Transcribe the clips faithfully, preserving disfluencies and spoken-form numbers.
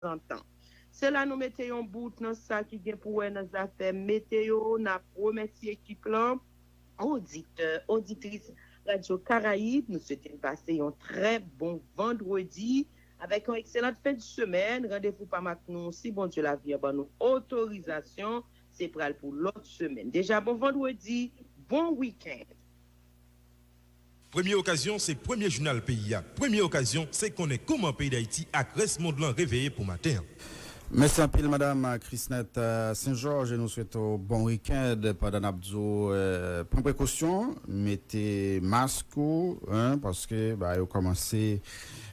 santan. Se la nou mete yon bout nan sa ki gen pou wè nan zafè meteo. N ap remèsye ekip lan, oditè, oditris Radyo Karayib. Nou swete n pase yon trè bon vandredi avèk yon ekselant fen de semèn. Randevou pa m ak nou, si Bondye lavi an ban nou otorizasyon, se pral pou lòt semèn. Deja bon vandredi, bon wikenn. Premye okazyon se premye jounal peyi a. Premye okazyon se konnen kouman peyi Dayiti ak rès mond lan reveye pou maten an. Mèsi anpil madanm Chrisnette Saint Georges, nou swete w bon wikenn pandan n ap di w pran prekosyon, mete mask ou, paske bagay yo kòmanse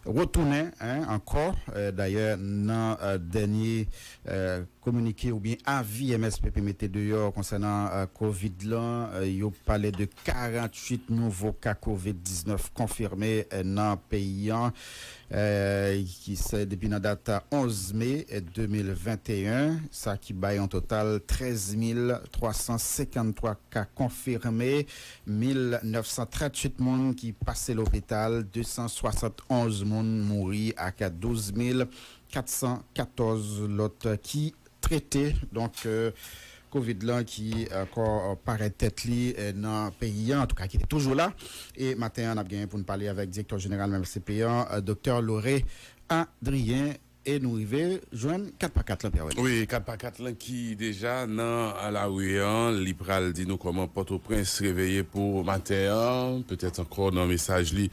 retounen ankò. Dayè nan dènye kominike oubyen avi M S P P mete deyò konsènan kovid lan, yo pale de karanntuit nouvo ka kovid diznèf konfime nan peyi an, ki se depi nan dat onz me de mil venteyen, sa ki bay yon total trèz mil twa san senkanntwa ka konfime, mil nèf san tranntuit moun ki pase lopital, de san swasantonz moun mouri ak douz mil kat san katòz lòt ki trete. Donk, kovid lan ki ankò parèt tèt li nan peyi an, antouka ki te toujou la. E maten an, n ap genyen pou n pale avèk direktè jeneral M S P P an, doktè Lauré Adrien. E nou rive jwenn kat pa kat lan, Pierre Wendel. Wi, kat pa kat lan ki deja nan lari an, li pral di nou kòman Pòtoprens reveye pou maten an. Petèt ankò nan mesaj li,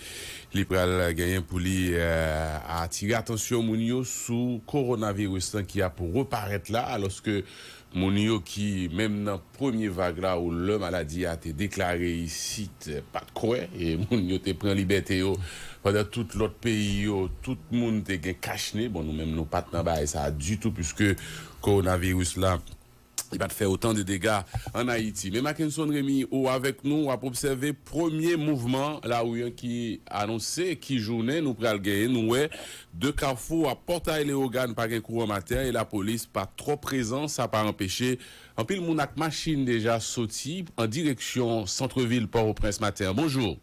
li pral genyen pou li atire atansyon moun yo sou kowonaviris lan ki ap reparèt la, alòske moun yo ki menm nan premye vag la ou lè maladi a te deklare isit pa t kwè, e moun yo te pran libète yo pandan tout lòt peyi yo, tout moun te gen kach ne. Bon, nou menm nou pa t nan bagay sa a ditou, piske kowonaviris la li pa t fè otan de dega ann Ayiti. Men Mackenson Remy, ou avèk nou, w ap obsève premye mouvman lari an ki anonse ki jounen nou pral genyen. Nou wè de kafou a Pòtay Leyogàn pa gen kouran maten an e lapolis pa twò prezan. Sa pa anpeche anpil moun ak machin deja soti an direksyon santrevil Pòtoprens maten an. Bonjou.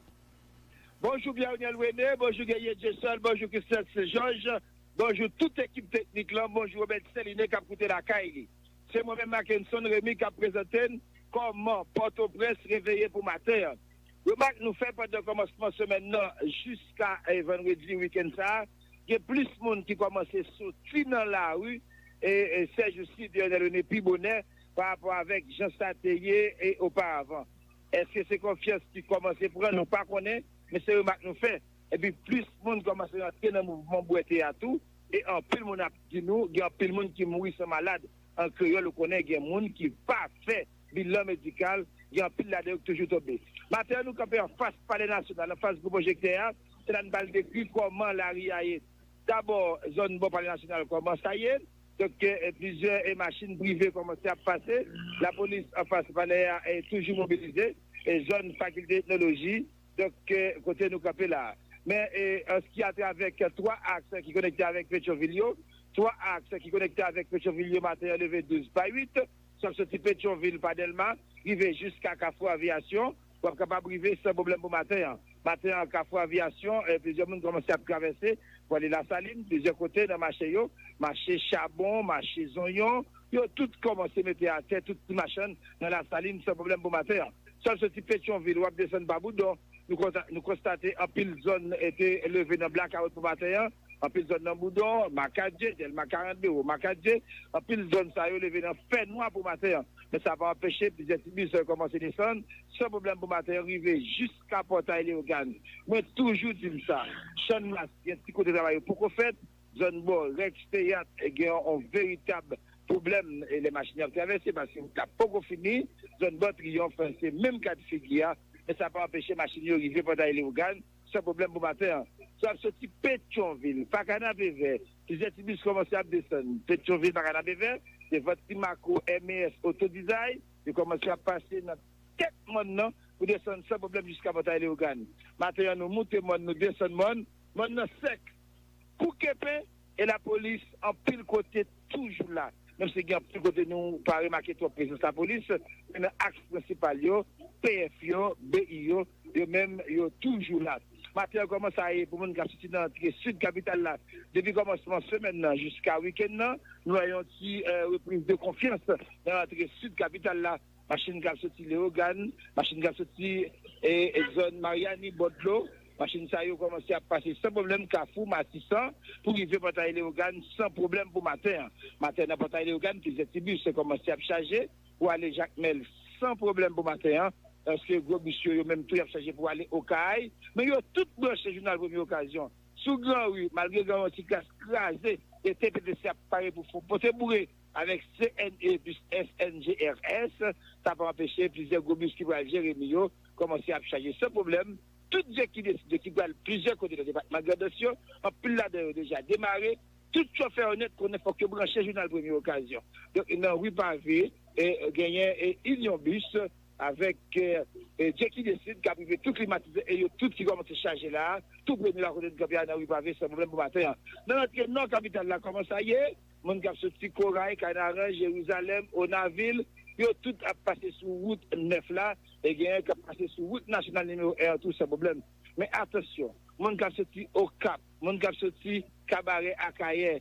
Bonjou Pierre Reniel René, bonjou Guerrier Dieuseul, bonjou Christelle Saint Georges, bonjou tout ekip teknik lan, bonjou Robert Celiné k ap koute lakay li. Se mwen menm Mackenson Remy k ap prezante n kòman Pòtoprens reveye pou maten an. Remak nou fè pandan kòmansman semèn nan jiska vandredi wikenn sa a, gen plis moun ki kòmanse soti nan lari e sèjousi Dionel René pi bonè pa rapò avèk jan sa te ye e oparavan. Èske se konfyans ki kòmanse pran? Nou pa konnen, men se remak nou fè. Epi plis moun kòmanse rantre nan mouvman bwè te a tou, e anpil moun ap di nou gen anpil moun ki mouri san malad. An kreyòl, ou konnen gen moun ki pa fè bilan medikal, gen anpil ladan yo ki toujou tonbe. Maten an, nou kanpe anfas Palè Nasyonal, anfas gwo pwojèktè a, se la n pral dekri kòman lari a ye. Dabò, zòn bò Palè Nasyonal kòman sa ye, donk plizyè machin prive kòmanse ap pase, lapolis anfas palè a toujou mobilize, e zòn fakilte etnoloji, donk kote nou kanpe la a. Men an ce qui a trait avèk twa aks ki konekte avèk Petyonvil yo, twa aks ki konekte avèk Petyonvil yo maten an leve douz pa uit, sa ap soti Petyonvil pa Dèlma, rive jiska Kafou Aviyasyon, w ap kapab rive san pwoblèm pou maten an. Maten an, Kafou Aviyasyon, plizyè moun kòmanse ap travèse pou ale Lasalin, plizyè kote nan mache yo, mache chabon, mache zonyon, yo tout kòmanse mete atè tout ti machann nan Lasalin san pwoblèm pou maten an. Sa ap soti Petyonvil, w ap desann pa Boudon, nou konstate anpil zòn te leve nan blakawout pou maten an, anpil zòn nan Boudon, Makadye, Dèlma karannde, Wo Makadye, anpil zòn sa yo leve nan fènwa pou maten an. Men sa pa anpeche plizyè ti bis kòmanse desann san pwoblèm pou maten an, rive jiska Pòtay Leyogàn. Mwen toujou di m sa, Channmas gen ti kote travay yo poko fèt, zòn bò Rèks Teyat gen yon veritab pwoblèm lè machin yo ap travèse paske wout la poko fini, zòn bò Triyonf se menm ka de figi a, men sa pa anpeche machin yo rive Pòtay Leyogàn san pwoblèm pou maten an. Sa ap soti Petyonvil, pa Kanapevè, plizyè ti bis kòmanse ap desann Petyonvil pa Kanapevè, devan Ti Mako M E S Auto Design, yo kòmanse ap pase nan tèt mòn nan pou desann san pwoblèm jiska Pòtay Leyogàn. Maten an, nou moute mòn, nou desann mòn, mòn nan sèk kou kenpen, e lapolis anpil kote toujou la. Menm si gen anpil kote nou pa remake twòp prezans lapolis, men nan aks prensipal yo, P F yo, B I yo, yo menm yo toujou la. Maten an, kòman sa ye pou moun k ap soti nan rantre sid kapital la? Depi kòmansman semèn nan jiska wikenn nan, nou wè yon ti eh, repriz de konfyans nan rantre sid kapital la. Machin k ap soti Leyogàn, machin k ap soti eh, zòn Maryani, Bòdlo, machin sa yo kòmanse ap pase san pwoblèm Kafou Matisan pou rive Pòtay Leyogàn san pwoblèm pou maten an. Maten nan Pòtay Leyogàn, plizyè ti bis kòmanse ap chaje pou ale Jakmèl san pwoblèm pou maten an, paske gwo bis yo, yo menm tou y ap chaje pou ale Okay, men yo tout branche jounal Premye Okazyon. Sou Granri, malgre gen yon ti kras kraze e T P T C ap pare pou fon pote boure avèk C N E bis S N G R S, sa pa anpeche plizyè gwo bis ki pral Jeremi yo kòmanse ap chaje san pwoblèm. Tout je ki deside ki pral plizyè kote nan depatman Grandans yo, anpil ladan yo deja demare. Tout chofè onèt konnen fòk yo branche jounal Premye Okazyon. Donk, nan ri Pave, e, genyen e, Union Bus avèk e, e, je ki deside k ap rive tou klimatize e yo tout ki kòmanse chaje la, tou premye la kote n kanpe a nan ri Pave san pwoblèm pou maten an. Nan rantre nò kapital la, kòman sa ye? Moun k ap soti Koray, Kanaran, Jerizalèm, Onavil, yo tout ap pase sou wout nèf la, e genyen k ap pase sou wout nasyonal nimewo en an tou san pwoblèm. Men atansyon, moun k ap soti Okap, moun k ap soti Kabarè Akayè,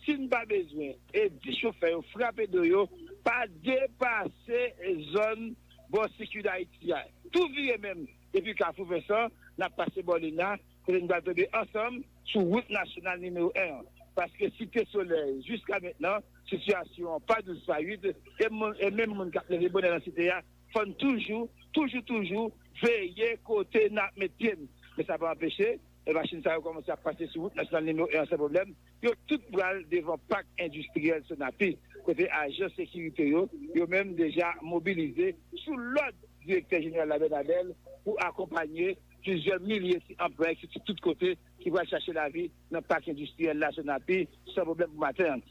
si n pa bezwen, e di chofè yo frape do yo, pa depase zòn bò Siki Dayiti a. Tou vire menm, depi Kafou Vensan, n ap pase bò Lena, kote n pral tonbe ansanm sou wout nasyonal nimewo en an. Paske Site Solèy, jiska mentnan, sitiyasyon an pa dous pa uit, e moun, e menm moun k ap leve bonè nan site a, fò n toujou, toujou, toujou veye kote n ap met pye n. Men sa pa anpeche, e machin sa yo kòmanse ap pase sou wout nasyonal nimewo en an san pwoblèm. Yo tout pral devan pak endistriyèl Sonapi, kote ajan sekirite yo, yo menm deja mobilize sou lòd direktè jeneral la Bènadèl pou akonpanye plizyè milye ti anplwaye ki soti tout kote ki pral chache lavi nan pak endistriyèl la Sonapi san pwoblèm pou maten an.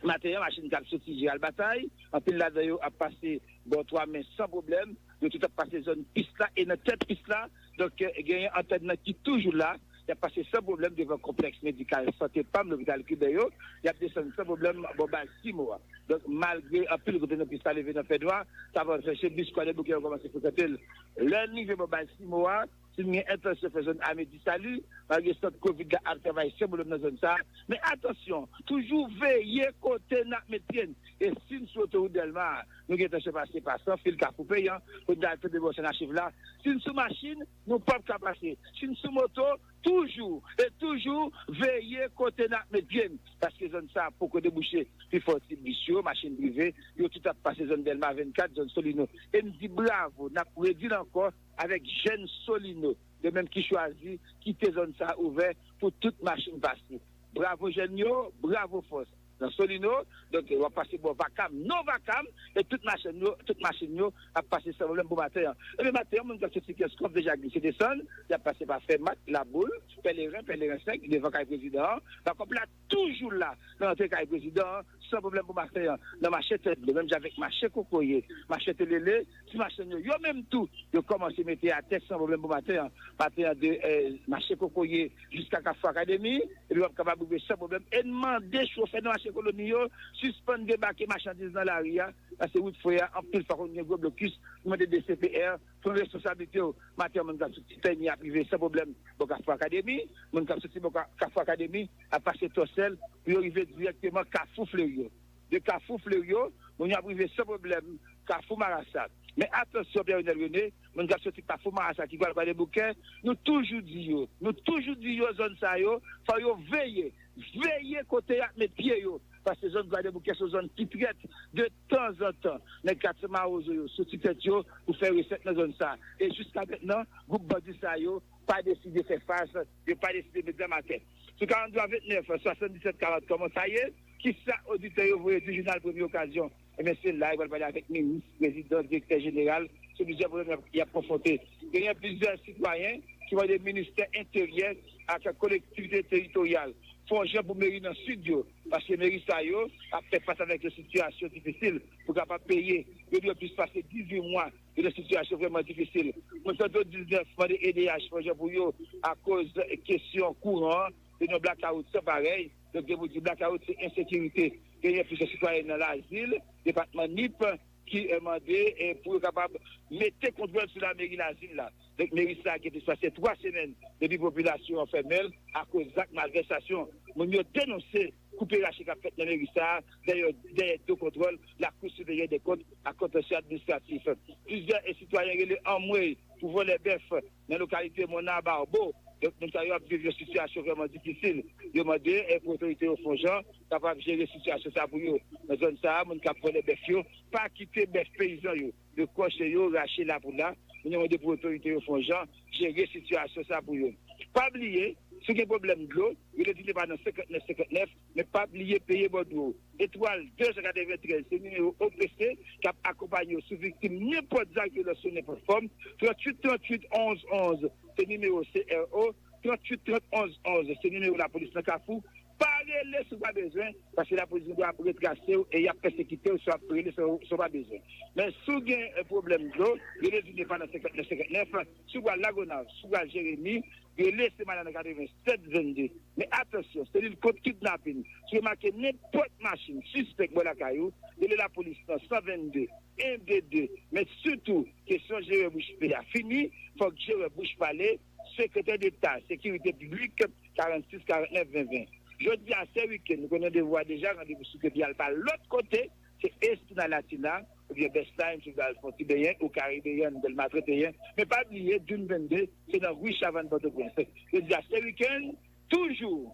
Maten an, machin k ap soti Jeral Batay, anpil ladan yo ap pase bò Twa Men san pwoblèm. Yo tout ap pase zòn pis la e nan tèt pis la, donk, eh, genyen antèn nan ki toujou la. Y ap pase san pwoblèm devan konplèks medikal Sante Pam, lopital Kiben yo. Y ap desann san pwoblèm bò Baltimo a. Donk, malgre anpil kote nan pis la leve nan fènwa, sa pa anpeche bis Kwadèboukè yo kòmanse frekante l. Lè n rive bò Baltimo a, si n gen entansyon fè zòn Ame di Sali, malgre sant Kovid la ap travay san pwoblèm nan zòn sa a. Men atansyon, toujou veye kote n ap met pye n. E si n sou otowout Dèlma a, nou gen entansyon pase pa Sanfil, Kafou Peyan, pou n ta al tonbe bò Sen Achiv la. Si n sou machin, nou p ap ka pase. Si n sou moto, toujou e toujou veye kote n ap met pye n. Paske zòn sa a poko debouche. Pifò ti bis yo, machin prive, yo tout ap pase zòn Dèlma vennkat, zòn Solino. E m di bravo, n ap redi l ankò, avèk jèn Solino, yo menm ki chwazi kite zòn sa a ouvè pou tout machin pase. Bravo jèn yo, bravo fòs. Nan Solino, donk, w ap pase bò Vakam, non Vakam, e tout machin yo, tout machin yo ap pase san pwoblèm pou maten an. Ebyen, maten an, moun k ap soti Kenskòf deja glise desann, y ap pase pa Fèmat, Laboul, Pèleren, Pèleren senk, devan kay prezidan an. Bakòp la toujou la, nan rantre kay prezidan an, san pwoblèm pou maten an. Nan mache Tèt Dlo, menm jan avèk mache Kokoye, mache Telele, ti machann yo, yo menm tou, yo kòmanse mete atè san pwoblèm pou maten an. Maten an, de eh, mache Kokoye jiska Kafou Akademi, epi w ap kapab rive san pwoblèm. E n mande chofè nan mache Koloni yo, sispann debake machandiz nan lari a, paske wout fre a, anpil fwa konn gen gwo blokis. Nou mande de C P R pran responsablite yo. Maten an, moun k ap soti Pènye ap rive san pwoblèm bò Kafou Akademi. Moun k ap soti bò Ka- Kafou Akademi ap pase Tòsèl pou yo rive dirèkteman Kafou Fleryo. De Kafou Fleryo, moun yo ap rive san pwoblèm Kafou Marasa. Men atansyon, Pierre Renel René, moun k ap soti Kafou Marasa ki pral Kwadèboukè, nou toujou di yo, nou toujou di yo zòn sa yo, fò yo veye, veye kote y ap met pye yo. Paske zòn Kwadèboukè se yon zòn ki trèt. De tanzantan, nèg Katye Mawozo yo soti tèt yo pou fè resèt nan zòn sa. E jiska mentnan, gwoup bandi sa yo pa deside fè fas, yo pa deside met zam atè. Sou karant twa vennèf, swasanndisèt karant, kòman sa ye? Kisa oditè yo voye di jounal Premye Okazyon? Ebyen, se la, yo pral pale avèk minis, prezidan, direktè jeneral, sou plizyè pwoblèm y ap, y ap konfwonte. Genyen plizyè sitwayen ki mande ministè enteryè ak kolektivite teritoryal fè yon jan pou meri nan sid yo, paske meri sa yo ap fè fas avèk yon sitiyasyon difisil pou kapab peye. Yo dwe plis pase dizuit mwa, yo nan sitiyasyon vrèman difisil. Mwen fè do diznèf mande E D H fè yon jan pou yo akoz kesyon kouran an, yo nan blakawout san parèy. Donk, gen pou di blakawout se ensekirite. Genyen plizyè sitwayen nan Lazil, depatman Nip, ki eh, mande eh, pou yo kapab mete kontwòl sou lameri Lazil la. Donk, meri sa a gen plis pase twa semèn depi popilasyon an fèmen l akoz zak malvèsasyon. Moun yo denonse koupe rache k ap fèt nan meri sa a dèyè, dèyè do kontwòl Lakou Siperyè dè Kont ak Kontansye Administratif. Plizyè sitwayen rele anmwe pou vòlè bèf nan lokalite Mona Barbo. Donk, moun sa yo ap viv yon sitiyasyon vrèman difisil. Yo mande, eh, pou otorite yo fè yon jan kapab jere sitiyasyon sa pou yo. Nan zòn sa a, moun k ap vòlè bèf yo pa kite bèf peyizan yo. Yo kòche yo, rache la pou la. Moun yo mande pou otorite yo fè yon jan jere sitiyasyon sa pou yo. Pa bliye, si w gen pwoblèm dlo, rele Dinepa nan senkant nèf senkant nèf, men pa bliye peye bòdwo. Etwal de san katreventrèz, se nimewo O P C k ap akonpanye w si w viktim nenpòt zak vyolans sou nenpòt fòm. Tranntuit tranntuit onz onz, se nimewo C R O. Tranntuit trant onz onz, se nimewo lapolis nan Kafou. Pa rele si w pa bezwen, paske lapolis gen dwa ap retrase w e y ap pèsekite w si w ap rele si w, si w pa bezwen. Men si w gen, eh, pwoblèm dlo, rele Dinepa nan senkant nèf senkant nèf. Si w pral Lagonav, si w pral Jeremi, rele Semana nan katrevennsèt vennde. Men atansyon, selil kont kidnapin. Si w remake nenpòt machin sispèk bò lakay ou, rele lapolis nan san vennde, en de de. Men sitou, kesyon jere bouch bè a fini, fòk jere bouch pale, Sekretè Deta, Sekirite Piblik, karannsis karannèf ven ven. Jodi a, se wikenn, nou konnen devwa deja, randevou sou ke pou y al pa lòt kote, se Estina Latina, oubyen Best Time, si w al fè yon ti benyen, ou Caribbean, Delma trannteyen. Men pa bliye, Dune vennde, se nan Rue Chavannes Pòtoprens. Jodi a, se wikenn, toujou,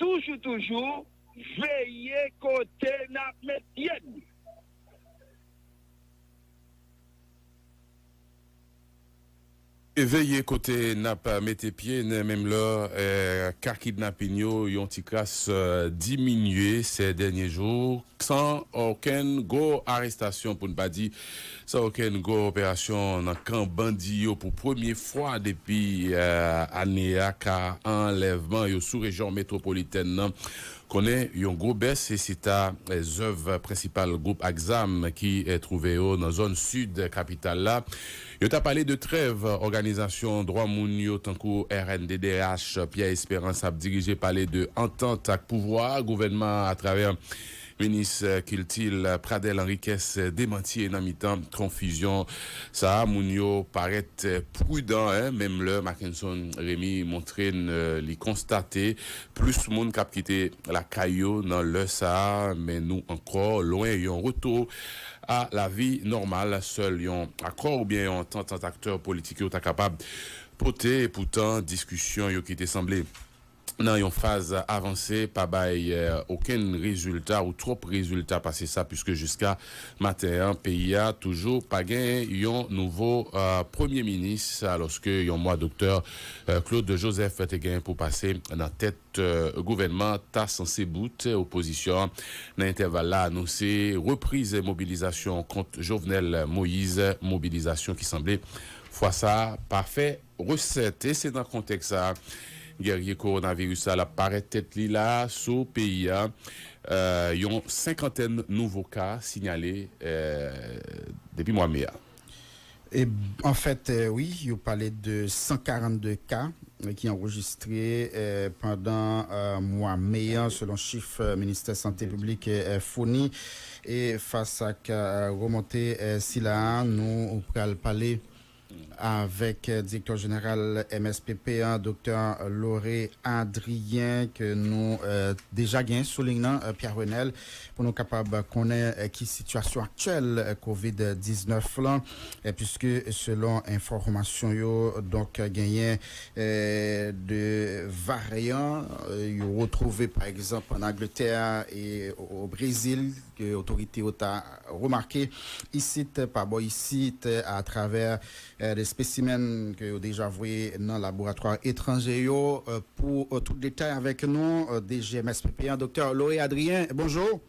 toujou, toujou, veye kote n ap met pye n. E veye kote n ap mete pye n, menm lè, eh, ka kidnapin yo yon ti kras, eh, diminye sè dènye jou, san okenn gwo arestasyon, pou n pa di san okenn gwo operasyon nan kan bandi yo pou premye fwa depi, eh, ane a. Ka anlèvman yo sou rejyon metwopolitèn nan konnen yon gwo bès, e se ta, eh, zèv prensipal gwoup ak zam ki, eh, twouve yo nan zòn sid kapital la. Yo ta pale de trèv, òganizasyon dwa moun yo tankou R N D D H, Pierre Espérance ap dirije, pale de antant ak pouvwa, gouvènman atravè minis, eh, kilti l, Pradel Henriquez, eh, demanti, e nan mitan konfizyon sa a, moun yo parèt, eh, pridan, en, menm lè Mackenson Remy montre n, eh, li konstate plis moun k ap kite lakay yo nan lè sa a, men nou ankò lwen yon retou a lavi nòmal. Sèl yon akò oubyen yon antant ant aktè politik yo ta kapab pote, epoutan, diskisyon yo ki te sanble nan yon faz avanse pa bay, eh, okenn rezilta ou twòp rezilta pase sa, piske jiska maten an, peyi a toujou pa gen yon nouvo, eh, premye minis, alòske yon mwa doktè, eh, Claude Joseph te gen pou pase nan tèt, eh, gouvènman ta sanse bout. Opozisyon an, nan entèval la, anonse repriz mobilizasyon kont Jovenel Moïse, mobilizasyon ki sanble fwa sa a pa fè resèt. E se nan kontèks sa a, gèrye kowonaviris la, l ap parèt tèt li la sou peyi a. Eh, yon senkantèn nouvo ka sinyale, eh, depi mwa me a. E, anfèt, eh, wi, yo pale de san karannde ka, eh, ki anrejistre, eh, pandan, eh, mwa me a, selon chif, eh, Ministè Sante Piblik, eh, founi. E fas ak, eh, remonte, eh, sila a, nou pral pale avèk, eh, direktè jeneral M S P P an, doktè Lauré Adrien, ke nou, eh, deja gen sou liy nan, eh, Pierre Renel, pou nou kapab konnen, eh, ki sitiyasyon aktyèl, eh, kovid diznèf lan, eh, piske selon enfòmasyon yo, donk, genyen, eh, de varyan, eh, yo retwouve, pa egzanp, ann Angletè e o, o Brezil, ke otorite yo ta remake isit, pa bò isit, atravè, eh, de spesimen ke yo deja voye nan laboratwa etranje yo. Eh, pou, eh, tout detay avèk nou, eh, D G M S P P an, doktè Lauré Adrien, bonjou.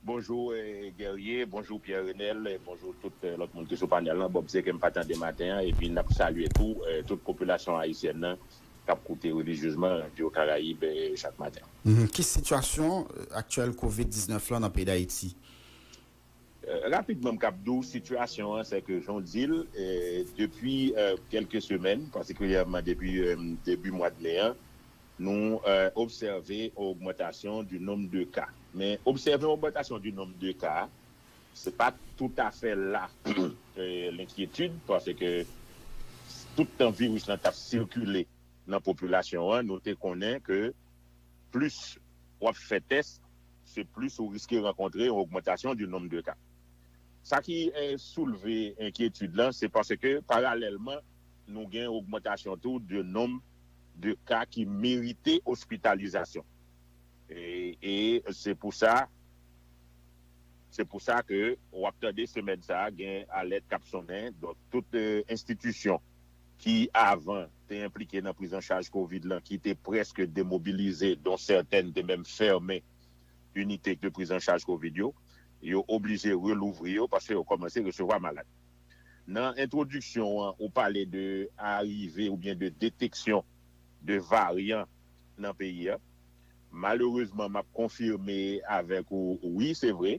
Bonjou, eh, Guerrier, bonjou Pierre Renel, eh, bonjou tout, eh, lòt moun ki sou panèl lan. Bon, se ke m pa tande maten an, epi n ap salye tou, eh, tout popilasyon ayisyèn nan k ap koute relijyezman Radio Caraïbe, eh, chak maten. Mhm. Ki sitiyasyon, eh, aktyèl kovid diznèf lan nan peyi Dayiti? Eh, rapidman, m k ap di w sitiyasyon an, se ke jan w di l, eh, depi, eh, kèlke semèn, patikilyèman depi, eh, debi mwa de me an, nou, eh, obsève yon ogmantasyon di nonb de ka. Men obsève yon ogmantasyon di nonb de ka, se pa toutafè la, eh, lenkyetid, paske tout tan viris lan t ap sikile nan popilasyon an, nou te konnen ke plis w ap fè tès, se plis ou riske rankontre yon ogmantasyon di nonb de ka. Sa ki eh, soulve enkyetid lan, se paske paralèlman, nou gen ogmantasyon tou de nonb de ka ki merite ospitalizasyon. E, e se pou sa, se pou sa ke w ap tande semèn sa a gen alèt k ap sonnen. Donk, tout eh, enstitisyon ki avan te enplike nan prizanchaj kovid lan, ki te prèske demobilize, dont sètèn te menm fèmen inite de prizanchaj kovid yo, yo oblije relouvri yo paske yo kòmanse resevwa malad. Nan entwodiksyon an, ou pale de arive oubyen de deteksyon de varyan nan peyi a. Malerezman, m ap konfime avèk ou, wi, se vre,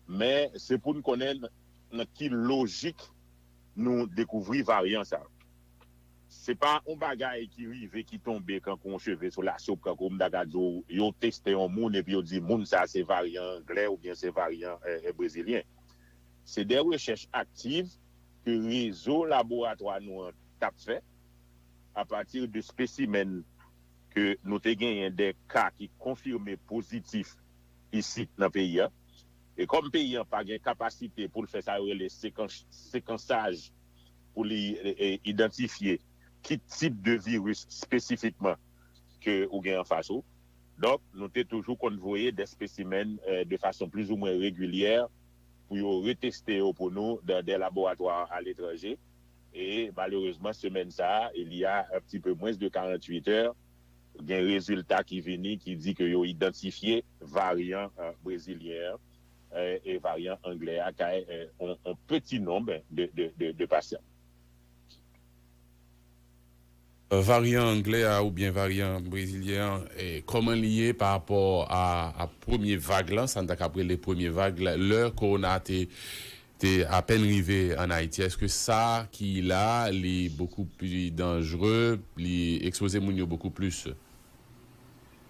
men se pou n konnen nan ki lojik nou dekouvri varyan sa yo. Se pa yon bagay ki rive, ki tonbe kankou yon cheve sou lasoup, kankou m ta ka di w, yo teste yon moun epi yo di moun sa se varyan anglè oubyen se varyan eh, eh, brezilyen. Se de rechèch aktif ke rezo laboratwa nou an t ap fè apati de spesimèn ke nou te genyen de ka ki konfime pozitif isit nan peyi a. E kòm peyi an pa gen kapasite pou l fè sa yo rele sekans, sekansaj pou li e, e, idantifye ki tip de viris espesifikman ke ou gen anfas ou. Donk, nou te toujou konn voye de spesimèn eh, de fason plizoumwen regilyè pou yo reteste yo pou nou dan de laboratwa aletranje. E malerezman, semèn sa a, il y a un petit peu moins de quarante-huit heures, gen rezilta ki vini ki di ke yo idantifye varyan eh, brezilyen an eh, e varyan anglè a kay eh, on, on peti nonb de, de, de, de pasyan. Varyan anglè a oubyen varyan brezilyen an, eh, kòman li ye pa rapò a, a premye vag lan, sa n ta kab rele premye vag la, lè kowona te, te apèn rive ann Ayiti? Èske sa ki la, li bokou pli danjre, li ekspoze moun yo bokou plis?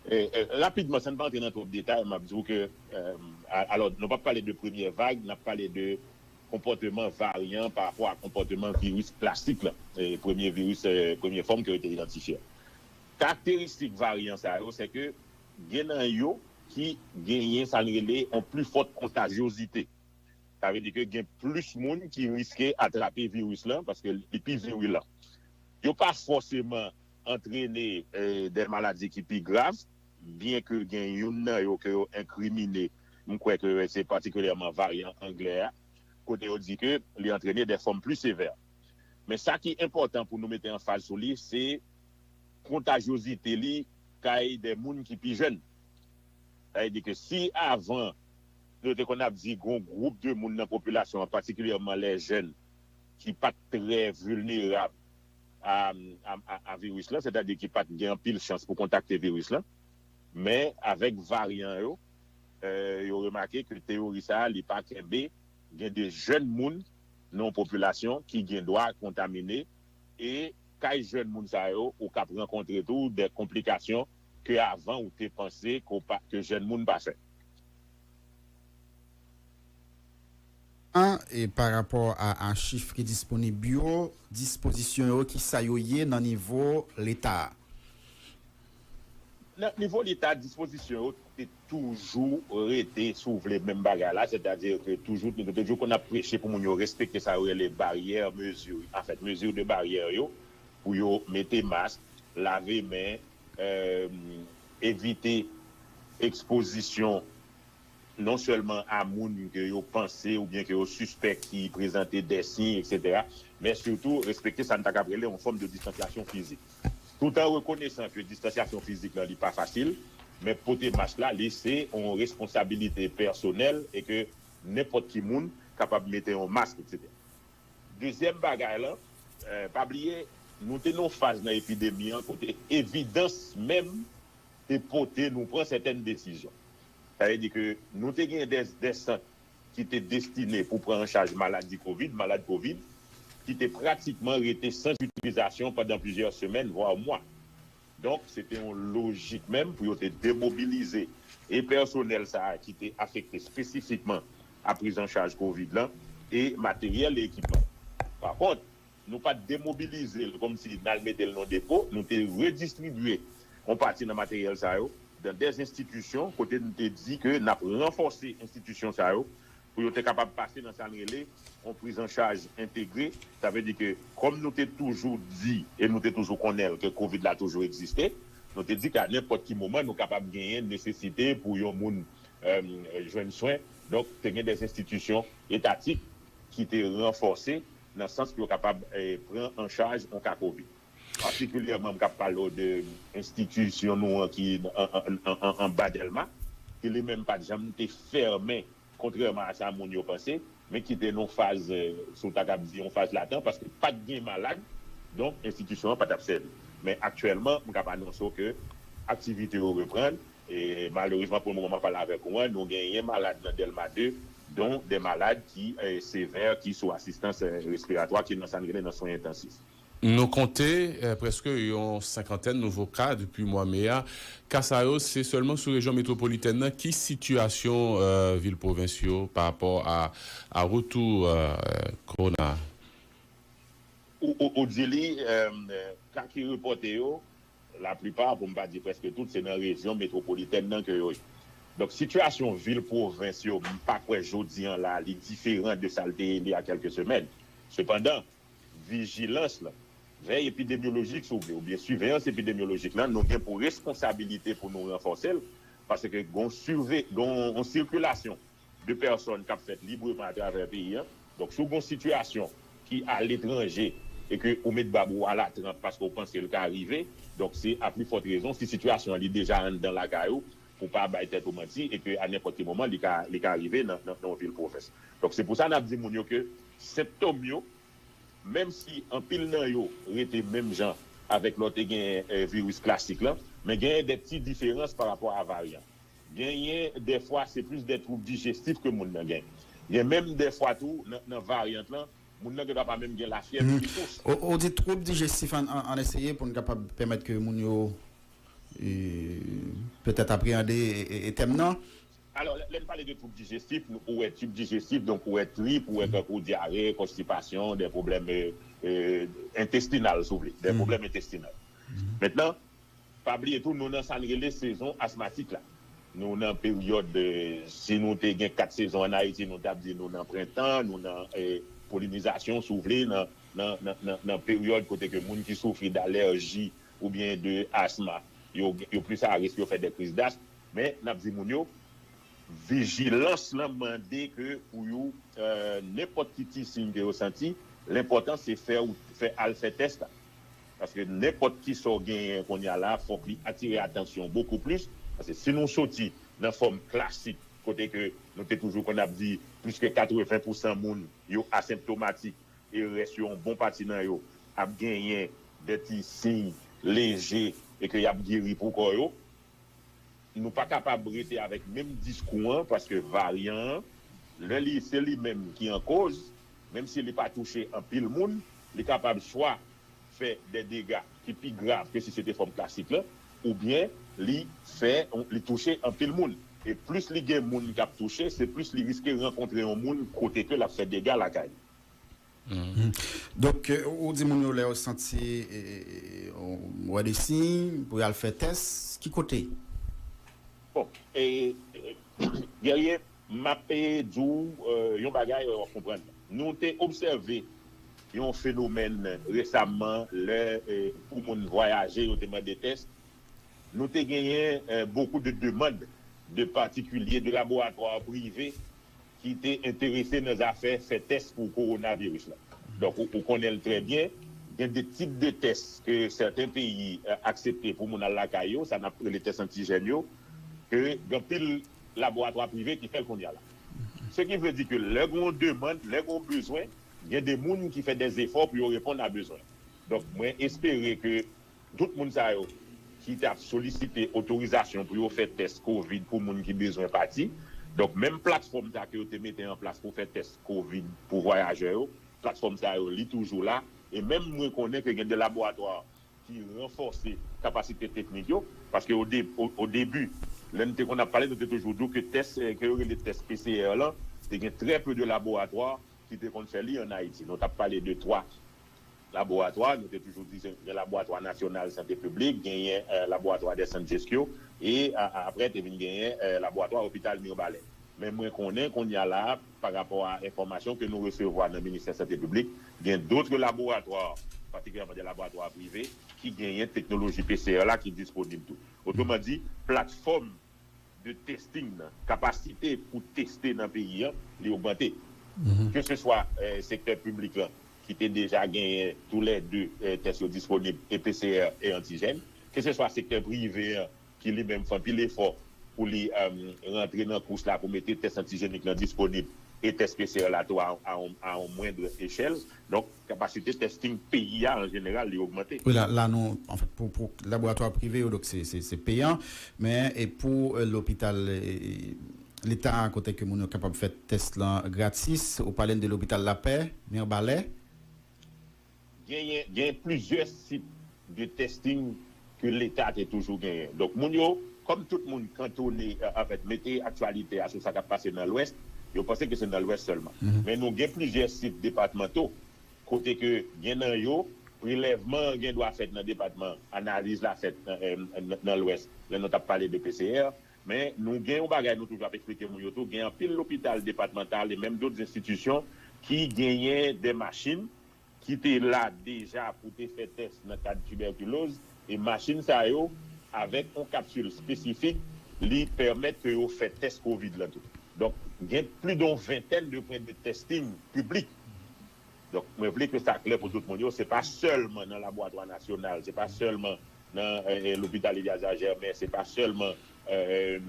E, e, rapidman, san n pa antre nan twòp detay, m ap di w ke, e, a- alò, nou p ap pale de premyè vag, n ap pale de konpòteman varyan pa rapò a konpòteman viris klasik lan, e, premye viris, e, premye fòm ke yo te idantifye. Karakteristik varyan sa yo, se ke gen nan yo ki genyen sa n rele yon pli fòt kontajyozite. Sa vle di ke gen plis moun ki riske atrape viris lan paske li pi virilan. Yo pa fòseman antrene eh, de maladi ki pi grav, byen ke gen youn nan yo ke yo enkrimine, m kwè ke se patikilyèman varyan anglè a, kote yo di ke li antrene de fòm pli sevè. Men sa ki enpòtan pou nou mete anfaz sou li, se kontajyozite li kay de moun ki pi jèn. Sa vle di ke si avan, nou te konn ap di gon gwoup de moun nan popilasyon an, patikilyèman lè jèn, ki pa t trè vilnerab a, a, a, a viris lan, sètadi ki pa t gen anpil chans pou kontakte viris lan. Men avèk varyan yo, eh, yo remake ke teyori sa a, li pa kenbe gen de jèn moun nan yon popilasyon ki gen dwa kontamine e kay jèn moun sa yo, ou k ap rankontre tou de konplikasyon ke avan ou te panse ke w pa, ke jèn moun pa fè. An, e pa rapò a, a chif ki disponib yo, dispozisyon yo, ki sa yo ye nan nivo Leta a? Nan nivo Leta, dispozisyon yo te toujou rete, si w vle, menm bagay la, sètadi ke toujou, nou te toujou konn ap preche pou moun yo respekte sa yo rele baryè mezi, anfèt, mezi de baryè yo, pou yo mete mask, lave men, eh, evite ekspozisyon non sèlman a moun ke yo panse oubyen ke yo sispèk ki prezante de siy, etsetera, men sitou respekte sa n ta kab rele yon fòm de distansyasyon fizik. Tout an rekonesan ke distansyasyon fizik lan li pa fasil, men pote mask la, li se yon responsabilite pèsonèl e ke nenpòt ki moun kapab mete yon mask, etsetera. Dezyèm bagay lan, eh, pa bliye, nou te nan yon faz nan epidemi an kote evidans menm te pote nou pran sètèn desizyon. Sa vle di ke nou te gen de, de sant ki te destine pou pran an chaj maladi kovid, malad kovid, ki te pratikman rete san itilizasyon pandan plizyè semèn, vwa mwa. Donk, se te yon lojik menm pou yo te demobilize e pèsonèl sa a ki te afekte espesifikman a prizanchaj kovid lan e materyèl e ekipman. Pa kont, Nou pa t demobilize l kòmsi n al mete l nan depo, nou te redistribye yon pati nan materyèl sa yo nan de enstitisyon kote nou te di ke n ap ranfòse enstitisyon sa yo pou yo te kapab pase nan sa n rele yon prizanchaj entegre. Sa vle di ke kòm nou te toujou di e nou te toujou konnen l ke kovid la toujou egziste, nou te di ke a nenpòt ki moman nou kapab genyen nesesite pou yon moun jwenn swen. Donk, te gen de enstitisyon etatik ki te ranfòse nan sans pou yo kapab pran an chaj yon ka kovid. Patikilyèman, m ka pale w de enstitisyon nou an ki anba Dèlma, ki li menm pa t janm te fèmen, kontrèman a sa moun yo panse, men ki te nan faz, si w ta kab di, yon faz latant, paske pa t gen malad, donk enstitisyon an pa t ap sèvi. Men aktyèlman, m kab anonse w ke aktivite yo reprann, e malerezman, pou le moman m ap pale avèk ou an, nou genyen malad nan Dèlma de, don de malad ki sevè, ki sou asistans respiratwa, ki nan sa n rele nan swen entansif. Nou konte prèske yon senkantèn nouvo ka depi mwa me a. Ka sa yo, se sèlman sou rejyon metwopolitèn nan. Ki sitiyasyon vil pwovens yo pa rapò a, a retou kowona? Ou, ou, ou di li, ka ki repòte yo, laplipa, pou m pa di prèske tout, se nan rejyon metwopolitèn nan ke yo ye. Donk, sitiyasyon vil pwovens yo, m pa kwè jodi an la, li diferan de sa l te ye li a kèlke semèn. Sepandan, vijilans lan, vèy epidemyolojik, si w vle, oubyen siveyans epidemyolojik lan, nou gen pou responsabilite pou nou ranfòse l, paske gon sivey, gon, gon sikilasyon de pèsòn k ap fèt libreman atravè peyi an. Donk, si w gon sitiyasyon ki aletranje e ke ou met bab ou alatranp paske w panse l ka rive, donk se a pli fòt rezon si sitiyasyon an li deja anndan lakay ou, pou w pa bay tèt ou manti e ke a nenpòt ki moman li ka, li ka rive nan, nan, nan yon vil pwovens. Donk, se pou sa n ap di moun yo ke senptòm yo, menm si anpil nan yo rete menm jan avèk lè w te gen viris klasik lan, men genyen de ti diferans pa rapò a varyan. Genyen dèfwa se plis de twoub dijestif ke moun nan gen. Gen menm dèfwa tou nan, nan varyant lan, moun nan gendwa pa menm gen lafyèv ni tous. Ou, ou di twoub dijestif, ann, ann, ann eseye pou n kapab pèmèt ke moun yo e, petèt apreyande e, e, e tèm nan. Alò, lè, lè n pale de twoub dijestif, nou, ou wè tib dijestif, donk ou wè trip, ou wè tankou dyare, konstipasyon, de pwoblèm e, e, entestinal, si w vle, de pwoblèm entestinal. Mentnan, pa bliye tou, nou nan sa n rele sezon asmatik la. Nou nan peryòd, e, si nou te gen kat sezon ann Ayiti, nou t ap di nou nan prentan, nou nan, e, polinizasyon, si w vle, nan, nan, nan, nan, nan peryòd kote ke moun ki soufri d alèji oubyen de asma, yo, yo plis a risk yo fè de kriz dasm. Men, n ap di moun yo, vijilans lan mande ke pou yo, e, nenpòt ki ti siy ke yo santi, lenpòtan se fè ou, fè al fè tès la. Paske nenpòt ki sa w genyen kounye a la, fòk li atire atansyon bokou plis. Paske si nou soti nan fòm klasik, kote ke nou te toujou konn ap di plis ke katreven pousan moun yo asenptomatik, e rès yo, yon bon pati nan yo, ap genyen de ti siy leje e ke y ap geri pou kò yo. Nou pa kapab rete avèk menm diskou an, paske varyan an, lè li, se li menm ki an koz, menm si li pa touche anpil moun, li kapab swa fè de dega ki pi grav ke si se te fòm klasik lan, oubyen li fè, li touche anpil moun. E plis li gen moun k ap touche, se plis li riske rankontre yon moun kote ke l ap fè dega lakay li. Donk, e, ou di moun yo lè yo santi, e, e, e, ou wè de siy pou y al fè tès, ki kote? Bon, e, e, Guerrier, m ap, e, di w, e, yon bagay, e, w ap konprann. Nou te obsève yon fenomèn resaman lè, e, pou moun vwayaje, yo te mande tès. Nou te genyen, e, bokou de demann de patikilye, de laboratwa prive ki te enterese nan zafè fè tès pou kowonaviris la. Donk, ou, ou konnen l trè byen, gen de tip de tès ke sèten peyi, e, aksepte pou moun al lakay yo, sa n ap rele tès antijèn yo, ke gen anpil laboratwa prive ki fè l kounye a la. Se ki vle di ke lè gen yon demann, lè gen yon bezwen, gen de moun ki fè de zefò pou yo reponn a bezwen. Donk, mwen espere ke tout moun sa yo ki t ap solisite otorizasyon pou yo fè tès kovid pou moun ki bezwen pati. Donk, menm platfòm sa ke yo te mete an plas pou fè tès kovid pou vwayajè yo, platfòm sa yo, li toujou la. E menm mwen konnen ke gen de laboratwa ki ranfòse kapasite teknik yo, paske o de-, o, o debi, lè n te konn ap pale, nou te toujou di w ke tès, e, ke yo rele tès P C R lan, te gen trè pe de laboratwa ki te konn fè li ann Ayiti. Nou t ap pale de twa laboratwa, nou te toujou di gen laboratwa nasyonal sante piblik, genyen laboratwa de San Jeskyo, e apre te vin genyen laboratwa lopital Mirbalè. Men mwen konnen kounye a la, pa rapò a enfòmasyon ke nou resevwa nan Ministè Sante Piblik, gen dòt laboratwa, patikilyèman de laboratwa prive, ki genyen teknoloji P C R la ki disponib tou. Otreman di, platfòm de testing nan, kapasite pou teste nan peyi an, li ogmante. Ke se swa sektè piblik lan, ki te deja genyen toulède tès yo disponib, e P C R e antijèn, ke se swa sektè prive an, ki li menm fè anpil efò pou li rantre nan kous la pou mete tès antijenik lan disponib e tès P C R la tou a yon mwendr echèl. Donk, kapasite testing peyi a an jeneral, li ogmante. Wi, la, la nou, anfèt, pou, pou laboratwa prive yo, donk se, se, se peyan, men e pou lopital leta, kote ke moun yo kapab fè tès lan gratis, ou pale n de lopital Lapè, Mirbalè? Genyen, gen plizyè sit de testing ke leta te toujou genyen. Donk, moun yo, kòm tout moun kantone, anfèt, mete aktyalite a sou sa k ap pase nan Lwès, yo panse ke se nan Lwès sèlman. Men nou gen plizyè sit depatmanto, kote ke gen nan yo, prelèvman an gen dwa fèt nan depatman, analiz la fèt nan, nan, nan Lwès, lè nou t ap pale de P C R. Men nou gen yon bagay nou toujou ap eksplike moun yo tou, gen anpil lopital depatmantal e menm dòt enstitisyon ki genyen de machin ki te la deja pou te fè tès nan kad tibèkiloz, e machin sa yo, avèk yon kapsil espesifik, li pèmèt ke yo fè tès kovid lan tou. Donk, gen plis de yon ventèn de pwen de testing piblik. Donk, mwen vle ke sa klè pou tout moun yo, se pa sèlman nan laboratwa nasyonal, se pa sèlman nan lopital Eliazar Germain, se pa sèlman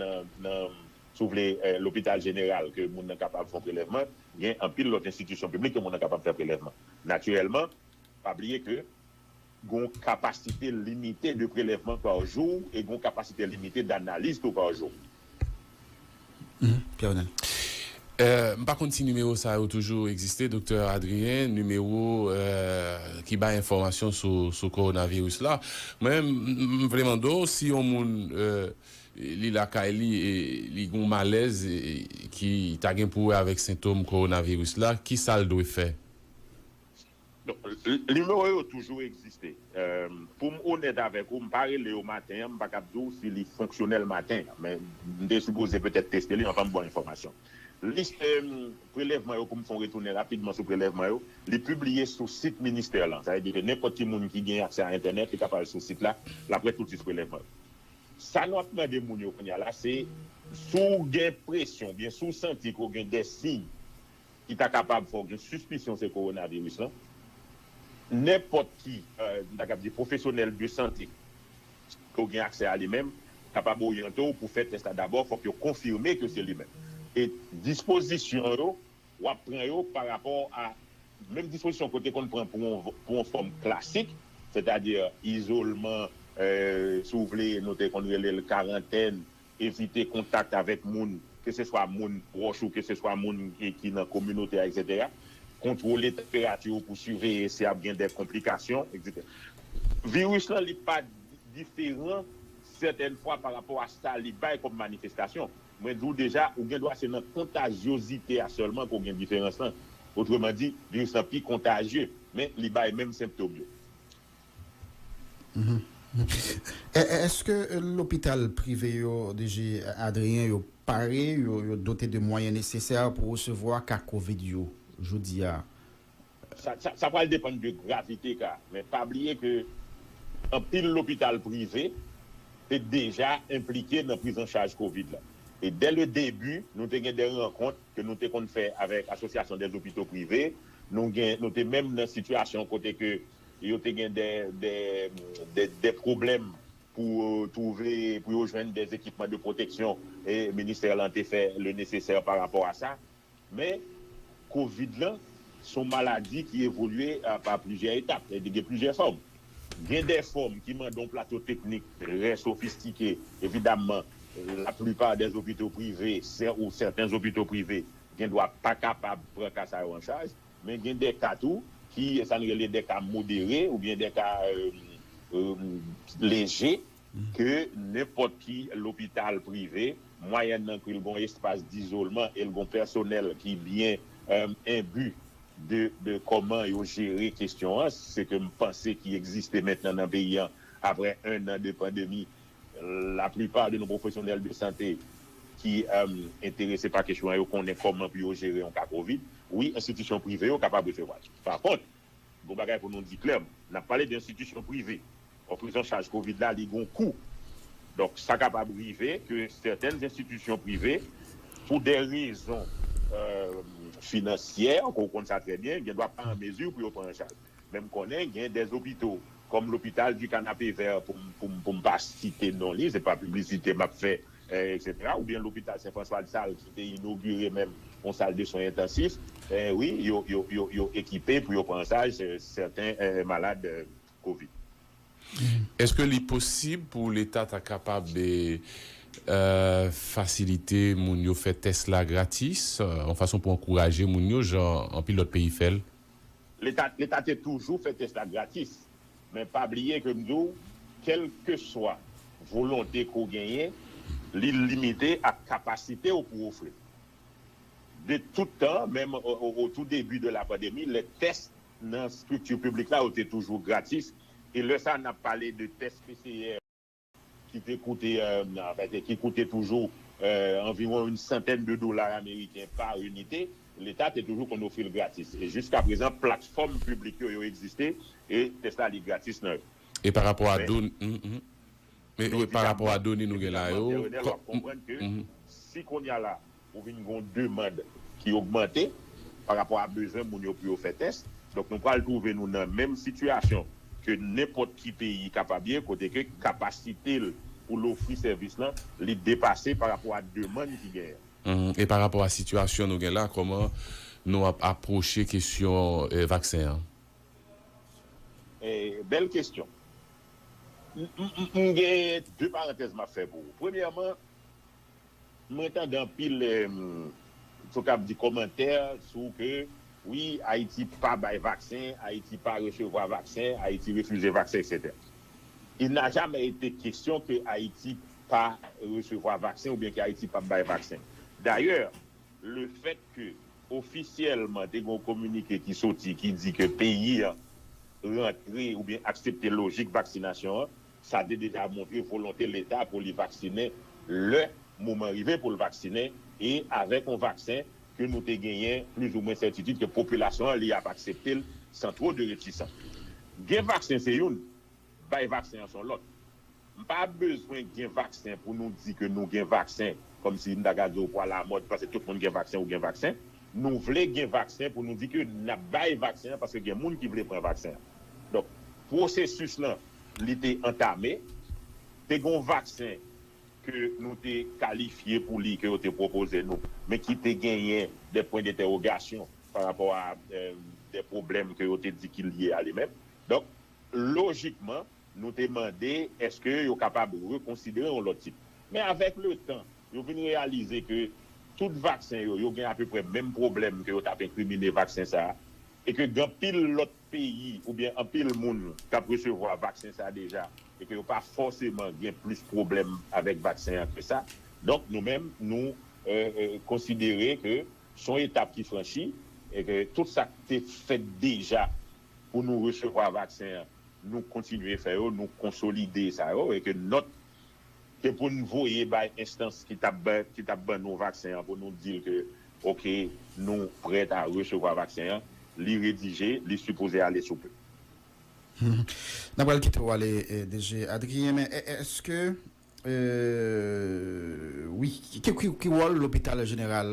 nan, nan, si w vle, lopital jeneral ke moun nan kapab fè yon prelèvman, gen anpil lòt enstitisyon piblik ke moun nan kapab fè prelèvman. Natirèlman, pa bliye ke gen yon kapasite limite de prelèvman pa jou e gen yon kapasite limite danaliz tou pa jou. Pierre Renel. M pa konn si nimewo sa yo toujou egziste, Doktè Adrien, nimewo ki bay enfòmasyon sou, sou kowonaviris la. Mwen, m vle mande w si yon moun li lakay li e li gen yon malèz ki ta gen pou wè avèk sentòm kowonaviris la, ki sa l dwe fè? Donk, nimewo yo toujou egziste. Pou m onèt avèk ou, m pa rele yo maten an, m pa kab di w si li fonksyonèl maten an, men m te sipoze petèt teste li anvan m ba w enfòmasyon. Lis prelèvman yo, pou m fè yon retounen rapidman sou prelèvman yo, li pibliye sou sit ministè lan. Sa vle di ke nenpòt ki moun ki gen aksè a entènèt, li ka pral sou sit la, l ap wè tout lis prelèvman yo. Sa nou ap mande moun yo kounye a la, se si w gen enpresyon oubyen si w santi ke w gen de siy ki ta kapab fè w gen sispisyon se kowonaviris lan, nenpòt ki, m ta kab di, pwofesyonèl de sante ke w gen aksè a li menm, kapab oryante w pou fè tès la dabò, fòk yo konfime ke se li menm. E dispozisyon yo, w ap pran yo pa rapò a menm dispozisyon ke w te konn pran pou yon, pou yon fòm klasik, sètadi izolman, si w vle, nou te konn rele l karantèn, evite kontak avèk moun, keseswa moun pwòch ou, keseswa moun ki, ki nan kominote a, etsetera. Kontwole tanperati w pou siveye si ap gen de konplikasyon, etsetera. Viris lan, li pa diferan sètèn fwa pa rapò a sa li bay kòm manifestasyon. Mwen di w deja, ou gen dwa se nan kontazyozite a sèlman ke w gen diferans lan. Otreman di, viris lan pi kontajye, men li bay menm senptòm yo. Èske lopital prive yo, D G Adrien, yo pare, yo, yo dote de mwayen nesesè pou resevwa ka kovid yo jodi a? Sa, sa, sa pral depann de gravite ka. Men pa bliye ke anpil lopital prive te deja enplike nan priz an chaj kovid la. E dè le debi, nou te gen de rankont ke nou te konn fè avèk Asosyasyon dè Zopito Prive. Nou gen, nou te menm nan sitiyasyon kote ke yo te gen de, de, de, de pwoblèm pou twouve, pou yo jwenn de ekipman de pwoteksyon, e ministè lan te fè le nesesè pa rapò a sa. Men, kovid lan, se yon maladi ki evolye pa plizyè etap, li gen plizyè fòm. Gen de fòm ki mande yon plato teknik trè sofistike, evidamman, laplipa de zopito prive, sè, ou sèten zopito prive, gen dwa pa kapab pran ka sa yo an chaj, men gen de ka tou ki, sa n rele de ka modere oubyen de ka leje, ke nenpòt ki lopital prive, mwayènnan ke l gen yon espas dizolman e l gen yon pèsonèl ki byen enbi de, de kòman yo jere kesyon an, se ke m panse ki egziste mentnan nan peyi an, apre en an de pandemi, laplipa de nou pwofesyonèl de sante ki um, enterese pa kesyon an, yo konnen kòman pou yo jere yon ka kovid. Wi, enstitisyon prive yo kapab resevwa l. Pa kont, gon bagay pou nou di klèman, n ap pale de enstitisyon prive. Bon, prizanchaj kovid la, li gon kou. Donk, sa kapab rive ke sètèn enstitisyon prive, pou de rezon euh, finansyè, ke w konn sa trè byen, gen dwa pa an mezi pou yo pran an chaj. Men m konnen gen de lopito, kòm lopital di Kanapevè, pou m- pou m- pou m pa site non li, se pa piblisite m ap fè, eh, etsetera, oubyen lopital Sen Franswa Lasal ki te inogire menm yon sal de swen entansif, eh, wi, yo, yo, yo, yo ekipe pou yo pran an chaj eh, sèten eh, malad eh, kovid. Èske li posib pou Leta ta kapab eh, euh, fasilite moun yo fè tès la gratis, euh, yon fason pou ankouraje moun yo, jan anpil lòt peyi fè l? Leta Leta te toujou fè tès la gratis. Men pa bliye ke m di w, kèlkeswa volonte ke w genyen, li limite ak kapasite w pou w ofri l. De tout tan, menm o, o, o tou debi de la pandemi, lè tès nan estrikti piblik la, yo te toujou gratis. E lè sa, n ap pale de tès P C R ki te koute, euh, anfèt, ki koute toujou euh, anviwon yon santèn de dola ameriken pa inite, Leta te toujou konn ofri l gratis. E jiska prezan, platfòm piblik yo, yo egziste, e tès la, li gratis nan yo. E pa rapò a done, mm, mm. E, e pa rapò a done nou gen la yo, w ap konprann ke si kounye a la, ou vin gen yon demann ki ogmante pa rapò a bezwen moun yo pou yo fè tès, donk nou pral twouve nou nan menm sitiyasyon ke nenpòt ki peyi kapab ye, kote ke kapasite l pou l ofri sèvis lan, li depase pa rapò a demann ki genyen. Mhm. E pa rapò a sitiyasyon nou gen la, kòman nou ap apwoche kesyon eh, vaksen an? Eh, bèl kesyon. M- m- m- M gen de parantèz m ap fè pou ou. Premyèman, mwen tande anpil, eh, sou k ap di kòmantè sou ke wi, Ayiti pa bay vaksen, Ayiti pa resevwa vaksen, Ayiti refize vaksen, etsetera. Il n'a jamais été question que Ayiti pa resevwa vaksen oubyen ke Ayiti p ap bay vaksen. Dayè, lefèt ke ofisyèlman te gen yon kominike ki soti ki di ke peyi an rantre oubyen aksepte lojik vaksinasyon an, sa te deja montre volonte Leta pou li vaksinen lè moman rive pou l vaksinen, e avèk yon vaksen ke nou te genyen plizoumwen sètitid ke popilasyon an li ap aksepte l san two de retisans. Gen vaksen se youn, bay vaksen an se yon lòt. M pa bezwen gen vaksen pou nou di ke nou gen vaksen, kòmsi m ta ka di w pwa lamòd, paske tout moun gen vaksen, ou gen vaksen. Nou vle gen vaksen pou nou di ke n ap bay vaksen an, paske gen moun ki vle pran vaksen an. Donk, pwosesis lan, li te antame. Te gen yon vaksen ke nou te kalifye pou li, ke yo te pwopoze nou, men ki te genyen de pwen de entèwogasyon pa rapò a eh, de pwoblèm ke yo te di ki lye a li menm. Donk, lojikman, nou te mande èske yo kapab rekonsidere yon lòt tit. Men avèk letan, yo vin reyalize ke tout vaksen yo, yo gen apeprè menm pwoblèm ke yo t ap enkrimine vaksen sa a, e ke gen anpil lòt peyi oubyen anpil moun k ap resevwa vaksen sa a deja, e ke yo pa fòseman gen plis pwoblèm avèk vaksen an ke sa. Donk, nou menm, nou eh, eh, konsidere ke se yon etap ki franchi, e ke tout sa k te fèt deja pou nou resevwa vaksen an, nou kontinye fè yo, nou konsolide sa yo, e ke nòt ke pou n voye bay enstans ki t ap ban, ki t ap ban nou vaksen an pou nou di l ke, oke, nou prèt a resevwa vaksen an, li redije, li sipoze ale sou pye. N ap pral kite w ale, eh, D G Adrien, men eh, èske Euh, wi, ki, ki, ki wòl lopital jeneral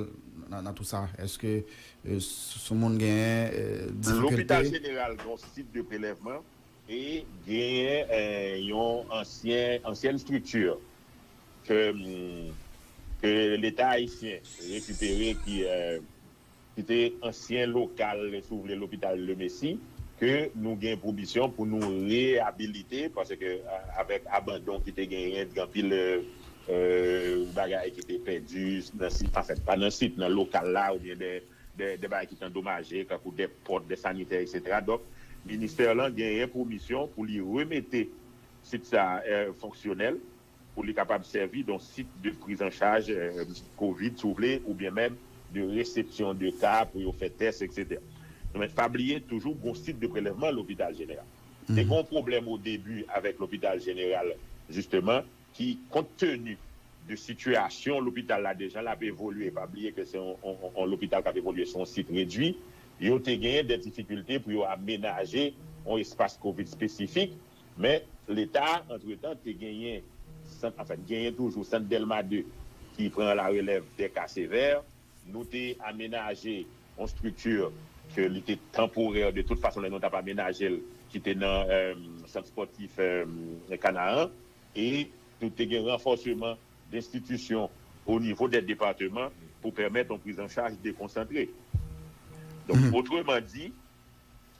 nan, nan tou sa? Èske euh, s- sou moun genyen euh, Lopital difikilte? Jeneral gen yon sit de prelèvman e genyen eh, yon ansyen, ansyèn estrikti ke, mm, ke Leta ayisyen rekipere ki, eh, ki te ansyen lokal, si w vle, lopital Lemesi, ke nou gen pou misyon pou nou reyabilite, paske eh, avèk abandon ki te genyen, gen anpil eh, eh, bagay ki te pèdi nan sit, anfen, pa nan sit, nan lokal la, oubyen de, de, de bagay ki te andomaje, kankou de pòt, de sanitè, etsetera. Donk, ministè lan genyen pou misyon pou li remete sit sa eh, fonksyonèl, pou li kapab sèvi de yon sit de prizanchaj eh, kovid, si w vle, oubyen menm de resepsyon de ka pou yo fè tès, etsetera. Men pa bliye, toujou gon sit de prelèvman lopital jeneral. Te gen yon pwoblèm o debi avèk lopital jeneral, jisteman, ki, kont teni de sitiyasyon lopital la, de jan l ap evolye, pa bliye ke se yon, yon, yon, yon lopital k ap evolye sou yon sit redui, yo te genyen de difikilte pou yo amenaje yon espas kovid espesifik, men Leta, antretan, te genyen sant, anfen, genyen toujou sant Dèlma de ki pran larelèv de ka sevè. Nou te amenaje yon estrikti ke li te tanporè, de tout fason, lè nou t ap amenaje l, ki te nan, eh, sant espòtif, eh, Kanaan, e nou te gen ranfòseman de enstitisyon o nivo dè depatman pou pèmèt yon prizanchaj dekonsantre. Donk, otreman di,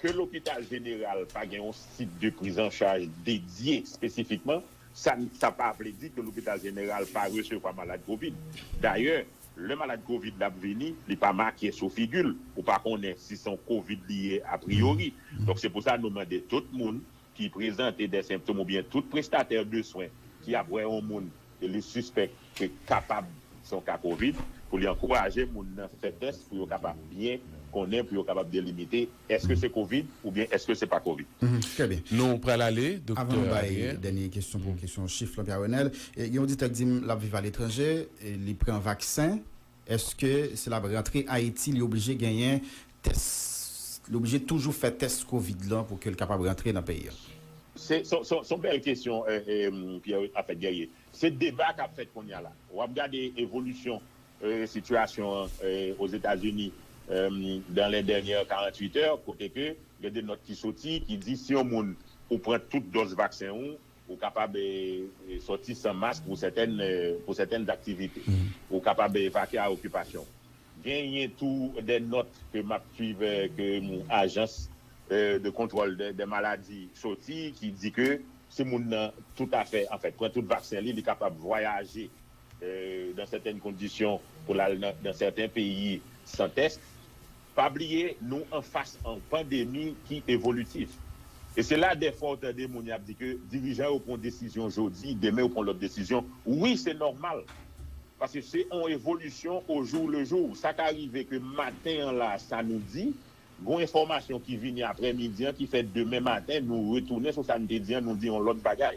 ke lopital jeneral pa gen yon sit de prizanchaj dedye espesifikman, sa, sa pa vle di ke lopital jeneral pa resevwa malad kovid. Dayè, lè malad kovid la ap vini, li pa make sou figi l. Ou pa konnen si se yon kovid li ye apriyori. Donk, se pou sa nou mande tout moun ki prezante de sentòm oubyen tout prestatè de swen ki ap wè yon moun ke li sispèk ke kapab se yon ka kovid, pou li ankouraje moun nan fè tès pou yo kapab byen konnen, pou yo kapab delimite èske se kovid oubyen èske se pa kovid. Mhm, trè byen. Nou pral ale, Doktè Adrien. Avan nou bay dènye kesyon pou kesyon chif lan, Pierre Renel, e, gen yon oditè ki di m l ap viv aletranje, e, li pran vaksen, èske si l ap rantre Ayiti, li oblije genyen tès, li oblije toujou fè tès kovid lan pou ke l kapab rantre nan peyi a? Se se- se- se yon bèl kesyon, eh, eh, Pierre, anfèt, Guerrier. Se deba k ap fèt kounye a la. W ap gade evolisyon, eh, sitiyasyon an, eh, Ozetazini, eh, dans les dernières quarante-huit heures, kote ke gen de nòt ki soti, ki di si yon moun ou pran tout dòz vaksen ou, ou kapab, eh, eh, sòti san mask pou sètèn, eh, pou sètèn aktivite. Ou kapab, eh, evakye a okipasyon. Genyen tou de nòt ke m ap swiv, eh, ke, mm, ajans, eh, de kontwòl de, de maladi soti, ki di ke si moun nan toutafè, anfèt, pran tout vaksen li, li kapab vwayaje, eh, dans certaines conditions pou l al nan, dans certains pays sans test. Pa bliye, nou anfas an pandemi ki evolitif. E se la, dèfwa, ou tande moun y ap di ke dirijan yo pran desizyon jodi, demen yo pran lòt desizyon. Wi, se nòmal. Paske se yon evolisyon au jour le jour. Sa ka rive ke maten an la, sa nou di, gon enfòmasyon ki vini aprèmidi an ki fè demen maten, nou retounen sou sa n te di an, nou di yon lòt bagay.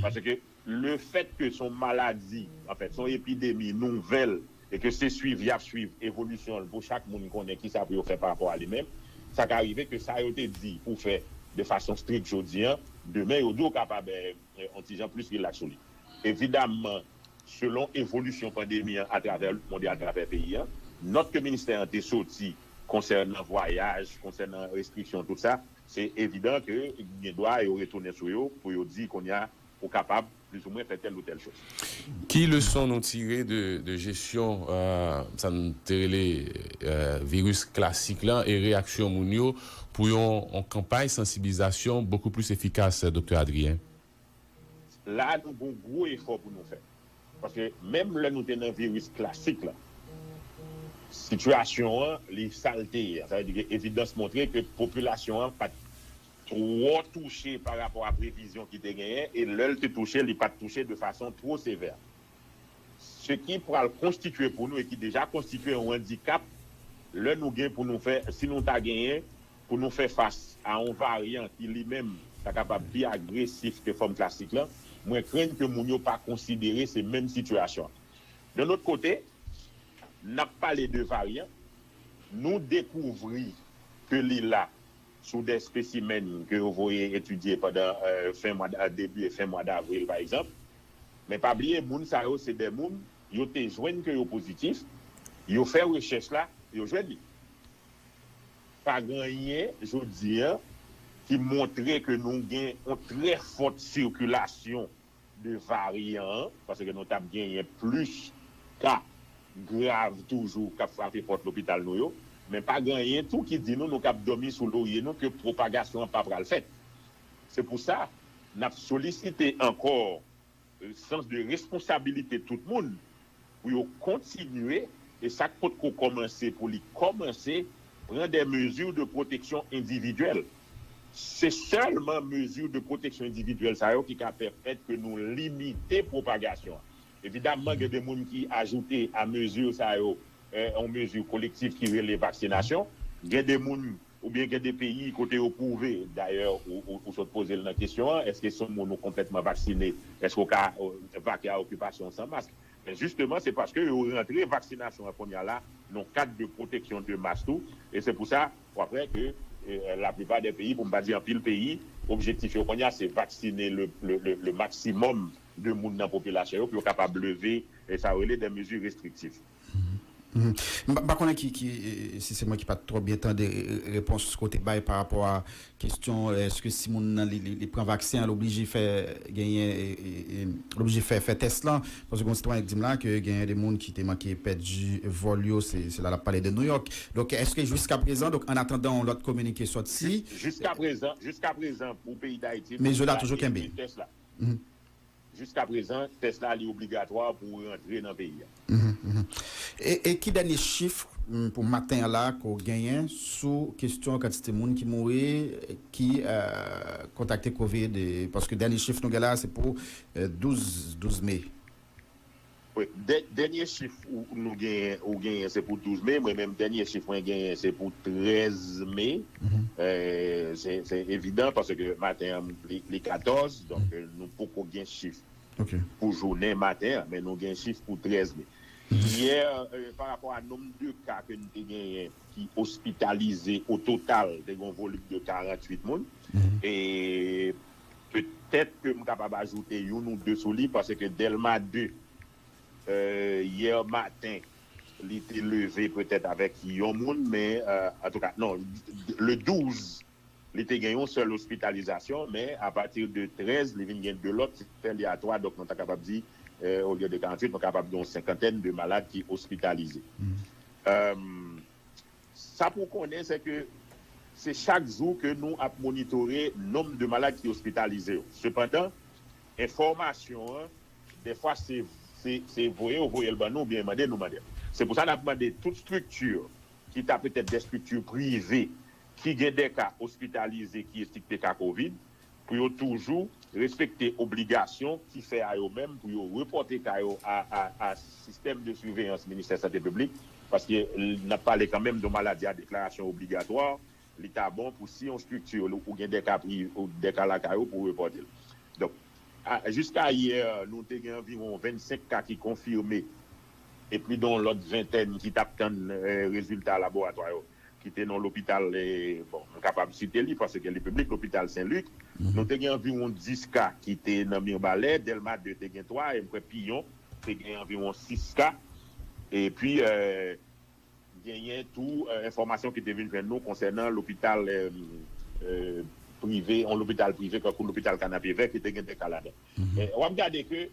Paske le fèt ke se yon maladi, anfèt, se yon epidemi nouvèl, e ke se swiv y ap swiv evolisyon l pou chak moun konnen kisa pou yo fè pa rapò a li menm, sa ka rive ke sa yo te di pou fè de fason strik jodi an, demen yo di w kapab, eh, eh, yon ti jan plis rilaks sou li. Evidamman, selon evolisyon pandemi an atravè lemonn e atravè peyi an, nòt ke ministè an te soti konsènan vwayaj, konsènan restriksyon, tout sa, se evidan ke gen dwa yo retounen sou yo pou yo di kounye a ou kapab plizoumwen fè tèl ou tèl choz. Ki leson nou tire de, de jesyon, eh, sa n te rele, eh, viris klasik lan e reyaksyon moun yo pou yon, yon kanpay sansibilizasyon bokou plis efikas, Doktè Adrien? La, nou gon gwo efò pou nou fè. Paske menm lè nou te nan viris klasik la, sitiyasyon an, li sa l te ye. Sa vle di ke evidans montre ke popilasyon an pa t twò touche pa rapò a previzyon ki te genyen, e lè l te touche, li pa t touche de fason twò sevè. Se ki pral konstitye pou nou e ki deja konstitye yon andikap, lè nou gen pou nou fè, si nou ta genyen, pou nou fè fas a yon varyan ki li menm ta kapab pi agresif ke fòm klasik lan, mwen krenn ke moun yo pa konsidere se menm sitiyasyon an. De lòt kote, n ap pale de varyan, nou dekouvri ke li la sou de espesimenn ke yo voye etidye pandan, eh, fen mwa, debi e fen mwa davril, pa egzanp. Men pa bliye, moun sa yo, se de moun, yo te jwenn ke yo pozitif, yo fè rechèch la, yo jwenn li. Pa gen anyen, jodi an, ki montre ke nou gen yon trè fòt sikilasyon de varyan an, paske nou t ap genyen plis ka grav toujou k ap frape pòt lopital nou yo, men pa gen anyen tou ki di nou nou k ap dòmi sou lorye nou ke pwopagasyon an pa pral fèt. Se pou sa, n ap solisite ankò, eh, sans de responsabilité tout moun pou yo kontinye, e sa k potko kòmanse pou li kòmanse, pran de mezi de pwoteksyon endividyèl. Se sèlman mezi de pwoteksyon endividyèl sa yo ki ka pèmèt ke nou limite pwopagasyon an. Evidamman, gen de moun ki ajoute a mezi sa yo, eh, yon mezi kolektif ki rele vaksinasyon. Gen de moun Oubyen gen de peyi kote yo pwouve, dayè, ou, ou, ou sot poze l nan kesyon an, èske se yon moun ou konplètman vaksine, èske w ka, euh, vake a okipasyon w san mask? Men jisteman, se paske yo rantre vaksinasyon an kounye a la nan kad de pwoteksyon de mas tou, e se pou sa, w ap wè ke, euh, laplipa de peyi, pou m pa di anpil peyi, objektif yo kounye a, se vaksine le, le, le, le maksimòm de moun nan popilasyon yo, pou yo kapab leve, e sa yo rele de mezi restriktif. Mhm. M pa- m pa konnen ki, ki, eh, si se mwen ki pa t twò byen tande, eh, repons kote bay pa rapò a kesyon, eh, èske si moun nan li, li, li pran vaksen an, l oblije fè genyen, eh, eh, eh, l oblije fè, fè tès lan? Paske gon sitwayen ki di m la ke genyen de moun ki te manke pèdi vòl yo, se, se la l ap pale de New York. Donk, èske jiska prezan, donk, an atandan yon lòt kominike sòti, Jiska prezan, jiska prezan, pou peyi Dayiti, mezi la toujou kenbe. Tès la. Jiska prezan, tès la li obligatwa pou w rantre nan peyi a. E, e ki dènye chif, mm, pou maten an la ke w genyen sou kesyon kantite moun ki mouri, ki, eh, kontakte kovid, e, paske dènye chif nou gen la se pou, eh, douz, douz me? Wi, dè- dènye chif ou- nou genyen, ou genyen se pou douz me, mwen menm dènye chif mwen genyen se pou trèz me. Eh, se se evidan paske maten an li, li katòz, donk, eh, nou poko gen chif Ok. Pou jounen maten an, men nou gen chif pou trèz me. Yè, eh, pa rapò a nonb de ka ke nou te genyen ki ospitalize o total, te gen yon volim de karanntuit moun. E petèt ke m kapab ajoute youn ou de sou li, paske Dèlma de, eh, yè maten, li te leve petèt avèk yon moun, men, eh, antouka, non, le douz, li te gen yon sèl ospitalizasyon, men apati de trèz, li vin gen de lòt, se fè li a twa, donk nou ta kapab di, eh, olye de karanntuit, nou kapab gen yon senkantèn de malad ki ospitalize. Eh, sa pou w konnen, se ke se chak jou ke nou ap monitore nonb de malad ki ospitalize yo. Sepandan, enfòmasyon an, dèfwa se, se, se voye yo voye l ban nou, oubyen mande nou mande l. Se pou sa n ap mande tout estrikti ki ta petèt de estrikti prive ki gen de ka ospitalize ki estrikte ka kovid, pou yo toujou respekte obligasyon ki fè a yo menm pou yo repòte ka yo a, a, a sistèm de siveyans Ministè Sante Piblik, paske n ap pale kanmenm de maladi a deklarasyon obligatwa, li ta bon pou si yon estrikti ou gen de ka pri, ou de ka lakay ou pou repòte l. Donk, a, jiska yè, nou te gen anviwon vennsenk ka ki konfime. Epi gen yon lòt ventèn ki t ap tann, eh, rezilta laboratwa yo, ki te nan lopital, eh, bon, m kapab site li paske li piblik, lopital Sen Lik. Nou te gen anviwon dis ka ki te nan Mibalè, Dèlma de te gen twa, e m kwè Piyon te gen anviwon sis ka. Epi, eh, genyen tou, eh, enfòmasyon ki te vin jwenn nou konsènan lopital, eh, eh, prive, yon lopital prive, kankou lopital Kanapyevè, ki te gen de ka ladan. Men w ap gade ke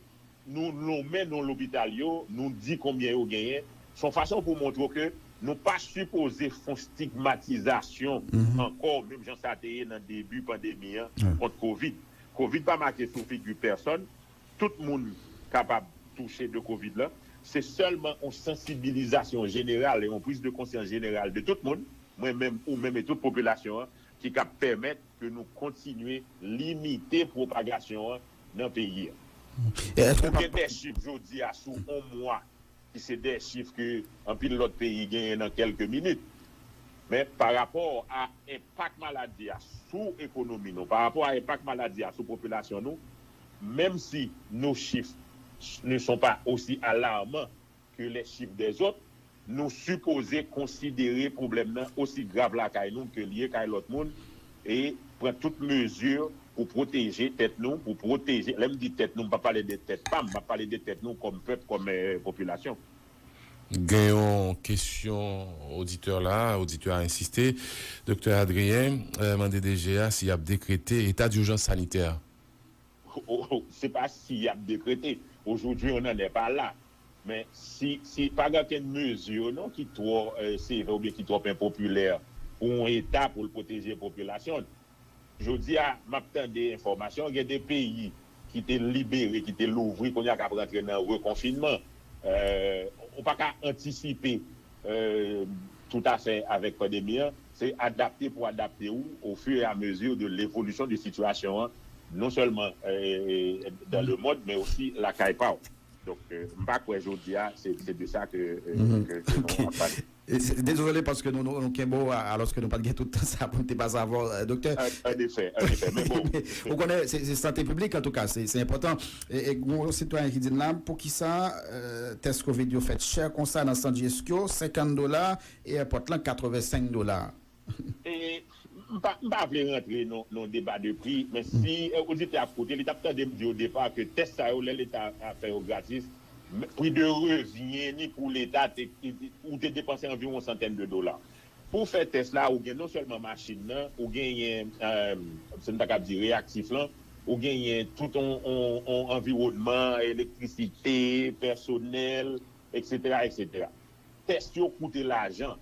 nou nonmen non lopital yo, nou di konbyen yo genyen, se yon fason pou montre w ke nou pa sipoze fè yon stigmatizasyon ankò, menm jan sa te ye nan debi pandemi an kont kovid. Kovid pa make sou figi pèsonn, tout moun kapab touche de kovid la. Se sèlman yon sansibilizasyon jeneral e yon priz de konsyans jeneral de tout moun, mwen menm, ou menm e tout popilasyon an, ki kab pèmèt ke nou kontinye limite pwopagasyon an nan peyi a. Ou gen de chif jodi a sou yon mwa, ki se de chif ke anpil lòt peyi genyen nan kèlke minit. Men pa rapò a enpak maladi a sou ekonomi nou, pa rapò a enpak maladi a sou popilasyon nou, menm si nos chiffres ne sont pas aussi alarmants que les chiffres des autres, nou sipoze konsidere pwoblèm nan osi grav lakay nou ke l ye kay lòt moun, e pran tout mezi pou pwoteje tèt nou, pou pwoteje, lè m di tèt nou, m pa pale de tèt pa m, m ap pale de tèt nou kòm pèp, kòm, eh, popilasyon. Gen yon kesyon oditè la, oditè a ensiste. Doktè Adrien, eh, mande D G a si y ap dekrete eta dijans sanitè. Se pa si y ap dekrete. Aujourd'hui, on n'en est pas là. Men si, si pa gen okenn mezi non ki twò, eh, sevè oubyen ki twò enpopilè pou yon eta pou l pwoteje popilasyon l. Jodi a, m ap tande enfòmasyon, gen de peyi ki te libere, ki te louvri, kounye a k ap rantre nan rekonfinman. Eh, ou pa ka antisipe, eh, toutafè avèk pandemi an, se adapte pou adapte ou au fur et à mesure de l'évolution de sitiyasyon an, non sèlman, eh, dans le monde, men osi lakay pa w. Donk, eh, m pa kwè jodi a, se, se de sa ke, eh, ke, ke nou ap pale. E, se- Dezole paske nou, nou, nou kenbe w, alòske nou pa t gen tout tan sa pou n te pase avè w, doktè. An, an efè, an efè. Men bon. Ou konnen, se, se sante piblik, antouka, se, se enpòtan. E, e yon sitwayen ki di n la, poukisa euh, tès kovid yo fèt chè konsa nan Sant Jesco, senkant dola, e èpòt lan, katrevensenk dola. E, m pa, m pa vle rantre nan nan deba de pri, men si euh, oditè ap koute, li t ap tande m di o depa ke tès sa yo, lè Leta ap fè yo gratis, pri de revyen ni pou Leta, te, ou te depanse anviwon yon santèn de dola. Pou w fè tès la, ou gen non sèlman machin nan, ou genyen, euh, se m ta kab di, reyaktif lan, ou genyen tout yon, yon, yon anviwònman, elektrisite, pèsonèl, eksetera, eksetera. Tès yo koute lajan.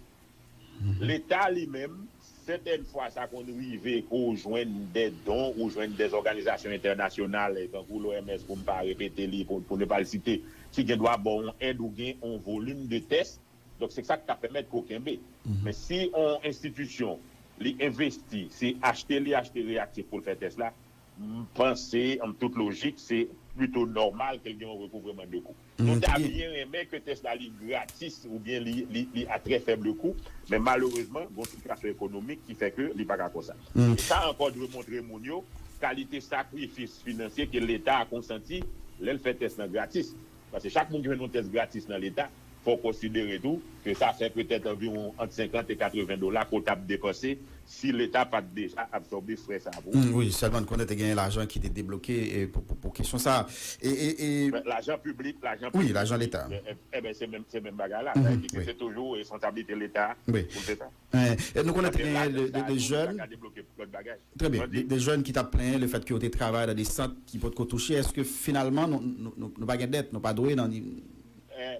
Leta li menm, sètèn fwa sa konn rive ke w jwenn de don, ou jwenn de òganizasyon entènasyonal, tankou l'O M S, pou m pa repete li, pou, pou ne pa l site, ki gen dwa ba w yon èd ou gen yon volim de tès. Donk, se sa k ap pèmèt ke w kenbe. Men si yon enstitisyon, li envesti, se achte li achte reyaktif pou l fè tès la, m panse, an tout lojik, se plito nòmal ke l gen yon rekouvreman de kou. Nou ta byen renmen ke tès la li gratis oubyen li, li, li a trè fèb kou, men malerezman, gen yon sitiyasyon ekonomik ki fè ke li pa ka konsa. E sa ankò dwe montre moun yo kalite sakrifis finansye ke Leta a konsanti lè l fè tès lan gratis. Paske chak moun ki jwenn yon tès gratis nan Leta, fò w konsidere tou ke sa fè petèt anviwon ant senkant e katreven dola ke w t ap depanse si Leta pa t deja absòbe frè sa a pou ou. Wi, sèlman n konnen te genyen lajan ki te debloke e, pou, pou, pou kesyon sa a. E, e, e, Men lajan piblik, lajan wi, piblik, lajan Leta. E, e, e ben, se menm, se menm bagay la. Sa vle di ke se toujou responsablite Leta pou l fè sa. E, e nou konnen te genyen de, de, de jèn. Leta ka debloke lòt bagay. Trè byen. De, de jèn ki t ap plenyen le fèt ke yo te travay nan de sant ki potko touche. Èske finalman nou, nou, nou, nou pa gen dèt, nou pa dwe nan ni- Eh,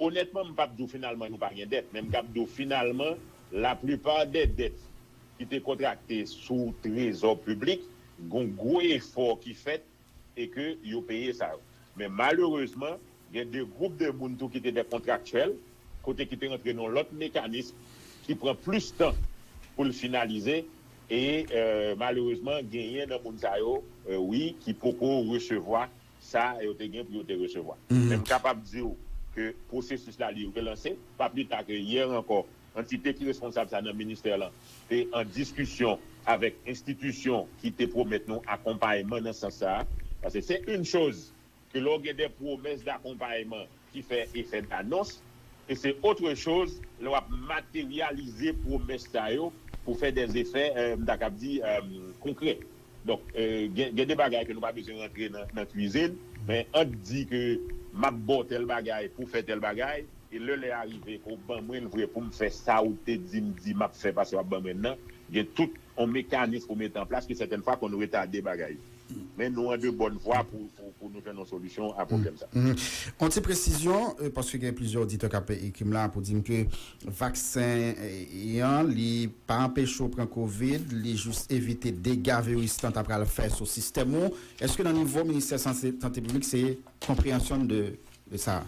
Onètman, m p ap di w finalman nou pa gen dèt, men m kab di w finalman, laplipa de dèt ki te kontrakte sou trezò piblik, gon gwo efò ki fèt e ke yo peye sa yo. Men malerezman, gen de gwoup de moun tou ki te de kontraktyèl, kote ki te rantre nan lòt mekanis ki pran plis tan pou l finalize, e euh, malerezman, genyen nan moun sa yo, euh, wi, ki poko resevwa sa yo te gen pou yo te resevwa. Men m kapab di w ke pwosesis la li relanse, pa pli ta ke yè ankò, antite ki responsab sa nan ministè lan te an diskisyon avèk enstitisyon ki te pwomèt nou akonpayman nan sans sa a. Paske se yon choz ke lè w gen de pwomès dakonpayman ki fè efè danons, e se otre choz lè w ap materyalize pwomès sa yo pou fè de efè, euh, m ta kab di, euh, konkrè. Donk, euh, gen, gen de bagay ke nou pa bezwen rantre nan, nan kwizin, men ant di ke m ap ba w tèl bagay pou fè tèl bagay, e lè lè a rive ke w ban mwen l vre pou m fè sa ou te di m di m ap fè paske w ap ban mwen l nan, gen tout yon mekanis pou mete an plas ki sètèn fwa konn retade bagay yo. Men nou an de bòn vwa pou, pou, pou nou jwenn yon solisyon a pwoblèm sa. Yon ti presizyon, euh, paske gen plizyè oditè k ap ekri m la pou di m ke vaksen euh, an, li pa anpeche w pran kovid, li jis evite dega viris lan ta pral fè sou sistèm ou. Èske nan nivo Ministè Sante, Sante Piblik, se konpreyansyon de, de sa?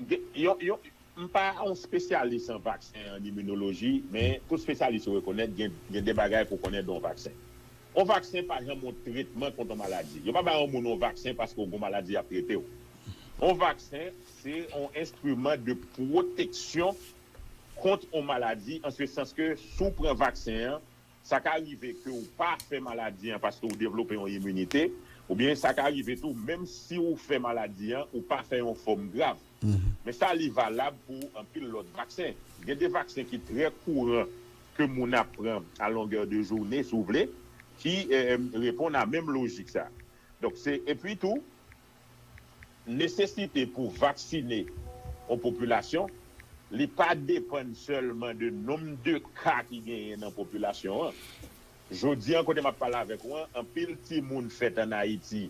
Gen- Yon, yon, m pa yon spesyalis an vaksen, an iminoloji, men tout spesyalis yo rekonèt gen, gen de bagay pou konnen de yon vaksen. Yon vaksen pa janm yon tretman kont yon maladi. Yo pa bay yon moun yon vaksen paske w gon maladi y ap trete w. Yon vaksen, se yon enstriman de pwoteksyon kont yon maladi, an se sans ke si w pran vaksen an, sa ka rive ke w pa fè maladi an paske w devlope yon iminite, oubyen sa ka rive tou, menm si w fè maladi an, ou pa fè yon fòm grav. Men sa li valab pou anpil lòt vaksen. Gen de vaksen ki trè kouran ke moun ap pran a longè de jounen, si w vle, ki eh, reponn a menm lojik sa. Donk, se, epi tou, nesesite pou vaksine yon popilasyon, li pa depann sèlman de nonb de ka ki genyen nan popilasyon an. Jodi an, kote m ap pale avèk ou an, anpil timoun fèt ann Ayiti,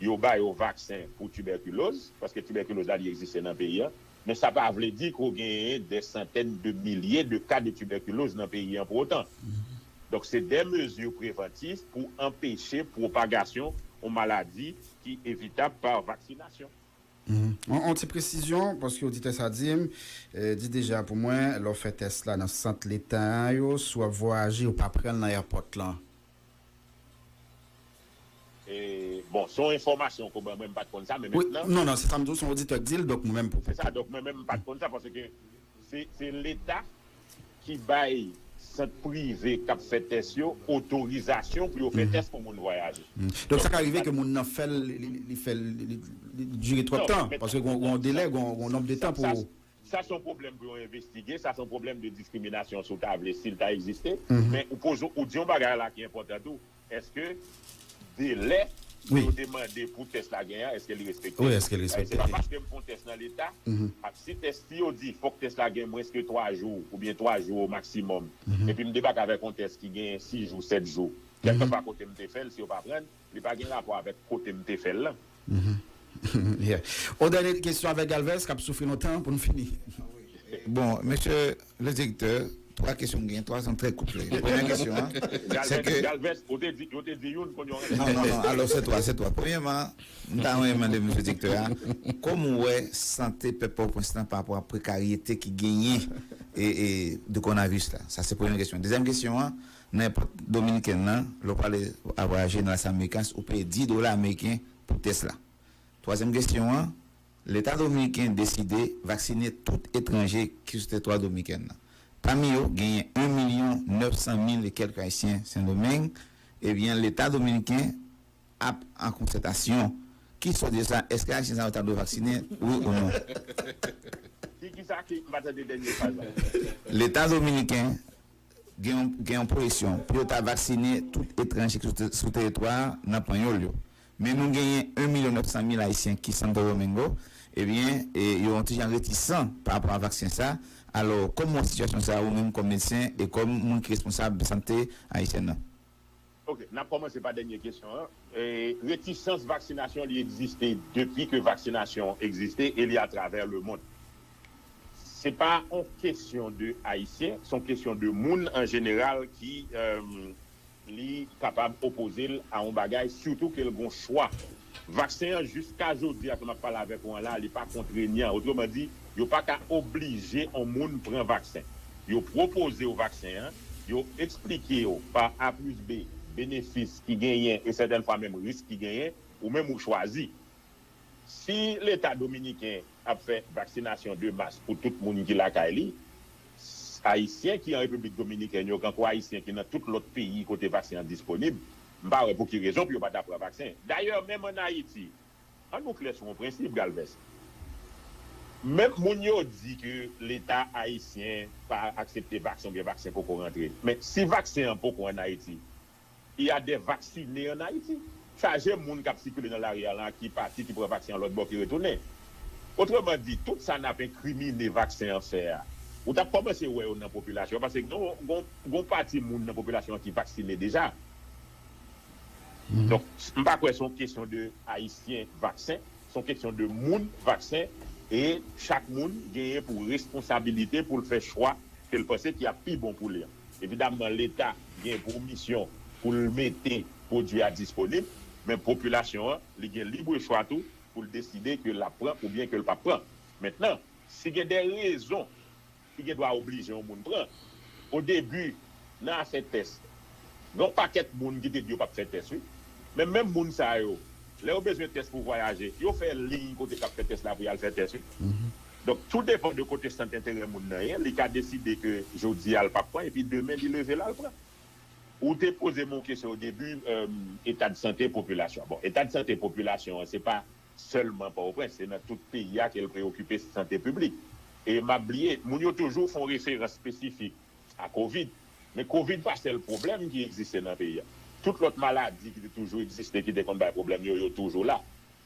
yo ba yo vaksen pou tibèkiloz, paske tibèkiloz la, li egziste nan peyi an, men sa pa vle di ke w genyen de santèn de milye de ka de tibèkiloz nan peyi an pou otan. Donk, se de mezi prevantif pou anpeche pwopagasyon yon maladi ki evitab pa vaksinasyon. Mhm. On, on ti presizyon, paske oditè sa di m, eh, di deja pou mwen, lè w fè tès la nan sant leta yo, si w ap vwayaje, yo pa pran l nan èpòt lan. E, Bon, se yon enfòmasyon ke w ban mwen, m pa t konn sa, men mentnan, non, non, se sa m di w, se yon oditè k di l, donk mwen menm pou. Se sa, donk mwen menm, m pa t konn sa, paske se se Leta ki bay sant prive k ap fè tès yo otorizasyon pou yo fè tès pou moun vwayaje. Donk, sa ka rive ke moun nan fè l, li, li, li fè l, li, li, li dire twòp tan, paske gon, gon delè, gon, gon nonb de tan pou. Sa se yon pwoblèm pou yo envestige, sa se yon pwoblèm de diskriminasyon, si w ta vle, si l ta egziste. Men ou poze, ou di yon bagay la ki enpòtan tou, èske delè yo te mande pou tès la gen an, èske li respekte? Wi, èske li respekte? Se pa paske m fè yon tès nan Leta, si tès, si yo di fòk tès la gen mwens ke twa jou, oubyen twa jou o maksimòm, epi m debake avèk yon tès ki gen sis jou, sèt jou, kèlkeswa kote m te fè l, si yo pa pran l, li pa gen rapò avèk kote m te fè l lan. Yeah. On dènye kesyon avèk Galvez, k ap soufri lontan pou n fini. Bon, mesye le direktè, twa kesyon m gen, twa se trè kout. Premyè kesyon an, se ke. Galvez, ou te di, ou te di youn, konn yon. Non, non, non, alò se twa, se twa. Premyèman, m ta renmen mande mesye direktè a, kòman w wè sante pèp Pòtoprens lan pa rapò a prekarite ki genyen e, e de kowonaviris la? Sa se premyè kesyon. Dezyèm kesyon an, nan èpòt dominiken nan, lè w prale a vwayaje nan Las Americas, ou peye dis dola ameriken pou tès la. Twazyèm kesyon an, Leta dominiken deside vaksinen tout etranje ki sou teritwa dominiken nan. Pami yo, genyen en milyon nèf san mil e kèlk Ayisyen Sendomeng. Ebyen, Leta dominiken ap an konsètasyon. Kisa w di sa? Èske Ayisyen sa yo ta dwe vaksinen, wi ou non? Ki, ki sa ki, m pa tande dènye fraz la. Leta dominiken gen yon, gen yon pwozisyon pou yo ta vaksinen tout etranje ki sou te- sou teritwa a nan panyòl yo. Men nou genyen en milyon nèf san mil Ayisyen ki Santo Domingo, ebyen, e, yo yon ti jan retisan pa rapò a vaksen sa. Alò, kòman w wè sitiyasyon sa a, ou menm kòm medsen e kòm moun ki responsab sante ayisyèn nan? Ok, n ap kòmanse pa dènye kesyon an. E, retisans vaksinasyon, li egziste depi ke vaksinasyon egziste e li atravè lemonn. Se pa yon kesyon de Ayisyen, se yon kesyon de moun an jeneral ki, euh, li kapab opoze l a yon bagay, sitou ke l gon chwa. Vaksen an, jiska jodi a ke m ap pale avèk ou an la, li pa kontrenyan. Otreman di, yo pa ka oblije yon moun pran vaksen. Yo pwopoze w vaksen an, yo eksplike w pa A plis B benefis ki genyen e sètèn fwa menm risk ki genyen, ou menm ou chwazi. Si Leta dominiken ap fè vaksinasyon de mas pou tout moun ki lakay li, Ayisyen ki an Repiblik Dominikèn yo, kankou Ayisyen ki nan tout lòt peyi kote vaksen an disponib, m pa wè pou ki rezon pou yo pa ta pran vaksen. Dayè, menm ann Ayiti, ann nou klè sou yon prensip, Galvez. Menm moun yo di ke Leta ayisyen pa aksepte vaksen oubyen vaksen poko rantre. Men si vaksen an poko ann Ayiti, il y a des vaccinés en Haïti. Chaje moun k ap sikile nan lari a la ki pati, ki pran vaksen an lòt bò, ki retounen. Otreman di, tout sa n ap enkrimine vaksen an fè a, ou t ap kòmanse wè yo nan popilasyon an, paske gon, gon, gon pati moun nan popilasyon an ki vaksine deja. Donk, m pa kwè se yon kesyon de Ayisyen vaksen, se yon kesyon de moun vaksen, e chak moun genyen pou responsabilite pou l fè chwa ke l panse ki ap pi bon pou li an. Evidamman, Leta gen pou misyon pou l mete pwodui a disponib, men popilasyon an, li gen lib chwa tou pou l deside ke l ap pran oubyen ke l p ap pran. Mentnan, si gen de rezon ki gen dwa oblije yon moun pran, o debi, nan afè tès, gen yon pakèt moun ki te di yo p ap fè tès, wi. Men menm moun sa yo, lè yo bezwen tès pou vwayaje, yo fè liy kote k ap fè tès la pou y al fè tès, wi. Donk, tou depann de kote sant enterè moun nan ye, li ka deside ke jodi a l p ap pran, epi demen li leve l al pran. Ou te poze m yon kesyon o debi, euh, eta de sante popilasyon. Bon, eta de sante popilasyon an, se pa sèlman Pòtoprens, se nan tout peyi a ke l preyokipe sante piblik. E m ap bliye, moun yo toujou fè yon referans espesifik a kovid. Men kovid pa sèl pwoblèm ki egziste nan peyi a. Tout lòt maladi ki te toujou egziste, ki te konn bay pwoblèm yo, yo toujou la.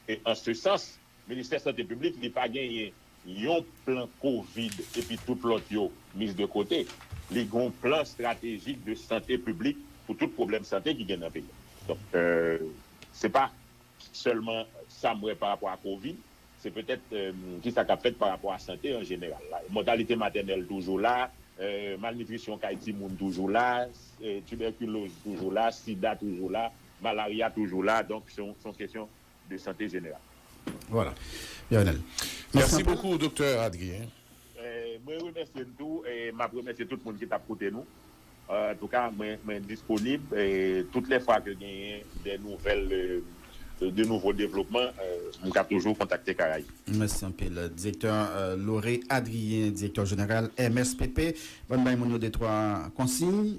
E an se sans, Ministè Sante Piblik, li pa genyen yon plan kovid epi tout lòt yo mis de kote. Li gen yon plan estratejik de sante piblik pou tout pwoblèm sante ki gen nan peyi a. Donk, euh, se pa sèlman sa m wè pa rapò a kovid, se petèt, euh, kisa k ap fèt pa rapò a sante an jeneral la. Mòtalite matènèl toujou la, euh, malnitrisyon kay timoun toujou la, euh, tibèkiloz toujou la, sida toujou la, malarya toujou la. Donk, se yon, se yon kesyon de sante jeneral. Voilà. Lionel. Mèsi anpil. Mèsi bokou, Doktè Adrien. Eh, mwen remèsye n tou, e m ap remèsye tout moun ki t ap koute nou. Antouka, mwen, mwen disponib, e tout lè fwa ke genyen de nouvèl, eh, de nouvo devlopman, m ka toujou kontakte Karayib. Mèsi anpil. Direktè Lauré Adrien, direktè jeneral M S P P. Ban bay moun yo de twa konsiy,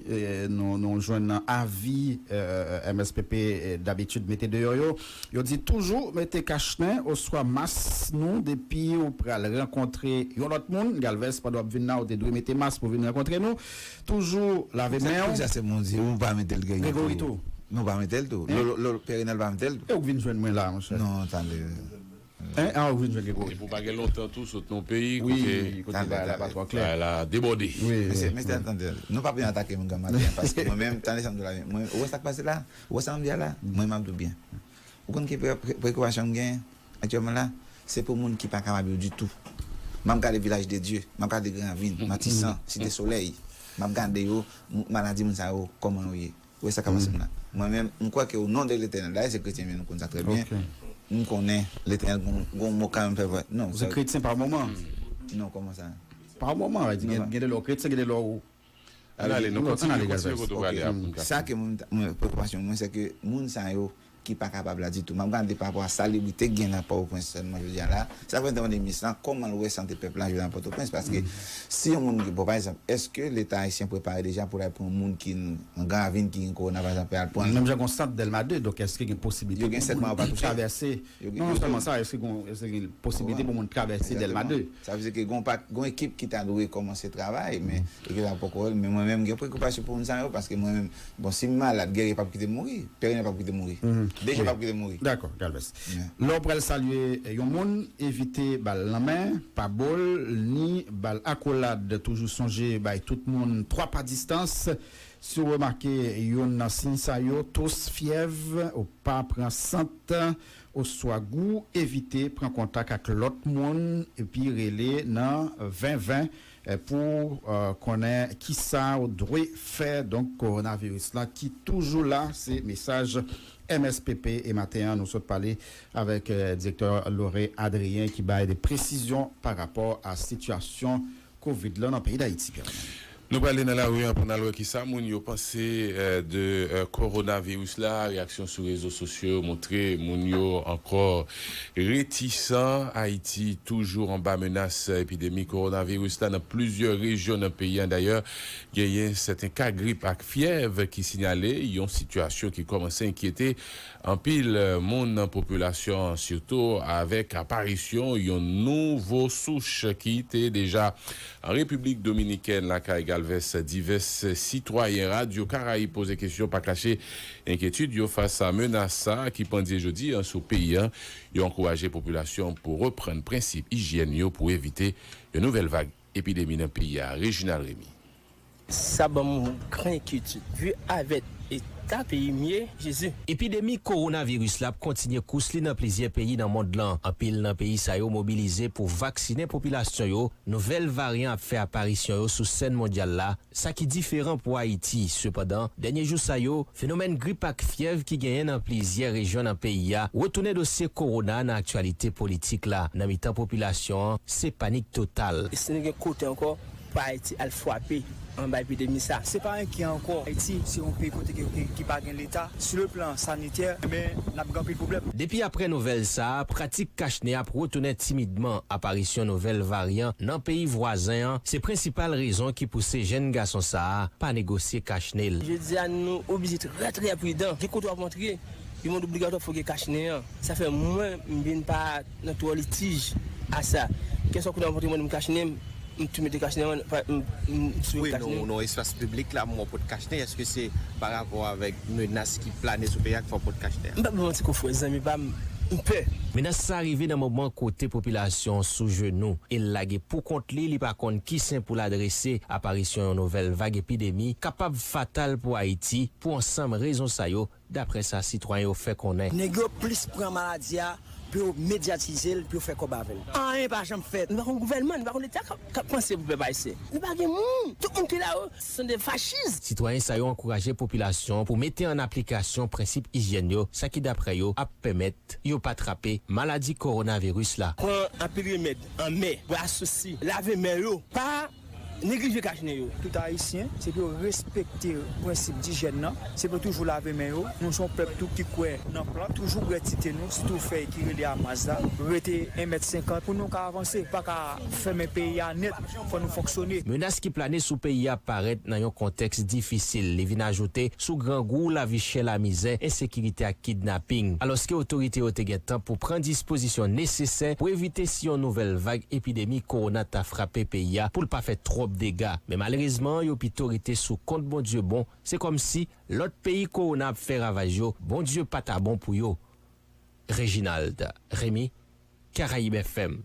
nou, nou jwenn nan avi M S P P dabitid mete deyò yo. Yo di toujou mete kachnen oswa mas nou depi ou pral rankontre yon lòt moun. Galvès, pandan w ap vin la, ou te dwe mete mas pou vin rankontre nou. Toujou lave men w. Sa se moun di, ou pa mete l Gregory tou. Men ou pa mete l tou. Lolo, Lolo, Pè Renal pa mete l tou. E ou k vin jwenn mwen la, monchè? Non, tande. Hein? Ah, ou vin jwenn Gregory. Epi w pa gen lontan tou, sot nan yon peyi kote bagay la pa twò klè. Bagay la debòde. Wi, wi. Mesye, mesye, tande, tande. Nou pa pou n atake moun granmaten, paske mwen menm, tande sa m di w la, mwen, ou wè sa k pase la? Ou wè sa m di a la? Mwen, m ap di w byen. Ou konn ki pre-, pre-, preokipasyon m gen aktyèlman la? Se pou moun ki pa kapab yo ditou. M ap gade Vilaj de Dye, m ap gade Gran Ravin, Matisan, Site Solèy. M ap gade yo, m-, maladi moun sa yo, kòman yo ye. Ou wè sa k ap pase m la. Mwen menm, m kwè ke o non de Letènèl, dayè se kretyen m ye, nou konn sa trè byen. M konnen Letènèl gon, gon mo kanmenm fè vre. Non, se kretyen pa moman. Non, kòman sa? Pa moman, gen, gen de lè w kretyen, gen de lè w Ann ale, nou kontinye, kontinye kote w prale a pou n ka fini. Sa ke mwen, mwen, preokipasyon mwen, se ke moun sa yo ki pa kapab la ditou. M ap gade pa rapò a selebrite k gen nan Pòtoprens sèlman jodi a la. Sa fè m te mande minis lan kòman l wè sante pèp la jodi a nan Pòtoprens, paske si yon moun gen, bon, pa egzanp, èske Leta ayisyen prepare deja pou l al pran yon moun ki nan Gran Ravin ki gen kowona, pa egzanp, pou al pran l? Menm jan gon sant Dèlma de, donk èske gen posiblite pou moun travèse? Non, non sèlman sa, èske gon, èske gen posiblite pou moun travèse Dèlma de? Sa vle di ke gon pa, gon ekip ki ta dwe kòmanse travay, men ekip la poko wè l, men mwen menm m gen preokipasyon pou moun sa yo, paske mwen menm, bon, si m malad, Guerrier p ap kite m mouri, Pè Renal p ap kite m mouri, D J p ap kite m mouri. Dakò, Galvès. Lè w pral salye yon moun, evite ba l nan men, pa bo l, ni ba l akolad. Toujou sonje bay tout moun twa pa distans. Si w remake youn nan siy sa yo, tous, fyèv, ou pa pran sant oswa gou, evite pran kontak ak lòt moun epi rele nan ven ven, eh, pou, eh, konnen kisa w dwe fè. Donk, kowonaviris la ki toujou la, se mesaj M S P P. E maten an, nou sot pale avèk, eh, direktè Lauré Adrien ki bay de presizyon pa rapò a sitiyasyon kovid la nan peyi Dayiti, Pierre. Nou prale nan lari a pou n al wè kisa moun yo panse, eh, de, eh, kowonaviris la. Reyaksyon sou rezo sosyo yo montre moun yo ankò retisan. Ayiti toujou anba menas epidemi kowonaviris la nan plizyè rejyon nan peyi a. Dayè, genyen sèten ka grip ak fyèv ki sinyale, yon sitiyasyon ki kòmanse enkyete anpil, eh, moun nan popilasyon an, sitou avèk aparisyon yon nouvo souch ki te deja an Repiblik Dominikèn, lakay Galvès. Divès sitwayen Radyo Karayib poze kesyon, pa kache enkyetid yo fas a menas sa a ki pandye jodi a sou peyi a. Yo ankouraje popilasyon pou reprann prensip ijyèn yo pou evite yon nouvèl vag epidemi nan peyi a. Reginald Remy. Sa ban m gran enkyetid, vi avèk eta peyi m ye, Jezi. Epidemi kowonaviris la ap kontinye kous li nan plizyè peyi nan mond lan. Anpil nan peyi sa yo mobilize pou vaksinen popilasyon yo. Nouvèl varyan ap fè aparisyon yo sou sèn mondyal la, sa ki diferan pou Ayiti. Sepandan, dènye jou sa yo, fenomèn grip ak fyèv ki genyen nan plizyè rejyon nan peyi a retounen dosye kowona nan aktyalite politik la. Nan mitan popilasyon an, se panik total. E si nou gen kote ankò, pou Ayiti al frape anba epidemi sa. Se pa enkyè ankò. Ayiti se yon peyi kote ke, ke, ki pa gen leta sou le plan sanitè, men n ap gen anpil pwoblèm. Depi aprè nouvèl sa a, pratik kachnen ap retounen timidman. Aparisyon nouvèl varyan nan peyi vwazen an se prensipal rezon ki pouse jèn gason sa a pa negosye kachnen l. Jodi a, nou oblije trè, trè pridan. Gen kote w ap antre, yon moun obligatwa fò w gen kachnen an. Sa fè mwen, m vin pa nan twò litij a sa. Kèlkeswa kote m ap antre, mwen, m kachnen, m tou mete kachnen an, m, m, m sou kachnen. Wi, nan, nan espas piblik la, m wè w pot kachnen. Èske se pa rapò avèk menas ki plane sou peyi a k fè w pot kachnen an? M p ap ba w manti, konfrè, zanmi pa m, m pè. Menas sa rive nan moman kote popilasyon an sou jenou e l lage pou kont li, li pa konn ki sen pou l adrese. Aparisyon yon nouvèl vag epidemi kapab fatal pou Ayiti. Pou ansanm rezon sa yo, daprè sa sitwayen yo fè konnen. Nèg yo plis pran maladi a pou yo medyatize l, pou yo fè kòb avè l. Anyen pa janm fèt. Nou pa konn gouvènman, nou pa konn leta k ap, k ap panse pou pèp ayisyen. Nou pa gen moun. Tout moun ki la yo, se de fachis. Sitwayen sa yo ankouraje popilasyon an pou mete an aplikasyon prensip ijyèn yo, sa ki daprè yo ap pèmèt yo pa trape maladi kowonaviris la. Pran anpil remèd anmè, bwè asosi, lave men yo, pa Neglije kach nen yo. Tout Ayisyen, se pou yo respekte prensip dijyèn nan, se pou yo toujou lave men yo. Nou se yon pèp tou ki kwè nan plant, toujou bwè ti te nou, sitou fèy ki rele amaz la, rete en mèt senkant pou nou ka avanse, pa ka fèmen peyi a nèt, fò nou fonksyone. Menas ki plane sou peyi a parèt nan yon kontèks difisil. Li vin ajoute sou grangou, lavi chè, lamizè, ensekirite ak kidnaping. Alòske otorite yo te gen tan pou pran dispozisyon nesesè pou evite si yon nouvèl vag epidemi kowona ta frape peyi a pou l pa fè twòp dega. Men malerezman, yo pito rete sou kont Bondye bon. Se kòmsi lòt peyi kowona ap fè ravaj yo, Bondye pa ta bon pou yo. Reginald Remy, Caraïbes F M.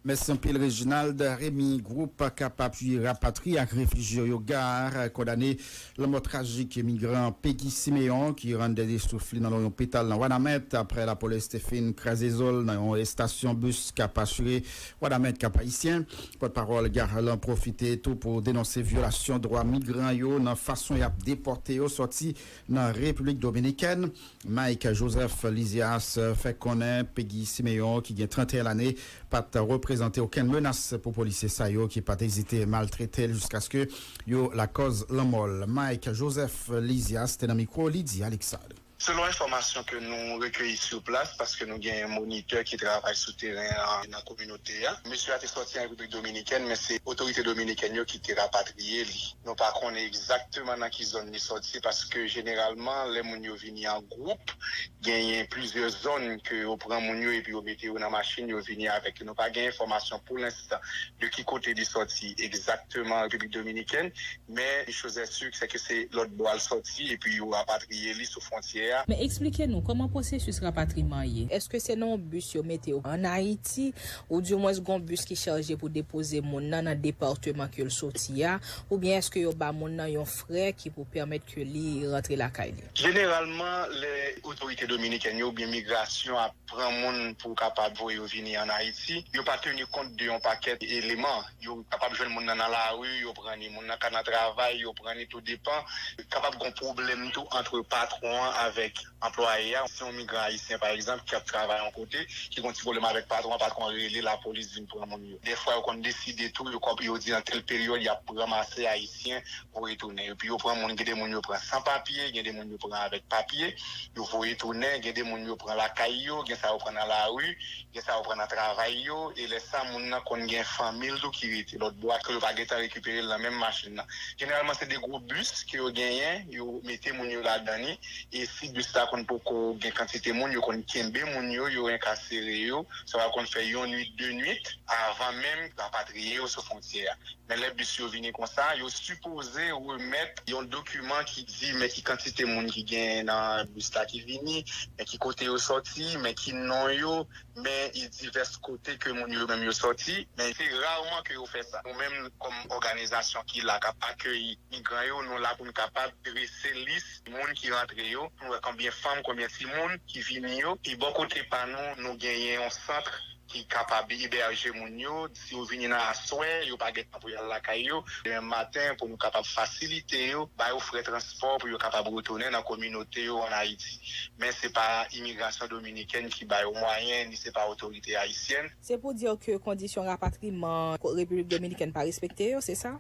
Mèsi anpil, Reginald. Remy, gwoup k ap apiye rapatri ak refijye yo, GARR, kondane lanmò trajik migran Peggy Siméon ki rann dènye souf li nan yon lopital nan Wanament apre lapolis te fin kraze zo l nan yon estasyon bis k ap asire Wanament Kap Ayisyen. Pòtpawòl GARR lan pwofite tou pou denonse vyolasyon dwa migran yo nan fason y ap depòte yo sòti nan Repiblik Dominikèn. Mike Joseph Lisias fè konnen Peggy Siméon, ki gen trannteyen lane, pa t reprezante okenn menas pou polisye sa yo ki pa t ezite maltrete l jiskaske yo lakòz lanmò l. Mike Joseph Lisias te nan mikwo Lydia Alexandre. Selon enfòmasyon ke nou rekeyi sou plas, paske nou gen monitè ki travay sou teren an nan kominote a, mesye a te sòti an Repiblik Dominikèn, men se otorite dominikèn yo ki te rapatriye li. Nou pa konnen egzakteman nan ki zòn li sòti, paske jeneralman, lè moun yo vini an gwoup, genyen plizyè zòn ke yo pran moun yo epi yo mete yo nan machin, yo vini avèk yo. Nou pa gen enfòmasyon pou lenstan de ki kote li sòti egzakteman Repiblik Dominikèn, men yon choz è si, se ke se lòt bò a l sòti epi yo rapatriye li sou fwontyè a. Men eksplike nou kòman pwosesis rapatriman ye. Èske se nan yon bis yo mete w ann Ayiti, oudimwens gen yon bis ki chaje pou depoze moun nan nan depatman ke l soti a, oubyen èske yo ba moun nan yon frè ki pou pèmèt ke li rantre lakay li? Jeneralman, lè otorite dominikèn yo oubyen migrasyon ap pran moun pou kapab voye yo vini ann Ayiti, yo pa teni kont de yon pakèt eleman. Yo kapab jwenn moun nan nan lari, yo pran li. Moun nan ka nan travay, yo pran li, tou depan. Kapab gen pwoblèm tou ant patwon an avèk anplwaye a. Si yon migran ayisyen, pa egzanp, ki ap travay yon kote, ki gen yon ti pwoblèm avèk patwon an, patwon an rele lapolis vin pran moun yo. Dèfwa, yo konn deside tou, yo, yo di nan tèl peryòd, y ap ranmase ayisyen pou retounen. Epi yo pran moun, gen de moun yo pran san papye, gen de moun yo pran avèk papye, yo voye tounen, gen de moun yo pran lakay yo, gen sa yo pran nan lari, gen sa yo pran nan travay yo, e lè sa moun nan konn gen fanmi l tou ki rete lòt bò a, ke yo pa gentan rekipere l nan menm machin nan. Jeneralman, se de gwo bis ke yo genyen, yo mete moun yo ladan li, e si bis la konn poko gen kantite moun, yo konn kenbe moun yo, yo enkasere yo, sa va konn fè yon nwit, de nwit, avan menm rapatriye yo sou fwontyè a. Men lè bis yo vini konsa, yo sipoze remèt yon dokiman ki di men ki kantite moun ki gen nan bis la ki vini, men ki kote yo sòti, men ki non yo, men divès kote ke moun yo menm yo sòti. Men se raman ke yo fè sa. Nou menm, kòm òganizasyon ki la k ap akeyi migran yo, nou la pou n kapab drese lis moun ki rantre yo, pou n wè konbyen fanm, konbyen timoun ki vini yo. E bò kote pa nou, nou genyen yon sant ki kapab ebèje moun yo. Si yo vini nan aswè, yo pa gen tan pou y al lakay yo. Demen maten, pou nou kapab fasilite yo, ba yo frè transpò pou yo kapab retounen nan kominote yo ann Ayiti. Men se pa imigrasyon dominikèn ki ba yo mwayen, ni se pa otorite ayisyèn. Se pou di ke kondisyon rapatriman Repiblik Dominikèn pa respekte yo, se sa?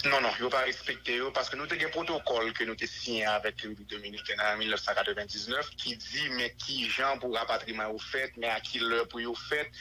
Non, non, yo pa respekte yo, paske nou te gen pwotokòl ke nou te siyen avèk Repiblik Dominikèn an mil nèf san katrevendiznèf, ki di men ki jan pou rapatriman yo fèt, men a ki lè pou yo fèt,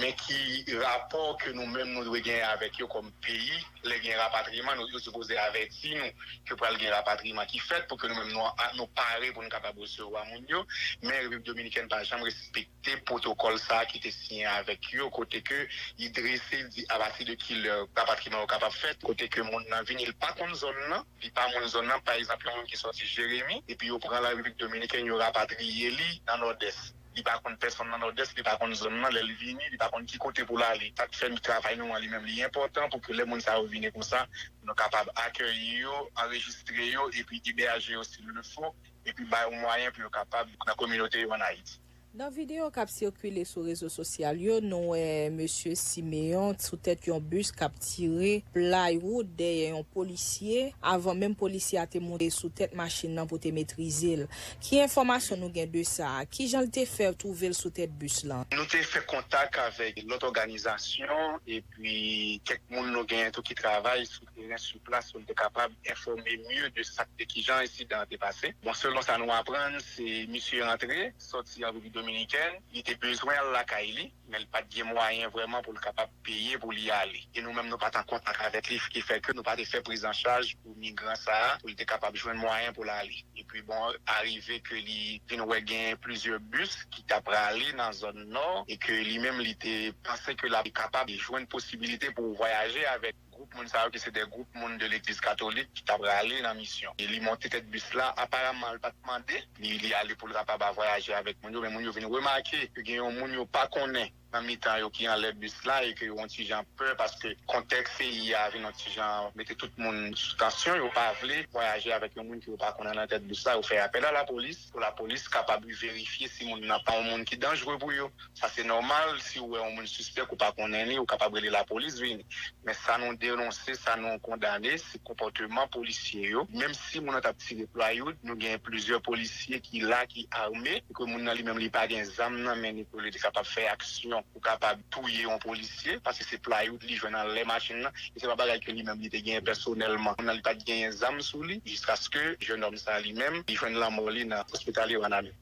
men ki rapò ke nou menm nou dwe genyen avèk yo kòm peyi, lè gen rapatriman, nou, yo sipoze avèti nou ke pral gen rapatriman ki fèt pou ke nou menm nou, nou pare pou nou kapab resevwa moun yo, men Repiblik Dominikèn pa janm respekte te pwotokòl sa a ki te siyen avèk yo, kote ke li drese, li di apati de ki lè rapatriman yo kapab fèt, kote ke moun nan vini, li pa konn zòn nan, li pa moun zòn nan, pa egzanp, yon moun ki sòti Jeremi, epi yo pran l an Repiblik Dominikèn, yo rapatriye li nan Nòdès. Li pa konn pèsonn nan Nòdès, li pa konn zòn nan, lè l vini, li pa konn ki kote pou l ale. Sa k fè travay nou an li menm, li enpòtan pou ke lè moun sa yo vini konsa, nou kapab akeyi yo, anrejistre yo, epi ebèje yo s'il le faut, epi ba yo mwayen pou yo kapab nan kominote yo ann Ayiti. Nan videyo k ap sikile sou rezo sosyal yo, nou wè mesye Simeon sou tèt yon bis k ap tire plywood dèyè yon polisye, avan menm polisye a te monte sou tèt machin nan pou te metrize l. Ki enfòmasyon nou gen de sa a? Kijan l te fè twouve l sou tèt bis lan? Nou te fè kontak avèk lòt òganizasyon epi kèk moun nou genyen tou ki travay sou teren, sou plas, pou n te kapab enfòme mye de sa, de kijan ensidan an te pase. Bon, selon sa nou aprann, se misye rantre, sòti an Repiblik Dominikèn, li te bezwen al lakay li, men li pa t gen mwayen vrèman pou l kapab peye pou li ale. E nou menm, nou pa t an kontak avèk li, ki fè ke nou pa te fè prizanchaj pou migran sa a, pou li te kapab jwenn mwayen pou l ale. Epi bon, arive ke li vin wè gen plizyè bis ki ta prale nan zòn nò, e ke li menm, li te panse ke l ap kapab jwenn posibilite pou vwayaje avèk gwoup moun sa yo ki se de gwoup moun de legliz katolik ki ta prale nan misyon. E li monte tèt bis la, aparamman, li pa t mande, li, li ale pou l kapab vwayaje avèk moun yo, men moun yo vin remake ke gen yon moun yo pa konnen nan mitan yo ki anlè bis la e ke yo yon ti jan pè paske kontèks peyi a vin yon ti jan mete tout moun sou tansyon, yo pa vle vwayaje avèk yon moun ke yo pa konnen nan tèt bis la, yo fè apèl a lapolis pou lapolis kapab verifye si moun nan pa yon moun ki danjere pou yo. Sa se nòmal, si w wè yon moun sispèk ou pa konnen li, ou kapab rele lapolis vini. Men sa nou denonse, sa nou kondane, se konpòteman polisye yo. Menm si moun nan t ap tire plywood, nou gen plizyè polisye ki la, ki ame, e ke moun nan li menm li pa gen zam nan men li pou li te kapab fè aksyon pou kapab touye yon polisye, paske se plywood li jwenn anlè machin nan, e se pa bagay ke li menm li te genyen pèsonèlman. Moun nan li pa t genyen zam sou li, jiskaske jennòm sa li menm, li jwenn lanmò li nan ospital Ewanamen.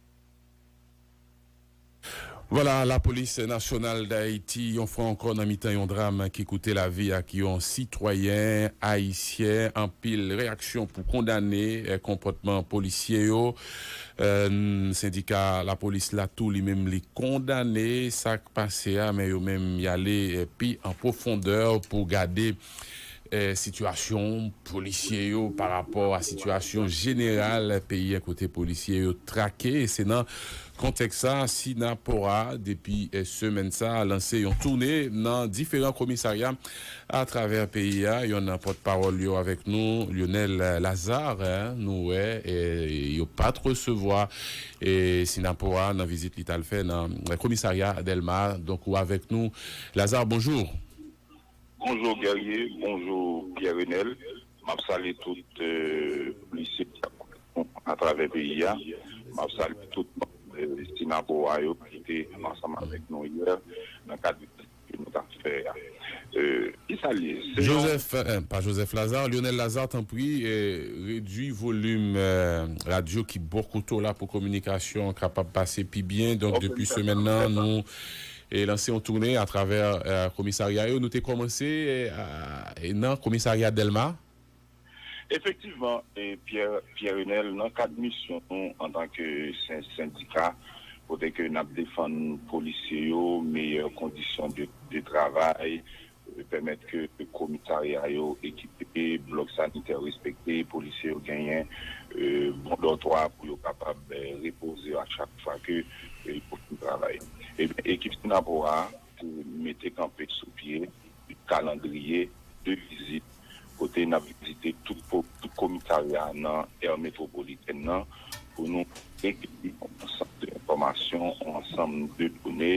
Vwala, Lapolis Nasyonal Dayiti, yon fwa ankò nan mitan yon dram ki koute lavi ak yon sitwayen ayisyen. Anpil reyaksyon pou kondane, eh, konpòtman polisye yo. Eh, sendika lapolis la tou, li menm, li kondane sa k pase a, men yo menm, y ale, eh, pi an pwofondè pou gade eh, sitiyasyon polisye yo pa rapò a sitiyasyon jeneral peyi a kote polisye yo trake. E se nan kontèks sa, Sinapora, depi, eh, semèn sa, lanse yon toune nan diferan komisarya atravè peyi a. Yonn nan pòtpawòl yo avèk nou, Lionel Lazarre, eh, nou wè, eh, yo pa t resevwa, eh, Sinapora nan vizit li t al fè nan, eh, komisarya Dèlma. Donk, ou avèk nou, Lazarre, bonjou. Bonjou Guerrier, bonjou Pierre Renel. M ap salye tout, euh, polisye ki ap koute nou atravè peyi a. M ap salye tout manm, euh, Sinapowa yo ki te ansanm avèk nou yè nan kad vizit ke nou t ap fè a. Euh, ki sa l ye? Se yon Joseph, eh, pa Joseph Lazarre, Lionel Lazarre, tanpri, eh, redui volim, eh, radyo ki bò kote w la pou kominikasyon kapab pase pi byen. Donk, depi semèn nan, nou e lanse yon toune atravè, eh, komisarya yo. Nou te kòmanse, eh, a, e nan komisarya Dèlma. Efektivman, eh, Pierre, Pierre Renel, nan kad misyon nou antanke sen-, sendika, kote ke n ap defann polisye yo, meyè kondisyon de, de travay, eh, pèmèt ke komisarya yo ekipe, blòk sanitè yo respekte, polisye yo genyen, eh, bon dòtwa pou yo kapab, eh, repoze yo a chak fwa ke, eh, yo fin travay. Ebyen, ekip Sinapowa te mete kanpe sou pye kalandriye de vizit kote n ap vizite tout po-, tout komisarya nan aire métropolitaine nan pou nou rekipe yon ansanm de enfòmasyon, yon ansanm de done,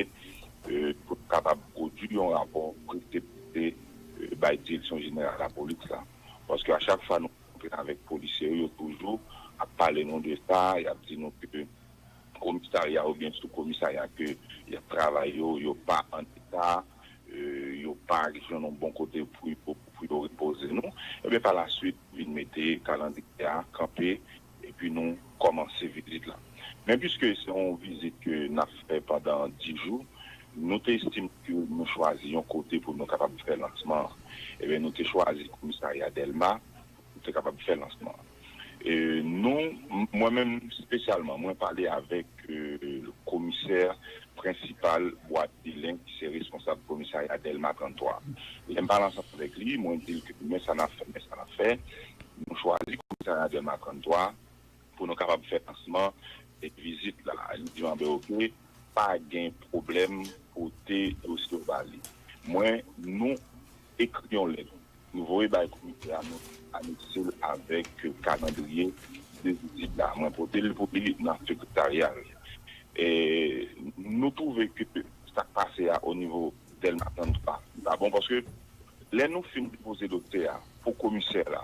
eh, pou n kapab pwodui yon rapò prese prese, eh, bay Direksyon Jeneral Lapolis la. Paske a chak fwa nou rankontre avèk polisye yo, yo toujou ap pale nou de sa, y ap di nou ke komisarya oubyen sou komisarya ke y ap travay yo, yo pa an eta, eh, yo pa jwenn yon bon kote pou yo, pou yo repoze nou. Ebyen, pa la swit, vin mete kalandriye a kanpe, epi nou kòmanse vizit la. Men piske se yon vizit ke n ap fè pandan dis jou, nou te estime ke nou chwazi yon kote pou nou kapab fè lansman an. Ebyen, nou te chwazi komisarya Dèlma, pou te kapab fè lansman an. E nou, m-, mwen menm espesyalman, mwen pale avèk, euh, komisè prensipal Bois Vilain, ki se responsab komisarya Dèlma trannntwa. Lè m pale ansanm avèk li, mwen di l ke men sa n ap fè, men sa n ap fè. Nou chwazi komisarya Dèlma trannntwa pou nou kapab fè lansman e vizit la. Li di m, "Anben, oke, pa gen pwoblèm, pote dosye w ba li." Mwen, nou ekri yon lèt. Nou voye bay komisè a, nou anekse l avèk kalandriye de vizit la. Mwen pote l pou li nan sekretarya l. E nou twouve ke sa k pase a o nivo Dèlma trannntwa pa bon, paske lè nou fin depoze dosye a pou komisè la,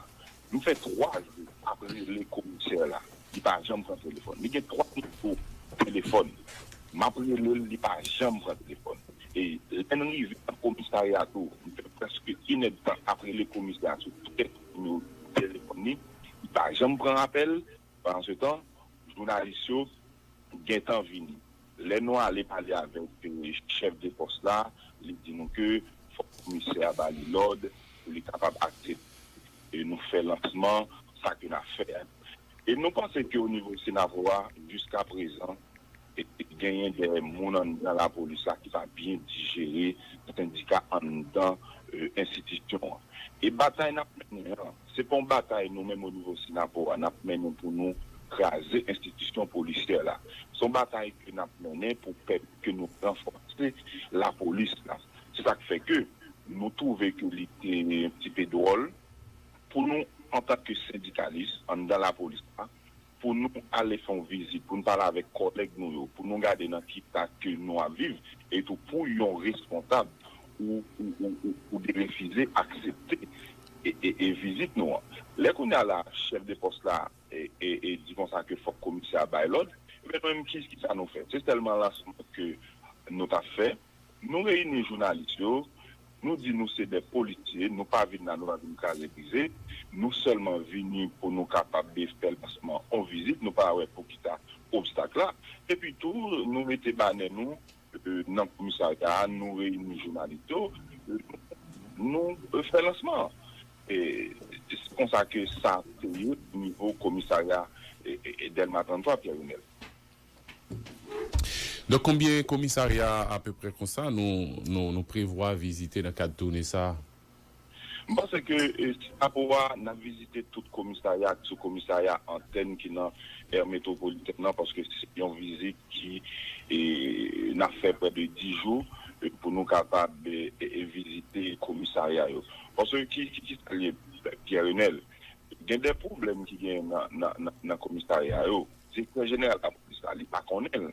nou fè twa jou ap rele komisè la, li pa janm pran telefòn. Li gen twa nimewo telefòn. M ap rele l, li pa janm pran telefòn. E lè n rive nan komisarya tou, m fè prèske inèdtan ap rele komisè a sou tout nimewo telefòn li, li pa janm pran apèl. Pandan se tan, jounalis yo gentan vini. Lè nou ale pale avèk, eh, chèf de pòs la, li di nou ke fòk komisè a ba li lòd pou li kapab aksepte, eh, nou fè lansman sa ke n ap fè a. E nou panse ke o nivo Senapwa, jiska prezan, e, e genyen de moun anndan lapolis la ki pa byen dijere sendika anndan, eh, enstitisyon an. E batay n ap mennen an, se pa yon batay nou menm o nivo Senapwa n ap mennen pou nou kraze enstitisyon polisyè la. Se yon batay ke n ap mennen pou pèmèt ke nou ranfòse lapolis la. Se sa k fè ke nou twouve ke li te yon ti pe dwòl pou nou, antanke sendikalis anndan lapolis la, pou nou ale fè yon vizit, pou nou pale avèk kòlèg nou yo, pou nou gade nan ki eta ke nou ap viv, e tou pou yon responsab ou, ou, ou, ou, ou derefize aksepte e, e, e vizit nou an. Lè kounye a la, chèf de pòs la e, e, e di konsa ke fòk komisè a bay lòd, ebyen nou menm ki, ki sa nou fè? Se sèlman lansman ke nou t ap fè. Nou reyini jounalis yo, nou di nou se de polisye, nou pa vin la, nou pa vin kraze brize, nou sèlman vini pou nou kapab fè lansman on vizit, nou pa wè poukisa obstak la. Epi tou, nou mete banè nou, eh, nan komisarya a, nou reyini jounalis yo, eh, nou, eh, fè lansman an. E se konsa ke sa te ye nivo komisarya, eh, eh, eh, Dèlma trannntwa, Pierre Renel. Donk, konbyen komisarya apeprè konsa nou, nou, nou prevwa vizite nan kad toune sa a? M panse ke, eh, Senapwa, n ap vizite tout komisarya ak sou komisarya antèn ki nan è metwopolitèn nan, paske se yon vizit ki, eh, n ap fè prè de dis jou, eh, pou nou kapab, eh, eh, eh, vizite komisarya yo. Paske ki, ki, ki sa l ye, Pierre Renel? Gen de pwoblèm ki genyen nan, nan, nan, nan komisarya yo. Direktè jeneral lapolis la, li pa konnen l.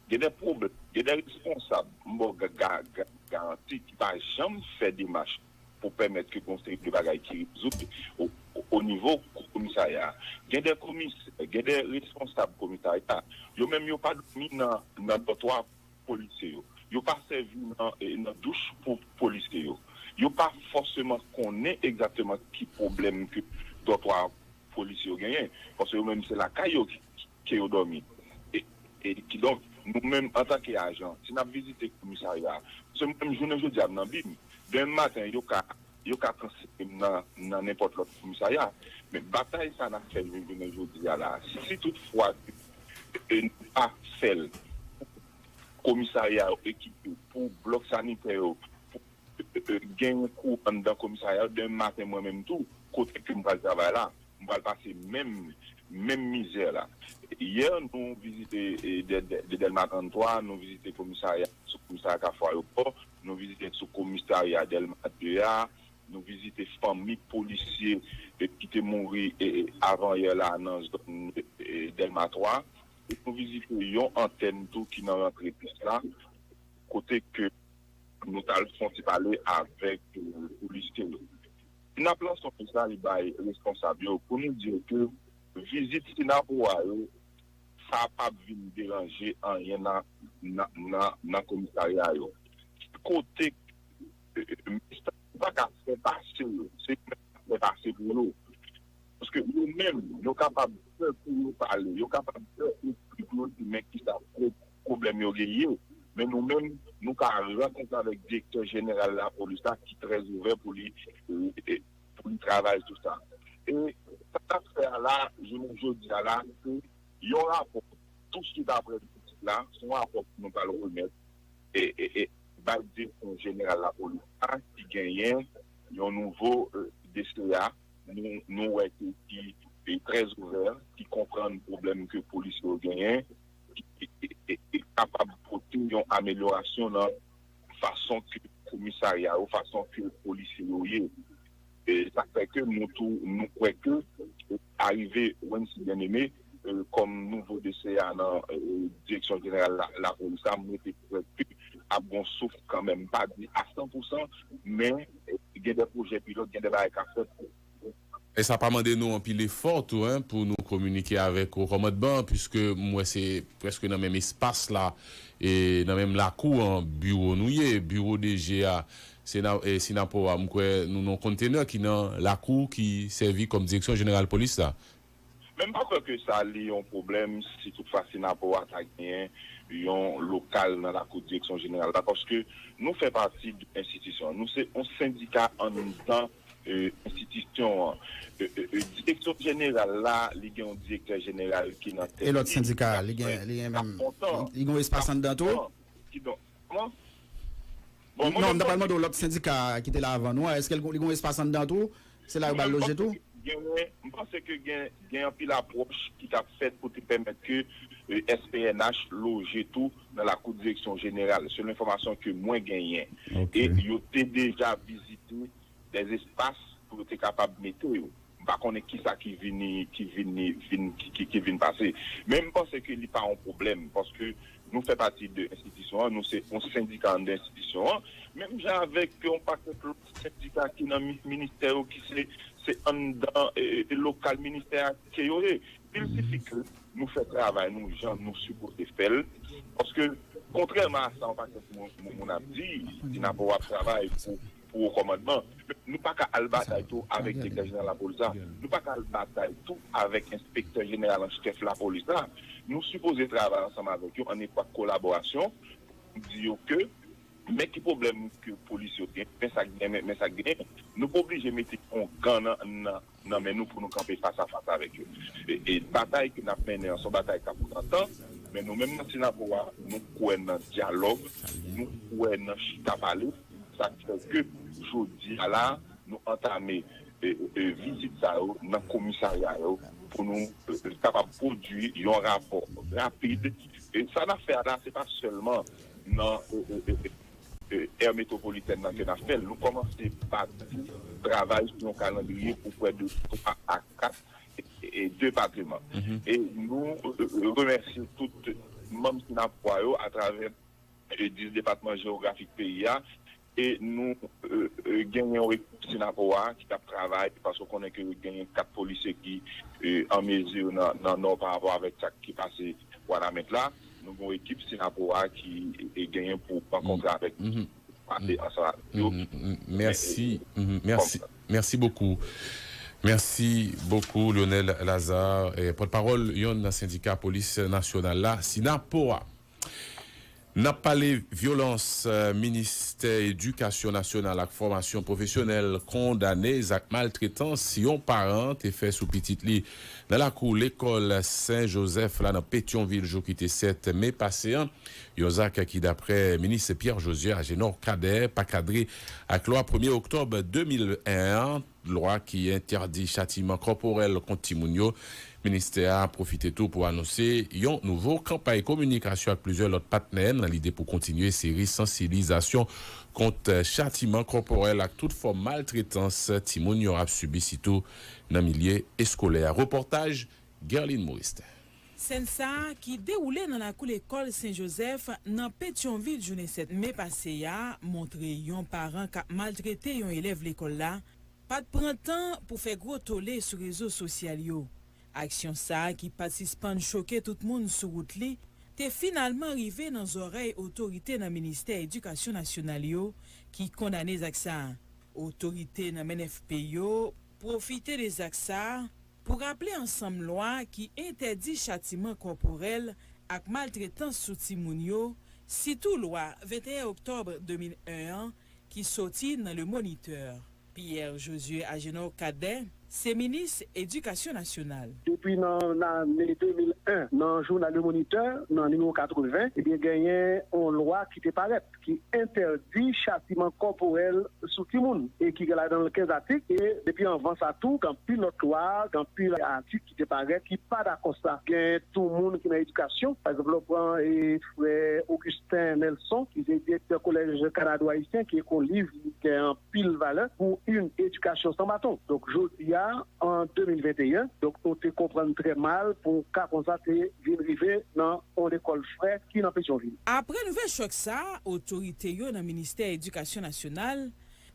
Gen de pwoblèm, gen de responsab, m ba w ga-, ga-, ga-, garanti, ki pa janm fè demach pou pèmèt ke gon seri de bagay ki rezoud o, o, o nivo komisarya a. Gen de komis-, gen de responsab komisarya, yo menm yo pa dòmi nan, nan dòtwa polisye yo. Yo pa sèvi nan, eh, nan douch pou polisye yo. Yo pa fòseman konnen egzakteman ki pwoblèm ke dòtwa polisye yo genyen. Paske yo menm se lakay yo ki, ke yo dòmi. E, e kidonk, nou menm antanke ajan, si n ap vizite komisarya a, se menm jounen jodi a m nan bib, demen maten yo ka, yo ka transfere m nan, nan nenpòt lòt komisarya. Men batay sa n ap fè jounen jodi a la, si toutfwa ke, e, nou pa fè l, komisarya yo ekipe pou blòk sanitè yo, pou, e, e, genyen kouran anndan komisarya yo, demen maten mwen menm tou, kote ke m pral travay la, m pral pase menm, menm mizè la. Yè, nou vizite, e, de, de, de Dèlma trannntwa, nou vizite komisarya, sou komisarya Kafou Ayewopò, nou vizite sou komisarya Dèlma de a, nou vizite fanmi polisye, e, ki te mouri, e, e, avan yè la nan zòn, e, Dèlma twa. E nou vizite yon antèn tou ki nan rantre pis la, kote ke nou t al fè yon ti pale avèk, e, polisye yo. N ap lanse yon mesaj bay responsab yo pou nou di yo ke vizit Senapwa yo, sa p ap vin deranje anyen nan, nan, nan, nan komisarya yo. Ki kote, e, e, mesaj yo pa ka fè pase yo, se yo menm k ap fè pase pou yo. Paske yo menm, yo kapab pè pou yo pale, yo kapab pè ekri pou yo di men kisa pwoblèm yo genyen. Men nou menm, nou ka rankontre avèk direktè jeneral lapolis la ki trè ouvè pou li, e, e, pou li travay sou sa. E sa n ap fè a la, jounen jodi a la, se yon rapò touswit apre vizit la, se yon rapò ke nou pral remèt e, e, e, bay direksyon jeneral lapolis la ki genyen yon nouvo, e, D C A. Nou, nou wè ke ki, e, trè ouvè, ki konprann pwoblèm ke polisye yo genyen, ki, e, e, e, e kapab pote yon amelyorasyon nan fason ke komisarya yo, fason ke polisye yo ye. E sa fè ke nou tou, nou kwè ke, e, arive Wency Bien-Aimé, e, kòm nouvo D C A nan direksyon jeneral lapolis la, m rete kwè ke ap gen yon souf kanmenm. M pa di a san pou san, men gen de pwojè pilòt, gen de bagay k ap fèt. E sa pa mande nou anpil efò tou, en, pou nou kominike avèk wo kòmandman an, piske m wè se prèske nan menm espas la, e nan menm lakou an, biwo nou ye, biwo D G a, Sena, e, Sinapo a, m kwè nou nan yon kontenè ki nan lakou ki sèvi kòm direksyon jeneral polis la. Men m pa kwè ke sa li yon pwoblèm si toutfwa Sinapo a ta genyen yon lokal nan lakou direksyon jeneral la, paske nou fè pati de enstitisyon an. Nou se yon sendika anndan enstitisyon an. Direksyon jeneral la, li gen yon direktè jeneral ki nan tèt li. E lòt sendika, li gen, li gen menm, li gen yon espas anndan tou? Kidonk, kòman? Bon, mwen menm, m ta pral mande w, lòt sendika ki te la avan nou an, èske li gen yon espas anndan tou? Se la yo ba l loje tou? Genyen, m panse ke gen, gen anpil apwòch ki t ap fèt pou te pèmèt ke S P N H loje tou nan lakou direksyon jeneral, selon enfòmasyon ke mwen genyen. E yo te deja vizite dè espas pou yo te kapab mete yo. M pa konnen kisa ki vini, ki vini, vin, ki, ki, ki vin pase. Men m panse ke li pa yon pwoblèm, paske nou fè pati de enstitisyon an, nou se yon sendika anndan enstitisyon an, menm jan avèk yon pakèt lòt sendika ki nan mi, ministè yo, ki se, se anndan e, e, lokal ministè a ke yo ye. Il sifi ke nou fè travay nou jan nou sipoze fè l, paske kontrèman a sa yon pakèt moun, moun, moun ap di, Sinapo ap travay pou, pou wo kòmandman. Nou pa ka al batay tou avèk direktè jeneral lapolis la. Nou pa ka al batay tou avèk enspektè jeneral an chèf lapolis la. Nou sipoze travay ansanm avèk yo an etwat kolaborasyon pou di yo ke men ki pwoblèm ke polis yo gen, men sa k gen, men, men sa k genyen. Nou pa oblije mete yon gan nan, nan, nan men nou pou nou kanpe fas a fas avèk yo. E, e batay ke n ap mennen an, se yon batay k ap pran tan, men nou menm nan Sinapo a, nou kwè nan dyalòg, nou kwè nan chita pale. Sa k fè ke jodi a la, nou antame e, e, vizit sa yo nan komisarya yo pou nou e, kapab pwodui yon rapò rapid. E sa n ap fè a la, se pa sèlman nan e, e, e, e, è metwopolitèn nan ke n ap fè l. Nou kòmanse pati travay sou yon kalandriye pou prè de twa a kat e, e, depateman. E nou e, e, remèsye tout manm Sinapo a yo atravè e, dis depatman jewografik peyi a. E nou e, e, genyen yon ekip Sinapo a ki t ap travay, paske w konnen ke genyen kat polisye ki e, an mezi nan, nan Nò pa rapò avèk sa ki pase Wanament la. Nou gen yon ekip Sinapo a ki e, genyen pou rankontre avèk nou, pale ansanm avèk yo. Mèsi. Mèsi. Mèsi bokou. Mèsi bokou, Lionel Lazarre, pòtpawòl yonn nan sendika polis nasyonal la, Sinapo a. N ap pale vyolans. Ministè Edikasyon Nasyonal ak Fòmasyon Pwofesyonèl kondane zak maltretans yon paran te fè sou pitit li nan lakou lekòl Sen Jozèf la nan Petyonvil jou ki te sèt me pase an. Yon zak ki, daprè minis Pierre Josué Agénor Cadet, pa kadre ak lwa premye oktòb de mil en an, lwa ki entèdi chatiman kòporèl kont timoun yo. Ministè a pwofite tou pou anonse yon nouvo kanpay kominikasyon ak plizyè lòt patnè nan lide pou kontinye seri sansibilizasyon kont chatiman kòporèl ak tout fòm maltretans timoun yo ap sibi, sitou nan milye eskolè a. Repòtaj Guerline Moriste. Sèn sa a, ki dewoule nan lakou lekòl Sen Jozèf nan Petyonvil jounen sèt me pase a, montre yon paran k ap maltrete yon elèv lekòl la, pa t pran tan pou fè gwo tole sou rezo sosyal yo. Aksyon sa a ki pa t sispann choke tout moun sou wout li, te finalman rive nan zòrèy otorite nan ministè edikasyon nasyonal yo, ki kondane zak sa a. Otorite nan M N F P yo pwofite de zak sa a pou raple ansanm lwa ki entèdi chatiman kòporèl ak maltretans sou timoun yo, sitou lwa venteyen oktòb de mil en an ki soti nan Le Moniteur. Pierre Josué Agénor Cadet se minis edikasyon nasyonal. Depi nan ane de mil en, nan jounal Le Moniteur, nan nimewo katreven, ebyen, genyen yon lwa ki te parèt ki entèdi chatiman kòporèl sou timoun e ki gen ladan l kenz atik. E depi anvan sa tou, gen anpil lòt lwa, gen anpil atik ki te parèt ki pa dakò sa. Gen tou moun ki nan edikasyon. Pa egzanp, lè w pran e, frè Augustin Nelson, ki se direktè Kolèj Kanado Ayisyen, ki ekri yon liv ki gen anpil valè, Pour une éducation sans bâton. Donk, jodi an de mil venteyen. Donk, nou te konprann trè mal pou ka konsa te vin rive nan yon lekòl frè ki nan Petyonvil. Apre nouvèl chòk sa a, otorite yo nan Ministè Edikasyon Nasyonal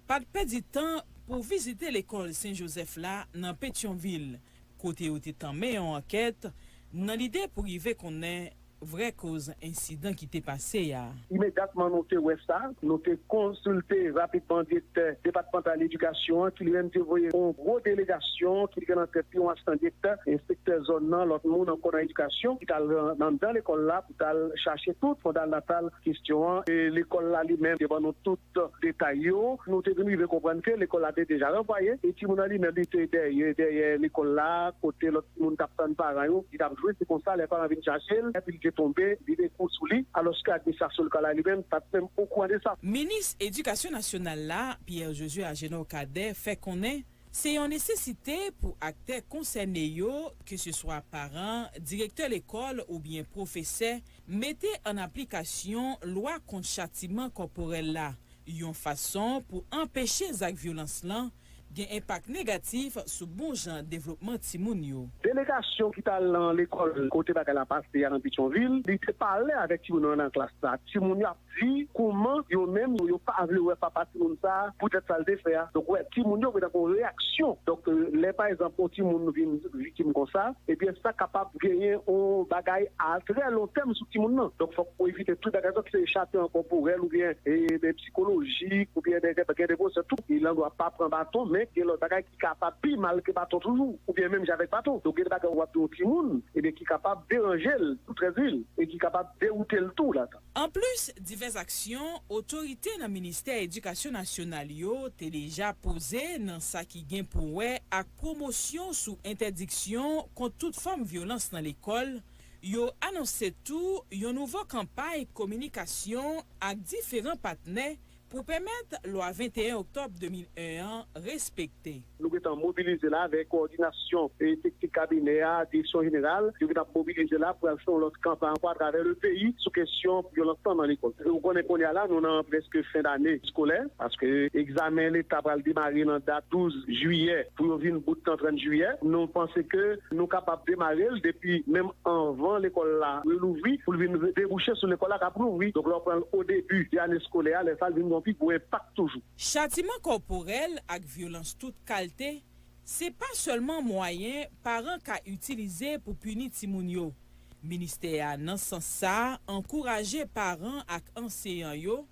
pa t pèdi tan pou vizite lekòl Sen Jozèf la nan Petyonvil, kote yo te tanmen yon ankèt nan lide pou rive konnen vrè koz ensidan ki te pase a. Imedyatman nou te wè sa, nou te konsilte rapidman direktè depatmantal edikasyon an, ki li menm te voye yon gwo delegasyon ki te gen nan tèt li yon asistan direktè, enspektè zòn nan, lòt moun ankò nan edikasyon, ki t al nan, anndan lekòl la pou t al chache tout fondal natal kesyon an. E lekòl la li menm te ban nou tout detay yo. Nou te vin rive konprann ke lekòl la te deja ranvwaye e timoun nan li menm li te dèyè, dèyè lekòl la, kote lòt timoun t ap tann paran yo, li t ap jwe. Se konsa lè paran vin chache l, epi li te tonbe, li te kou sou li, alòske administrasyon lokal la li menm pa t menm okouran de sa. Minis Edikasyon Nasyonal la, Pierre Josué Agénor Cadet, fè konnen se yon nesesite pou aktè konsène yo, keseswa paran, direktè lekòl oubyen pwofesè, mete an aplikasyon lwa kont chatiman kòporèl la, yon fason pou anpeche zak vyolans lan gen enpak negatif sou bon jan devlopman timoun yo. Delegasyon ki t al nan lekòl kote bagay la pase a nan Petyonvil, li te pale avèk timoun yo nan klas la. Timoun yo ap di kòman yo menm yo pa vle wè papa timoun sa a poutèt sa l te fè a. Donk, wè, timoun yo gentan gen yon reyaksyon. Donk, lè, pa egzanp, yon timoun vin viktim konsa, ebyen, sa kapab genyen yon bagay a trè lon tèm sou timoun nan. Donk, fòk ou evite tout bagay sa ki se chatiman kòporèl oubyen, e, e, sikolojik, oubyen de, de, gen de pwofesè tou, e lan dwa pa pran baton, men gen lòt bagay ki kapab pi mal ke baton toujou, oubyen menm jan avèk baton. Donk, gen de bagay w ap di yon timoun, ebyen, ki kapab deranje l tou trè vil, e ki kapab dewoute l tou ladan. Anplis divès aksyon, otorite nan Ministè Edikasyon Nasyonal yo te deja poze nan sa ki gen pou wè ak pwomosyon sou entèdiksyon kont tout fòm vyolans nan lekòl, yo anonse tou yon nouvo kanpay kominikasyon ak diferan patnè pou pèmèt lwa venteyen oktòb de mil en an respekte. Nou gentan mobilize la avèk kowòdinasyon e teknik kabinè a, direksyon jeneral. Yo gentan mobilize la pou al fè yon lòt kanpay ankò atravè le peyi sou kesyon vyolans lan nan lekòl. Ou konnen kounye a la, nou nan prèske fen dane eskolè, paske egzamen leta pral demare nan dat douz jiyè pou yo vin bout nan trant jiyè. Nou panse ke nou kapab demare l depi menm anvan lekòl la relouvri, pou l vin debouche sou lekòl la k ap louvri. Donk, lè w pran l o debi de ane eskolè a, lè sa a, l vin gen yon pi gwo enpak toujou. Chatiman kòporèl ak vyolans tout kalte, se pa sèlman mwayen paran ka itilize pou pini timoun yo. Ministè a, nan sans sa a, ankouraje paran ak anseyan yo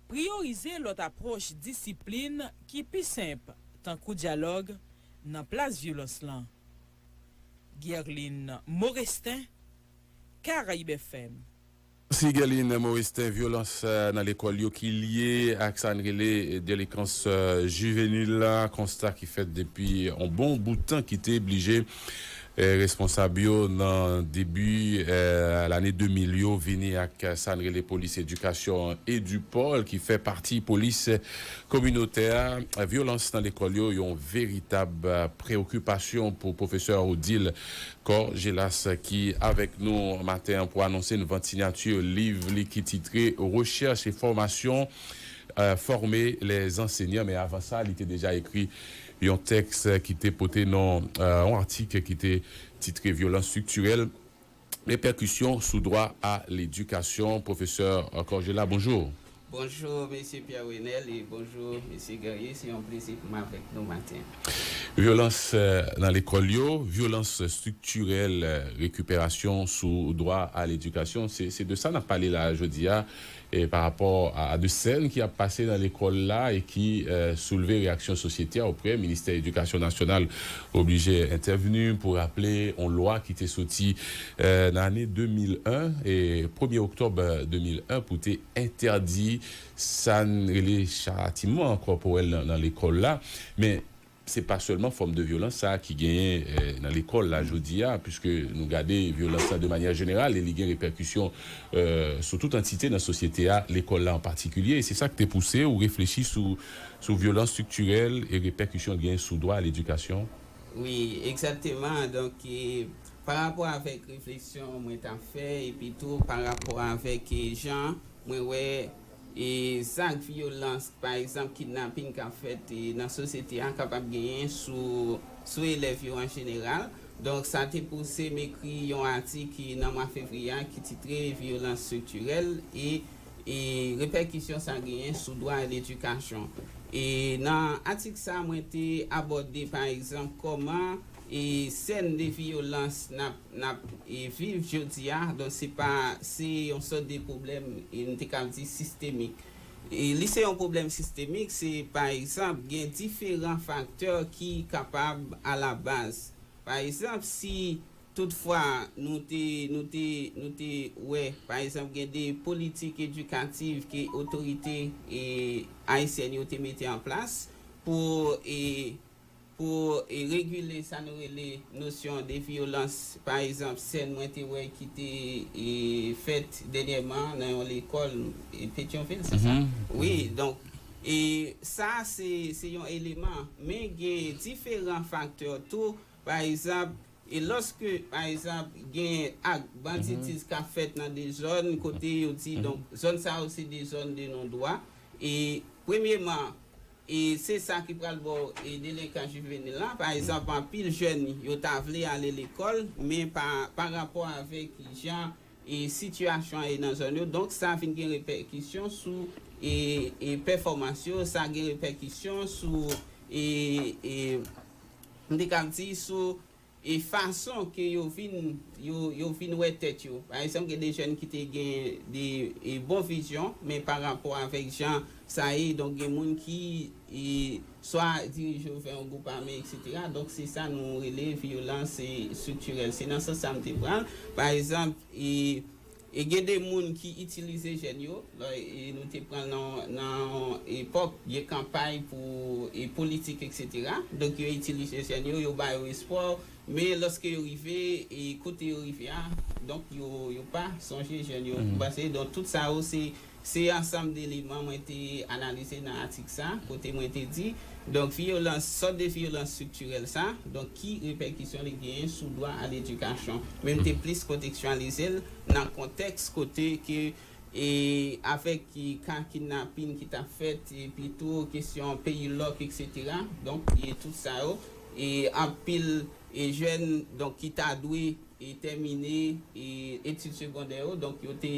priyorize lòt apwòch disiplin ki pi senp, tankou dyalòg, nan plas vyolans lan. Guerline Morestin, Caraïbes F M. Si Guerline Morestin, vyolans, eh, nan lekòl yo ki lye ak sa n rele, eh, delenkans, eh, jivenil la, konsta ki fèt depi yon bon bout tan ki te blije, eh, responsab yo nan debi, eh, lane de mil yo vini ak, eh, sa n rele polis edikasyon Edupol ki fè pati polis kominotè a. Vyolans nan lekòl yo, yon veritab, eh, preokipasyon pou pwofesè Odile Corgelas ki avèk nou maten an pou anonse n vant siyati liv li ki titre Recherche et formation, euh, former les enseignants. Men avan sa, li te deja ekri yon tèks ki te pote non, euh, yon atik ki te titre Violence structurelle, répercussions sous droit à l'éducation. Pwofesè Corgelas, bonjou. Bonjou, mesye Pierre Renel, e bonjou, mesye Guerrier. Se yon plezi pou m avèk nou maten. Vyolans, eh, nan lekòl yo, vyolans striktirèl, eh, rekiperasyon sou dwa a ledikasyon, se, se de sa n ap pale la jodi a, e pa rapò a, a de sèn ki ap pase nan lekòl la e ki, eh, soulve reyaksyon sosyete a. Ou prè, Ministè Edikasyon Nasyonal oblije entèvni pou raple yon lwa ki te soti, eh, nan ane de mil en, e premye oktòb, eh, de mil en, pou te entèdi sa n rele chatiman kòporèl nan, nan lekòl la. Men, se pa sèlman fòm de vyolans sa a ki genyen, eh, nan lekòl la jodi a, piske nou gade vyolans la de manyè jeneral e li gen repèkisyon, eh, sou tout antite nan sosyete a, lekòl la an patikilye. E se sa k te pouse w reflechi sou, sou vyolans striktirèl e repèkisyon l genyen sou dwa a ledikasyon. Wi, egzakteman. Donk, e, pa rapò avèk refleksyon mwen t ap fè, epi tou pa rapò avèk, e, jan mwen wè e zak vyolans, pa egzanp, kidnaping k ap fèt e nan sosyete a kapab genyen sou, sou elèv yo an jeneral. Donk, sa te pouse m ekri yon atik e nan mwa fevriye a ki titre Vyolans striktirèl e, e repèkisyon sa genyen sou dwa a ledikasyon. E nan atik sa, mwen te abòde, pa egzanp, kòman e sèn de vyolans n ap, n ap e viv jodi a. Donk, se pa, se yon sòt de pwoblèm, e m te ka di sistemik. E li se yon pwoblèm sistemik, se, pa egzanp, gen diferan faktè ki kapab alabaz. Pa egzanp, si toutfwa nou te, nou te, nou te wè, pa egzanp, gen de politik edikativ ke otorite e ayisyèn yo te mete an plas pou e pou e regile sa nou rele nosyon de vyolans. Pa egzanp, sèn mwen te wè ki te e fèt dènyèman nan yon lekòl e Petyonvil, se sa? Wi, donk, e sa se, se yon eleman. Men gen diferan faktè tou. Pa egzanp, e lòske, pa egzanp, gen ak banditiz k ap fèt nan de zòn kote yo di, donk, zòn sa yo se de zòn de non dwa. E premyeman, e se sa ki pral ba w e delenkan jivenil la. Pa egzanp, anpil jèn yo ta vle ale lekòl, men pa, pa rapò avèk jan e sitiyasyon an ye nan zòn yo. Donk, sa vin gen repèkisyon sou e, e pèfòmans yo, sa gen repèkisyon sou e, e m te ka di sou e fason ke yo vin, yo, yo vin wè tèt yo. Pa egzanp, gen de jèn ki te gen de e bon vizyon, men pa rapò avèk jan sa ye, donk, gen moun ki e swa dirije yo vè yon gwoup ame, etsetera. Donk, se sa nou rele vyolans e striktirèl. Se nan sans sa m te pral. Pa egzanp, e e gen de moun ki itilize jèn yo. Lè, e nou te pran nan, nan epòk, gen kanpay pou e politik, etsetera. Donk, yo itilize jèn yo, yo ba yo espwa, men lòske yo rive e kote yo rive a, donk, yo, yo pa sonje jèn yo. Ou panse? Donk, tout sa yo, se, se ansanm de eleman mwen te analize nan atik sa, kote mwen te di, donk, vyolans, sòt de vyolans striktirèl sa, donk, ki repèkisyon li genyen sou dwa a ledikasyon. Men m te plis kontekstyalize l nan kontèks kote ke, e avèk e ka kidnapin ki t ap fèt, epi tou kesyon peyi lòk, etsetera. Donk, e tout sa yo, e anpil e jèn, donk, ki ta dwe e tèmine e etid segondè yo, donk, yo te,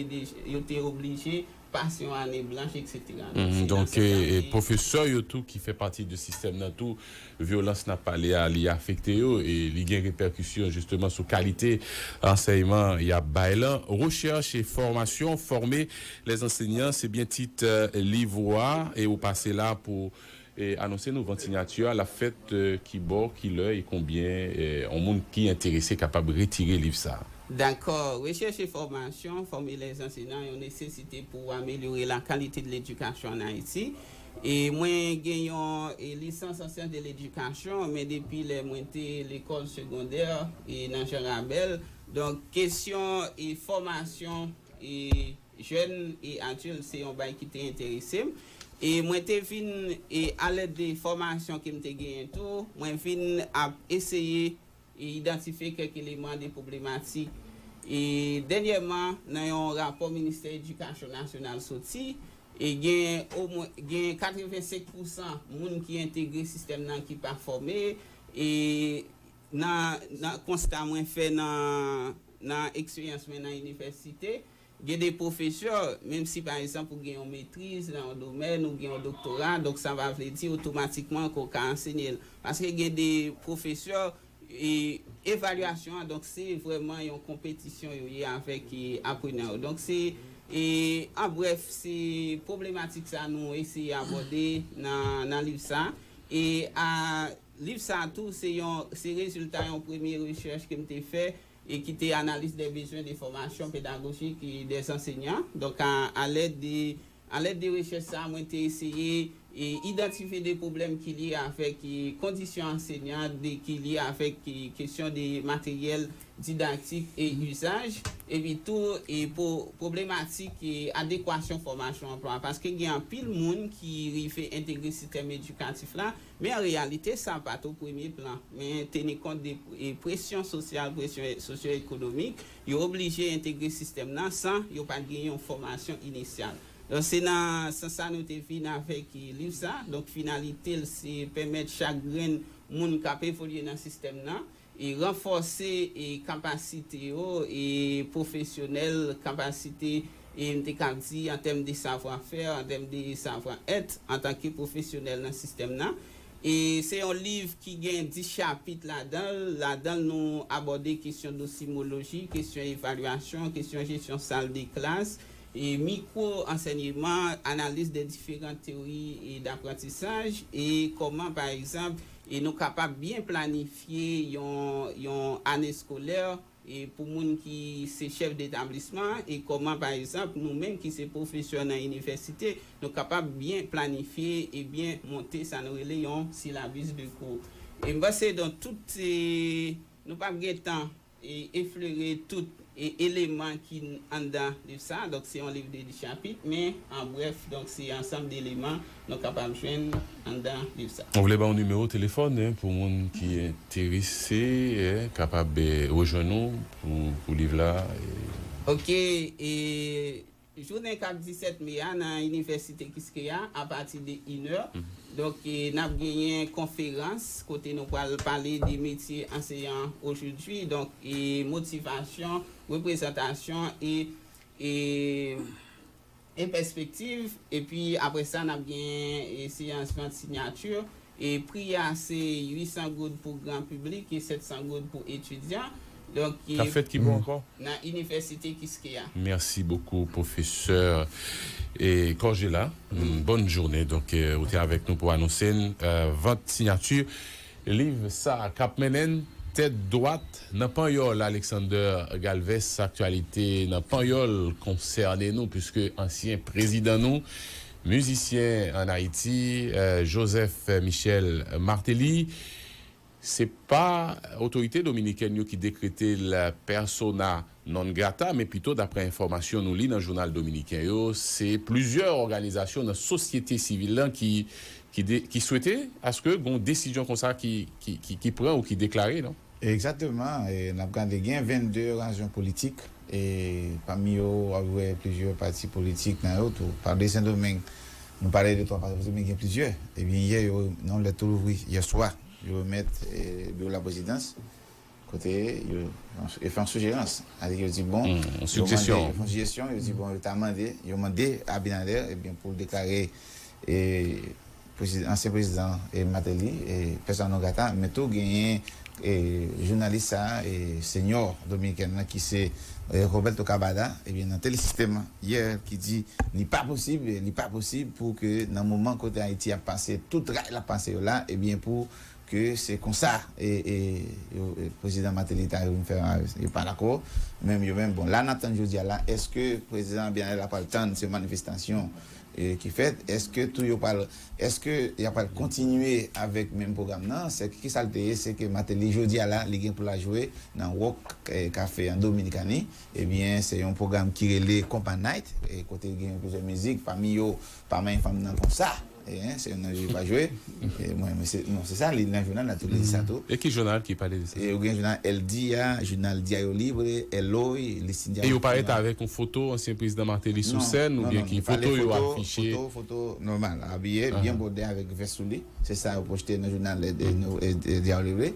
yo te oblije pase yon ane blanch, etsetera. Donk, se nan sans sa ke pwofesè yo tou ki fè pati de sistèm nan tou, vyolans n ap pale a, li afekte yo e li gen repèkisyon jisteman sou kalite ansèyman y ap bay lan. Recherche et formation, former les enseignants, se byen tit, euh, liv ou a, e ou pase la pou, e, anonse nou vant sinyati a, l ap fèt, euh, ki bò, ki lè e konbyen, euh, yon moun ki enterese kapab retire liv sa a. Dakò. Rechèch e fòmasyon, former les enseignants, yon nesesite pou amelyore lakalite de ledikasyon an Ayiti. E mwen gen yon e lisans an syans de ledikasyon, men depi lè mwen te lekòl segondè e nan Jan Rabèl. Donk, kesyon e fòmasyon e jèn e adilt se yon bagay ki te enterese m. E mwen te vin, e alèd de fòmasyon ke m te genyen tou, mwen vin ap eseye e idantifye kèk eleman de pwoblemantik. E dènyèman, nan yon rapò Ministè Edikasyon Nasyonal soti, e gen omwen, gen katrevensenk pousan moun ki entegre sistèm nan ki pa fòme. E nan, nan konsta mwen fè nan, nan eksperyans mwen nan inivèsite, gen de pwofesè, menm si pa egzanp ou gen yon metriz nan yon domèn, ou gen yon doktora, donk sa pa vle di otomatikman ke w ka ansenye l. Paske gen de pwofesè, e evalyasyon an, donk, se vrèman yon konpetisyon yo ye avèk e aprenan yo. Donk, se, e an brèf, se pwoblematik sa nou eseye abòde nan, nan liv sa. E a, liv sa tou, se yon, se rezilta yon premye rechèch ke m te fè e ki te Analyse des besoins de formation pédagogique des enseignants. Donk, a, alèd de, alèd de rechèch sa, mwen te eseye e idantifye de pwoblèm ki lye avèk e kondisyon ansenyan, de, ki lye avèk e kesyon de materyèl didaktik e izaj, epi tou e pwo-, pwoblematik e adekwasyon fòmasyon anplwa. Paske gen anpil moun ki rive entegre sistèm edikatif la, men an reyalite, sa pa t o premye plan. Men teni kont de e presyon sosyal, presyon sosyo-ekonomik, yo oblije entegre sistèm nan san yo pa t gen yon fòmasyon inisyal. Donk, se nan sans sa nou te vin avèk, e, liv sa. Donk, finalite l se pèmèt chak grenn moun k ap evolye nan sistèm nan e ranfòse, e, kapasite yo, e pwofesyonèl, kapasite, e m te ka di, an tèm de savwa fè, an tèm de savwa èt, antanke pwofesyonèl nan sistèm nan. E se yon liv ki gen dis chapit ladan l. Ladan l, nou abòde kesyon dosimoloji, kesyon evalyasyon, kesyon jesyon sal de klas, e mikwo ansèyman, analiz de diferan teyori e daprantisaj, e kòman, pa egzanp, e nou kapab byen planifye yon, yon ane eskolè, e pou moun ki se chèf detablisman, e kòman, pa egzanp, nou menm ki se pwofesè nan inivèsite, nou kapab byen planifye e byen monte sa nou rele yon syllabus de cours. E m panse, donk, tout, e, nou p ap gen tan e eflere tout, e, eleman ki anndan liv sa. Donk, se yon liv de dis chapit, men, an brèf, donk, se ansanm de eleman nou kapab jwenn anndan liv sa. Ou vle ba w nimewo telefòn, en, pou moun ki enterese, en, kapab, eh, rejwenn ou pou, pou liv la, eh. Ok, e jounen k ap disèt me a nan Inivèsite Kiskeya apati de inè. Donk, e, n ap genyen konferans kote nou pral pale de metye anseyan ojoudwi. Donk, e, motivasyon, reprezantasyon e, e, e pèspektiv. Epi, apre sa, n ap genyen, e, seyans vant sinyati. E pri a se uit san goud pou gran piblik e sèt san goud pou etidyan. Donk, k ap fèt ki bò ankò? Nan Inivèsite Kiskeya. Merci beaucoup, pwofesè, e, Cordjella. Bonne journée. Donk, e, ou te avèk nou pou anonse n, e, vant sinyati liv sa k ap mennen n tèt dwat nan Panyòl. Alexander Galvez, aktyalite nan Panyòl konsène nou, piske ansyen prezidan nou, mizisyen ann Ayiti, eh, Joseph Michel Martelly, se pa otorite dominikèn yo ki dekrete l persona non grata, men pito, daprè enfòmasyon nou li nan jounal dominiken yo, se plizyè òganizasyon nan sosyete sivil lan ki, ki, de, ki swete aske gon desizyon konsa ki, ki, ki, ki pran ou ki deklare, non? Egzakteman, e, n ap gade gen vennde òganizasyon politik, e pami yo, w ap wè plizyè pati politik nan yo tou. Pale de Sendomeng, nou pale de twa pati politik, men gen plizyè. Ebyen, yè, yo, nan yon lèt tou louvri, yè swa, yo remèt, e, biwo laprezidans, kote yo, yo fè yon sijerans. Sètadi yo di, bon, yo mande, yo fè yon sijesyon, yo di, bon, yo ta mande, yo mande Abinader, ebyen, pou l deklare, e, prezidan, ansyen prezidan, e, Martelly, e, persona non grata, men tou genyen, e, jounalis sa, e, senyò dominikèn nan ki se, e, Roberto Cabada, ebyen, nan Telesistema yè ki di li pa posib, li pa posib pou ke nan moman kote Ayiti ap pase tout ray l ap pase yo la, ebyen, pou ke se konsa, e, e, yo, e, prezidan Martelly ta vin fè, yo pa dakò. Menm yo menm, bon, la n ap tann jodi a la, èske prezidan Abinader la pral tann se manifestasyon, e, ki fèt? Èske tou yo pral, èske y ap pral kontinye avèk menm pwogram nan? Se ki sa l te ye, se ke Martelly jodi a la, li gen pou l al jwe nan Rock, e, Café an Dominikani. Ebyen, se yon pwogram ki rele Compa Night, e, kote gen plizyè mizik, pami yo, pa manyen fanm nan konsa. E, en, se youn nan yo pa jwe. E, mwen, mwen, se, non, se sa, li nan jounal la tou, li di sa tou. E ki jounal ki pale de sa? E, ou gen jounal El Dia, jounal Diario Libre, El Hoy, Listin Diario. E yo parèt avèk yon foto ansyen prezidan Martelly sou sèn, oubyen ki foto yo afiche? Foto, foto nòmal, abiye, byen bwode avèk vès sou li. Se sa yo pwojte nan jounal, e, e, e, Diario Libre.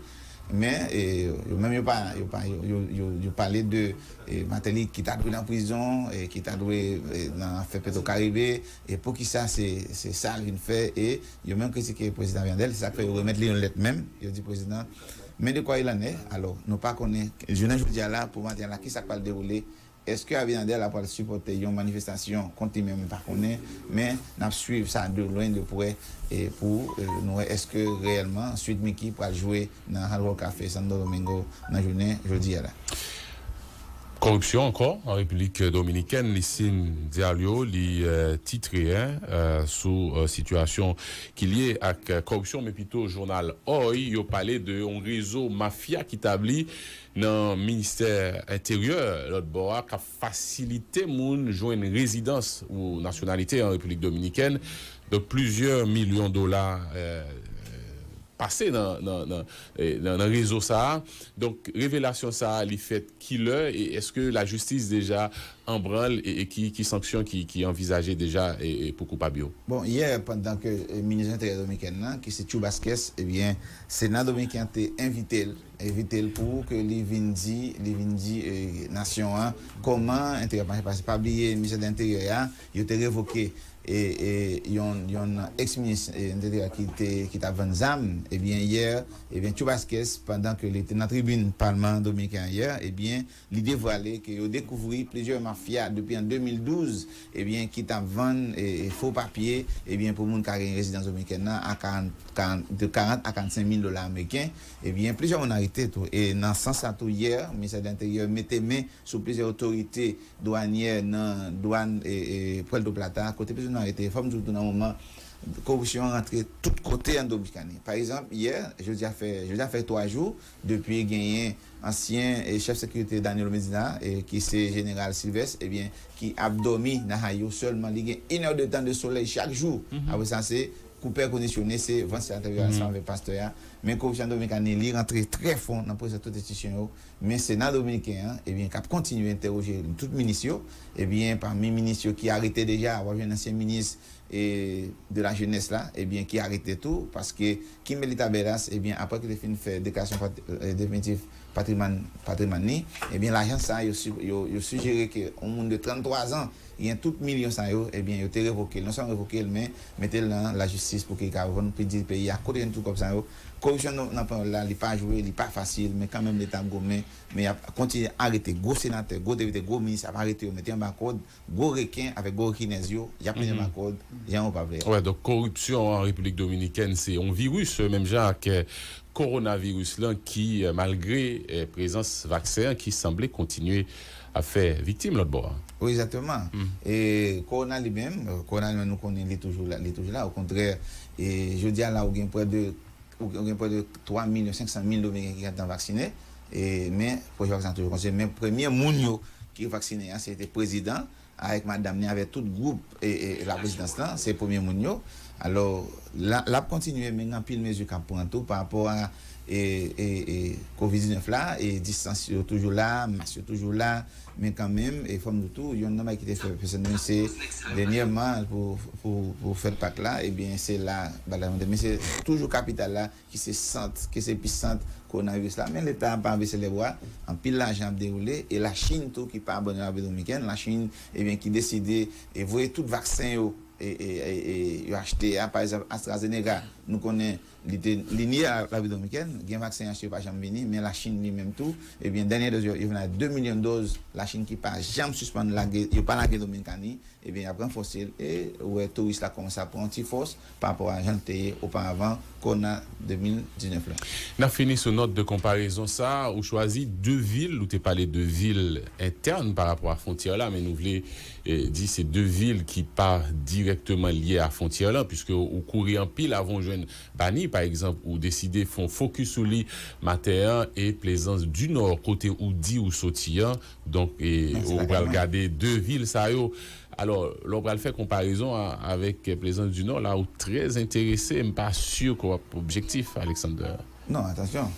Men, e, yo menm yo pa, yo pa, yo, yo, yo, yo pale de, e, Martelly ki ta dwe nan prizon, e, ki ta dwe, e, nan afè Petro Caribe, e poukisa se, se sa l vin fè, e yo menm kritike prezidan Abinader, se sa k fè yo remèt li yon lèt menm, yo di prezidan, men de quoi il en est. Alò, nou pa konnen, jounen jodi a la, pou maten an la, kisa k pral dewoule, èske Abinader la pral sipòte yon manifestasyon kont li menm, m pa konnen, men n ap swiv sa de lwen, de prè, e pou, e, nou wè èske reyèlman Sweet Micky pral jwe nan Hard Rock Café Santo Domingo nan jounen jodi a la. Kòripsyon ankò an Repiblik Dominikèn, Listin Diario, li, e, titre, en, e, sou, e, sitiyasyon ki lye ak, e, kòripsyon, men pito jounal Hoy, yo pale de yon rezo mafya ki tabli nan ministè enteryè, lòt bò a, k ap fasilite moun jwenn rezidans ou nasyonalite an Repiblik Dominikèn. Donk, plizyè milyon dola, e, pase nan, nan, nan, e, nan, nan rezo sa a. Donk, revelasyon sa a, li fèt kilè? E èske lajistis deja an branl e, e ki, ki sanksyon ki, ki anvizaje deja e, e pou koupab yo? Bon, yè, pandan ke e, minis enteryè dominikèn nan, ki se Chubasquez, ebyen, Sena dominiken an te envite l, envite l pou ke li vin di, li vin di e, nasyon an kòman enteryè mache pase. Pa bliye, minis enteryè a, yo te revoke e, e, yon, yon eks minis e, enteryè ki te, ki t ap vann zam, ebyen, yè, ebyen, Chubasquez, pandan ke li te nan tribin palman dominiken an yè, ebyen, li devwale ke yo dekouvri plizyè mafya depi an de mil douz, ebyen, ki t ap vann e, e, fo papye, ebyen, pou moun ka gen rezidans dominikèn nan a karant, karant, de karant a karannsenk mil dola ameriken. Ebyen, plizyè moun arete tou. E nan sans sa tou, yè, ministè de Lenteryè mete men sou plizyè otorite dwanyè nan dwàn e, e, Puerto Plata, kote plizyè moun arete. Fò m di w tou nan moman, koripsyon an rantre tout kote an Dominikani. Pa egzanp, yè, jodi a fè, jodi a fè twa jou, depi genyen ansyen e, chèf sekirite Danilo Medina, e, ki se jeneral Sylvestre, ebyen, ki ap dòmi nan Hayo sèlman. Li gen inè de tan de solèy chak jou. Apre sa, se koupè kondisyone, se vantilatè yo ansanm avèk pastè a. Men koripsyon an Dominikani, li rantre trè fon nan prezans tout enstitisyon yo. Men Sena dominiken an, ebyen, k ap kontinye entèwoje tout minis yo. Ebyen, pami minis yo ki arete deja, w ap jwenn ansyen minis e, de la jeunesse la, ebyen, ki arete tou, paske Kimberly Taberas, ebyen, apre ke li te fin fè deklarasyon pat, e, definitif patrimwàn, patrimwàn li, ebyen, lajan sa, yo, si- yo, yo sijere ke yon moun de tranntwa zan, gen tout milyon sa yo, ebyen, yo te revoke l. Non sèlman revoke l, men mete l nan lajistis pou ke li ka reponn, pou di peyi a kote jwenn tout kòb sa yo. Koripsyon nan, nan panyòl la, li pa jwe, li pa fasil, men kanmenm Leta ap goumen, men y ap kontinye arete gwo senatè, gwo depite, gwo minis, y ap arete yo, mete yo anba kòd, gwo reken avèk gwo rekinèz yo, y ap mennen anba kòd, jan yo pa vle a. Wè, donk koripsyon an Repiblik Dominikèn, se yon viris, menm jan ak, e, kowonaviris lan ki, e, malgre, e, prezans vaksen an ki sanble kontinye ap fè viktim lòt bò a. Wi, egzakteman. E kowona li menm, e, kowona li menm, nou konnen li toujou la, li toujou la. Okontrè, e jodi a la, ou gen prè de, ou gen prè de twa milyon senk san mil Dominiken ki gentan vaksine. E, men pwojè vaksen an toujou kontinye. Men premye moun yo ki vaksine a, se te prezidan avèk madanm ni, avèk tout gwoup e, e, laprezidans lan, se premye moun yo. Alò, la, l ap kontinye, men gen anpil mezi k ap pran tou pa rapò a e, e, e, kovid diznèf la, e distans yo toujou la, mas yo toujou la, men kanmenm, e fò m di tou, yonn nan bagay ki te fè pèsonèlman, se dènyèman pou, pou, pou fèt Pak la, ebyen, se la bagay la monte. Men se toujou kapital la, ki se sant, ki se episant kowonaviris la. Men Leta a pa bese lèbra, anpil lajan ap dewoule, e Lachin tou ki pa abandone Repiblik Dominikèn, Lachin, ebyen, ki deside e voye tout vaksen yo, e, e, e, e, yo achte a, pa egzanp, AstraZeneca, nou konnen li te, li ni a Repiblik Dominikèn, gen vaksen yo achte yo pa janm vini, men Lachin li menm tou, ebyen, dènye dòz yo, yo vin a de milyon dòz, Lachin ki pa janm sispann lage, yo pa lage Dominikani, ebyen, y ap ranfòse l, e ou wè touris la kòmanse ap pran yon ti fòs pa rapò a jan l te ye oparavan, kowona de mil diznèf la. N ap fini sou nòt de konparezon sa a, ou chwazi de vil, ou te pale de vil entèn pa rapò a fwontyè la, men nou vle, e, di se de vil ki pa dirèkteman lye a fwontyè la, piske ou kouri anpil avan w jwenn Bani, pa egzanp, ou deside fè yon fokis sou li maten an, e Plezans di Nò, kote ou di ou soti an, donk, e, ou pral gade de vil sa yo. Alò, lè w pral fè konparezon a, avèk Plezans di Nò, la ou trè enterese, m pa si ke w ap objektif, Alexander. Non, atansyon.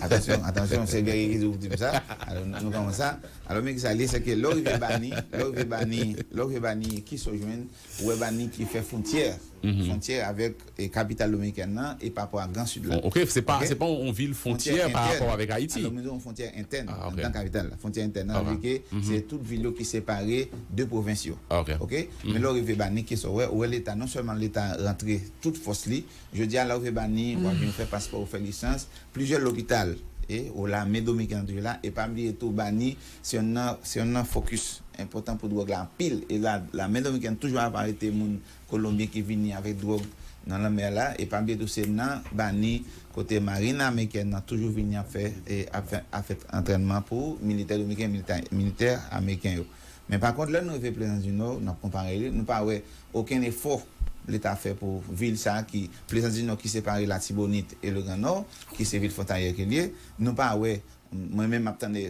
Atansyon, atansyon, se Guerrier ki di w di m sa. Alò, nou, nou kòmanse sa. Alò, men ki sa l ye, se ke lè w rive Bani, lè w rive Bani, lè w rive Bani, ki sa w jwenn? Ou wè Bani ki fè fwontyè, fwontyè avèk, e, kapital dominikèn nan e pa rapò a Gran Sid la. Bon, ok, se pa, se pa yon vil fwontyè pa rapò avèk Ayiti. Alò, nou di yon fwontyè entèn anndan kapital la. Fwontyè entèn nan, vle di ke se tout vil yo ki separe de pwovens yo. Ok? Men lè w rive Bani, ki sa w wè? Ou wè Leta, non sèlman Leta rantre tout fòs li, jodi a, lè w rive Bani, w ap vin fè paspò, ou fè lisans, plizyè lopital, e, ou lame dominikèn toujou la, e pa bliye tou, Bani, se yonn nan, se yonn nan fokis enpòtan pou dwòg la anpil, e la, lame dominikèn toujou ap arete moun Kolonbyen ki vini avèk dwòg nan lanmè la, e pa bliye tou se nan Bani, kote marin amerikèn nan toujou vini ap fè, e ap fè, ap fè antrènman pou militè dominiken, militè, militè ameriken yo. Men pa kont, lè nou rive Plezans di Nò, n ap konpare li, nou pa wè okenn efò Leta fè pou vil sa a ki, Plezans di Nò ki separe Latibonit e Legannò, ki se vil fwontalyè ke l ye, nou pa wè, mwen menm m ap tande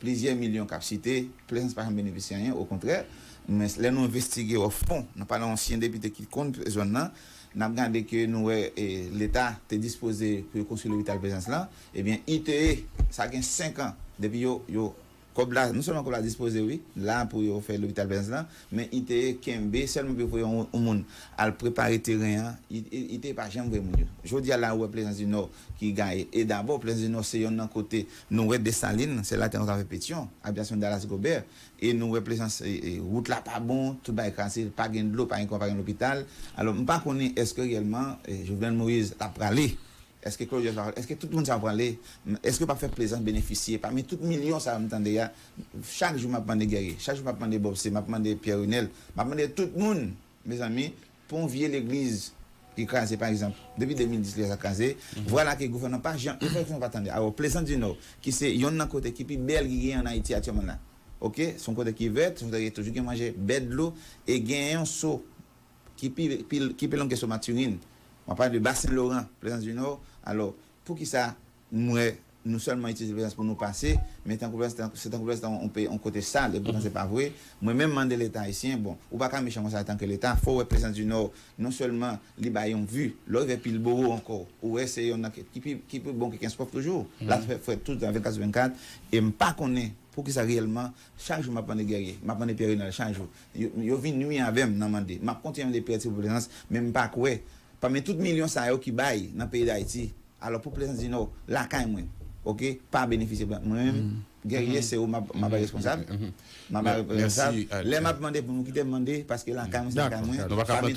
plizyè milyon k ap site, Plezans pa janm benefisye anyen, okontrè. Men lè nou envestige ofon, nou pale yon ansyen depite ki konn zòn nan, n ap gade ke nou wè, e, Leta te dispoze pou yo konstwi lopital Plezans lan, ebyen, I T E, sa gen senk an, depi yo, yo Kòb la, non sèlman kòb la dispoze, wi, la pou yo fè lopital Plezans lan, men i te kenbe sèlman pou yo voye yon, yon moun al prepare teren an, i, i, i te pa janm voye moun yo. Jodi a la, ou wè Plezans di Nò ki gaye. E dabò, Plezans di Nò se yonn nan kote nou wè Desalin, se la te yon zafè Petyon, abitasion Dallas Gobert, e nou wè Plezans, e, e, wout la pa bon, tout bagay kraze, pa gen dlo, pa gen kouran, pa gen lopital. Alò, m pa konnen èske reyèlman, e, Jovenel Moïse la prale. Èske Claude Joseph, èske tout moun sa yo prale? Èske yo p ap fè Plezans benefisye pami tout milyon sa yo m tande a? Chak jou m ap mande Guerrier, chak jou m ap mande Bob C, m ap mande Pierre Renel, m ap mande tout moun, mezanmi, pou yon vye legliz ki kraze, pa egzanp, depi de mil dis li sa kraze, vwala ke gouvènman pa jan, efektivman pa tande. Alò, Plezans di Nò, ki se yonn nan kote ki pi bèl ki gen an Ayiti aktyèlman la. Oke, se yon kote ki vèt, se yon kote ki toujou gen manje, bèl dlo, e gen yon so ki pi, pi, ki pi long ke so Matirin. M ap pale de Basen Loran, Plezans di Nò. Alò, poukisa m wè nou sèlman itilize Plezans pou nou pase, men tankou Plezans, se tankou Plezans yon peyi, yon kote sal, e poutan se pa vre. Mwen menm mande Leta ayisyen, bon, ou pa ka mechan konsa antanke Leta, fò w wè Plezans di Nò, non sèlman li bay yon vi, lè w rive Pilbowo ankò, ou wè se yonn nan ki, ki pi, ki pi bon ke Kenskòf toujou. L ap fè, fè tout vennkat sou vennkat, e m pa konnen poukisa reyèlman, chak jou m ap mande Guerrier, m ap mande Pierre Renel chak jou. Yo, yo vin nwi avè m nan mande. M ap kontinye mande priyè pou Plezans, men m pa kwè, pami tout milyon sa yo ki bay nan peyi Dayiti, alò pou Plezans di Nò, lakay mwen, oke, pa benefisye, mwen menm, Guerrier se ou m ap, m ap bay responsab, m ap bay responsab. Lè m ap mande pou nou kite m mande, paske lakay mwen se lakay mwen. Pami